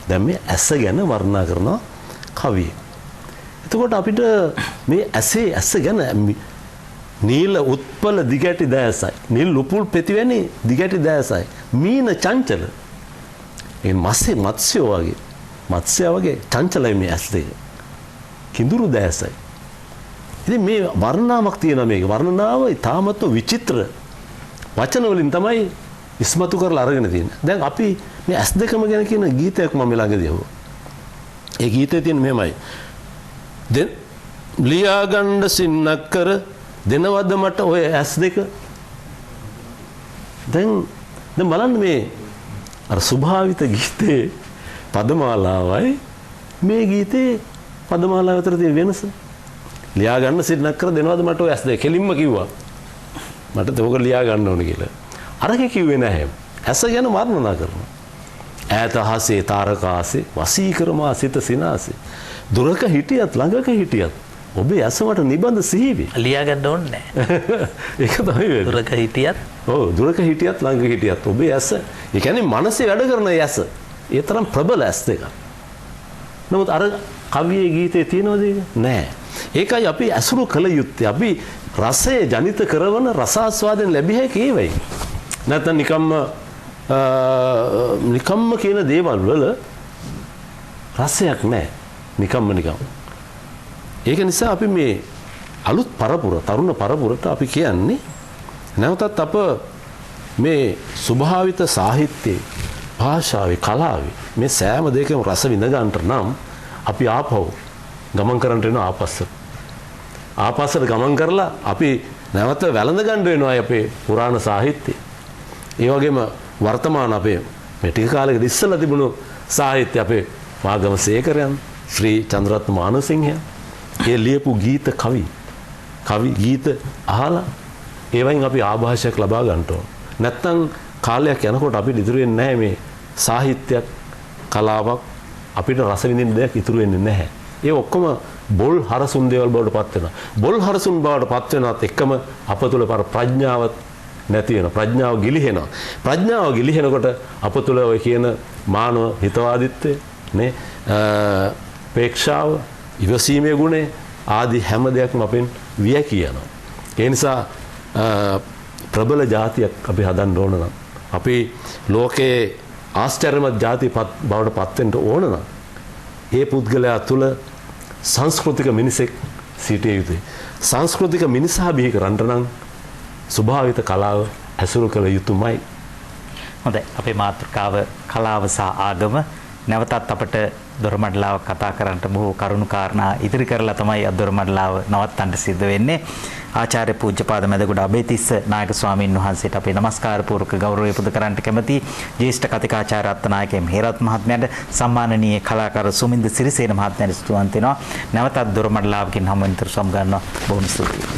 දැන් මේ ඇස ගැන වර්ණනා කරන කවිය. එතකොට අපිට මේ ඇසේ ඇස ගැන නීල උත්පල දිගැටි දැසයි, නිල් උපුල් පෙතිවැනි දිගැටි දැසයි, මීන චංචල, ඒ මත්ස්‍යෝ වගේ, මත්ස්‍යයා වගේ චංචලයි මේ ඇස් දෙක, කිඳුරු දැසයි. ඉතින් මේ වර්ණනාවක් තියෙනවා. මේක වර්ණනාව ඉතාමත්ම විචිත්‍ර වචන වලින් තමයි ඉස්මතු කරලා අරගෙන තියෙන්නේ. දැන් අපි මේ ඇස් දෙකම ගැන කියන ගීතයක් මම ළඟදී ඇහුවා. ඒ ගීතේ තියෙන මෙහෙමයි. ලියා ගන්න සින්නක් කර දෙනවද මට ඔය ඇස් දෙක? දැන් බලන්න මේ අර ස්වභාවිත ගීතේ පදමාලාවයි මේ ගීතේ පදමාලාව අතර තියෙන වෙනස. ලියා ගන්න සින්නක් කර දෙනවද මට ඔය ඇස් දෙක? කෙලින්ම කිව්වා. මට ඒක ලියා ගන්න ඕන කියලා. අරකේ කිව්වේ නැහැ. ඇස ගැන වර්ණනා කරනවා. ඈත අහසේ තාරකාසේ වසී කරමා සිත සිනාසේ. දුරක හිටියත් ළඟක හිටියත් ඔබේ ඇස මට නිබඳ සිහි වේ. ලියා ගන්න ඕනේ නැහැ. ඒක තමයි වෙන්නේ. දුරක හිටියත්, ඔව් දුරක හිටියත් ළඟක හිටියත් ඔබේ ඇස, ඒ කියන්නේ මනසේ වැඩ කරන ඇස. ඒ තරම් ප්‍රබල ඇස් දෙකක්. නමුත් අර කවියේ ගීතේ තියෙනවද ඒක? නෑ. ඒකයි අපි ඇසුරු කළ යුත්තේ. අපි රසය ජනිත කරවන රසාස්වාදයෙන් ලැබිය හැකි ඒවයි. නැත්නම් නිකම්ම කියන දේවල් වල රසයක් නෑ. නිකම්ම නිකම්. ඒක නිසා අපි මේ අලුත් පරපුර, තරුණ පරපුරට අපි කියන්නේ නැවතත් අප මේ ස්වභාවිත සාහිත්‍යයේ, භාෂාවේ, කලාවේ මේ සෑම දෙයකම රස විඳ ගන්නට නම් අපි ආපහු ගමන් කරන්නට වෙනවා ආපස්සට. ආපස්සට ගමන් කරලා අපි නැවත වැළඳ ගන්න වෙනවා අපේ පුරාණ සාහිත්‍යය. ඒ වගේම වර්තමාන අපේ මේ ටික කාලයකට ඉස්සෙල්ලා තිබුණු සාහිත්‍ය අපේ මාගම සේකරයන්, ශ්‍රී චන්ද්‍රරත්න මානසිංහයන් ඒ ලියපු ගීත කවි ගීත අහලා ඒවයින් අපි ආభాෂයක් ලබා ගන්න ඕන. නැත්තම් කාලයක් යනකොට අපිට ඉතුරු වෙන්නේ නැහැ මේ සාහිත්‍යයක්, කලාවක් අපිට රස විඳින්න දෙයක් ඉතුරු වෙන්නේ නැහැ. ඒ ඔක්කොම බොල් හරසුන් දේවල් බවට පත් වෙනවා. බොල් හරසුන් බවට පත් වෙනවත් එක්කම අප තුළ ප්‍රඥාව නැති වෙනවා. ප්‍රඥාව ගිලිහෙනවා. ප්‍රඥාව ගිලිහෙනකොට අප තුළ ඔය කියන මානව හිතවාදීත්වය නේ, අපේක්ෂාව, ඉවසීමේ ගුණය ආදී හැම දෙයක්ම අපෙන් වියැකී යනවා. ඒ නිසා ප්‍රබල ජාතියක් අපි හදන්න ඕන නම්, අපි ලෝකයේ ආශ්චර්යමත් ජාතිය බවට පත් වෙන්න ඕන නම්, ඒ පුද්ගලයා තුළ සංස්කෘතික මිනිසෙක් සිටිය යුතුයි. සංස්කෘතික මිනිසා බිහි කරන්න නම් ස්වභාවිත කලාව ඇසුරු කළ යුතුමයි. හොඳයි. අපේ මාතෘකාව කලාව සහ ආගම. නැවතත් අපට දොරමඩලාව කතා කරන්නට බොහෝ කරුණු කාරණා ඉදිරි කරලා තමයි අද දොරමඩලාව නවත්තන්න සිද්ධ වෙන්නේ. ආචාර්ය පූජ්‍යපාද මැදගොඩ අබේතිස්ස නායක ස්වාමීන් වහන්සේට අපේ নমස්කාර පූර්වක ගෞරවය පුද කරන්නට කැමැති. ජ්‍යෙෂ්ඨ කතිකාචාර්ය අත්තනායක එම් හේරත් මහත්මයාට, සම්මානනීය කලාකාර සුමින්ද සිරිසේන මහත්මයාට ස්තුතිවන්ත වෙනවා. නැවතත් දොරමඩලාවකින් හමු වෙනතුරු සමු ගන්නවා. බොහොම ස්තුතියි.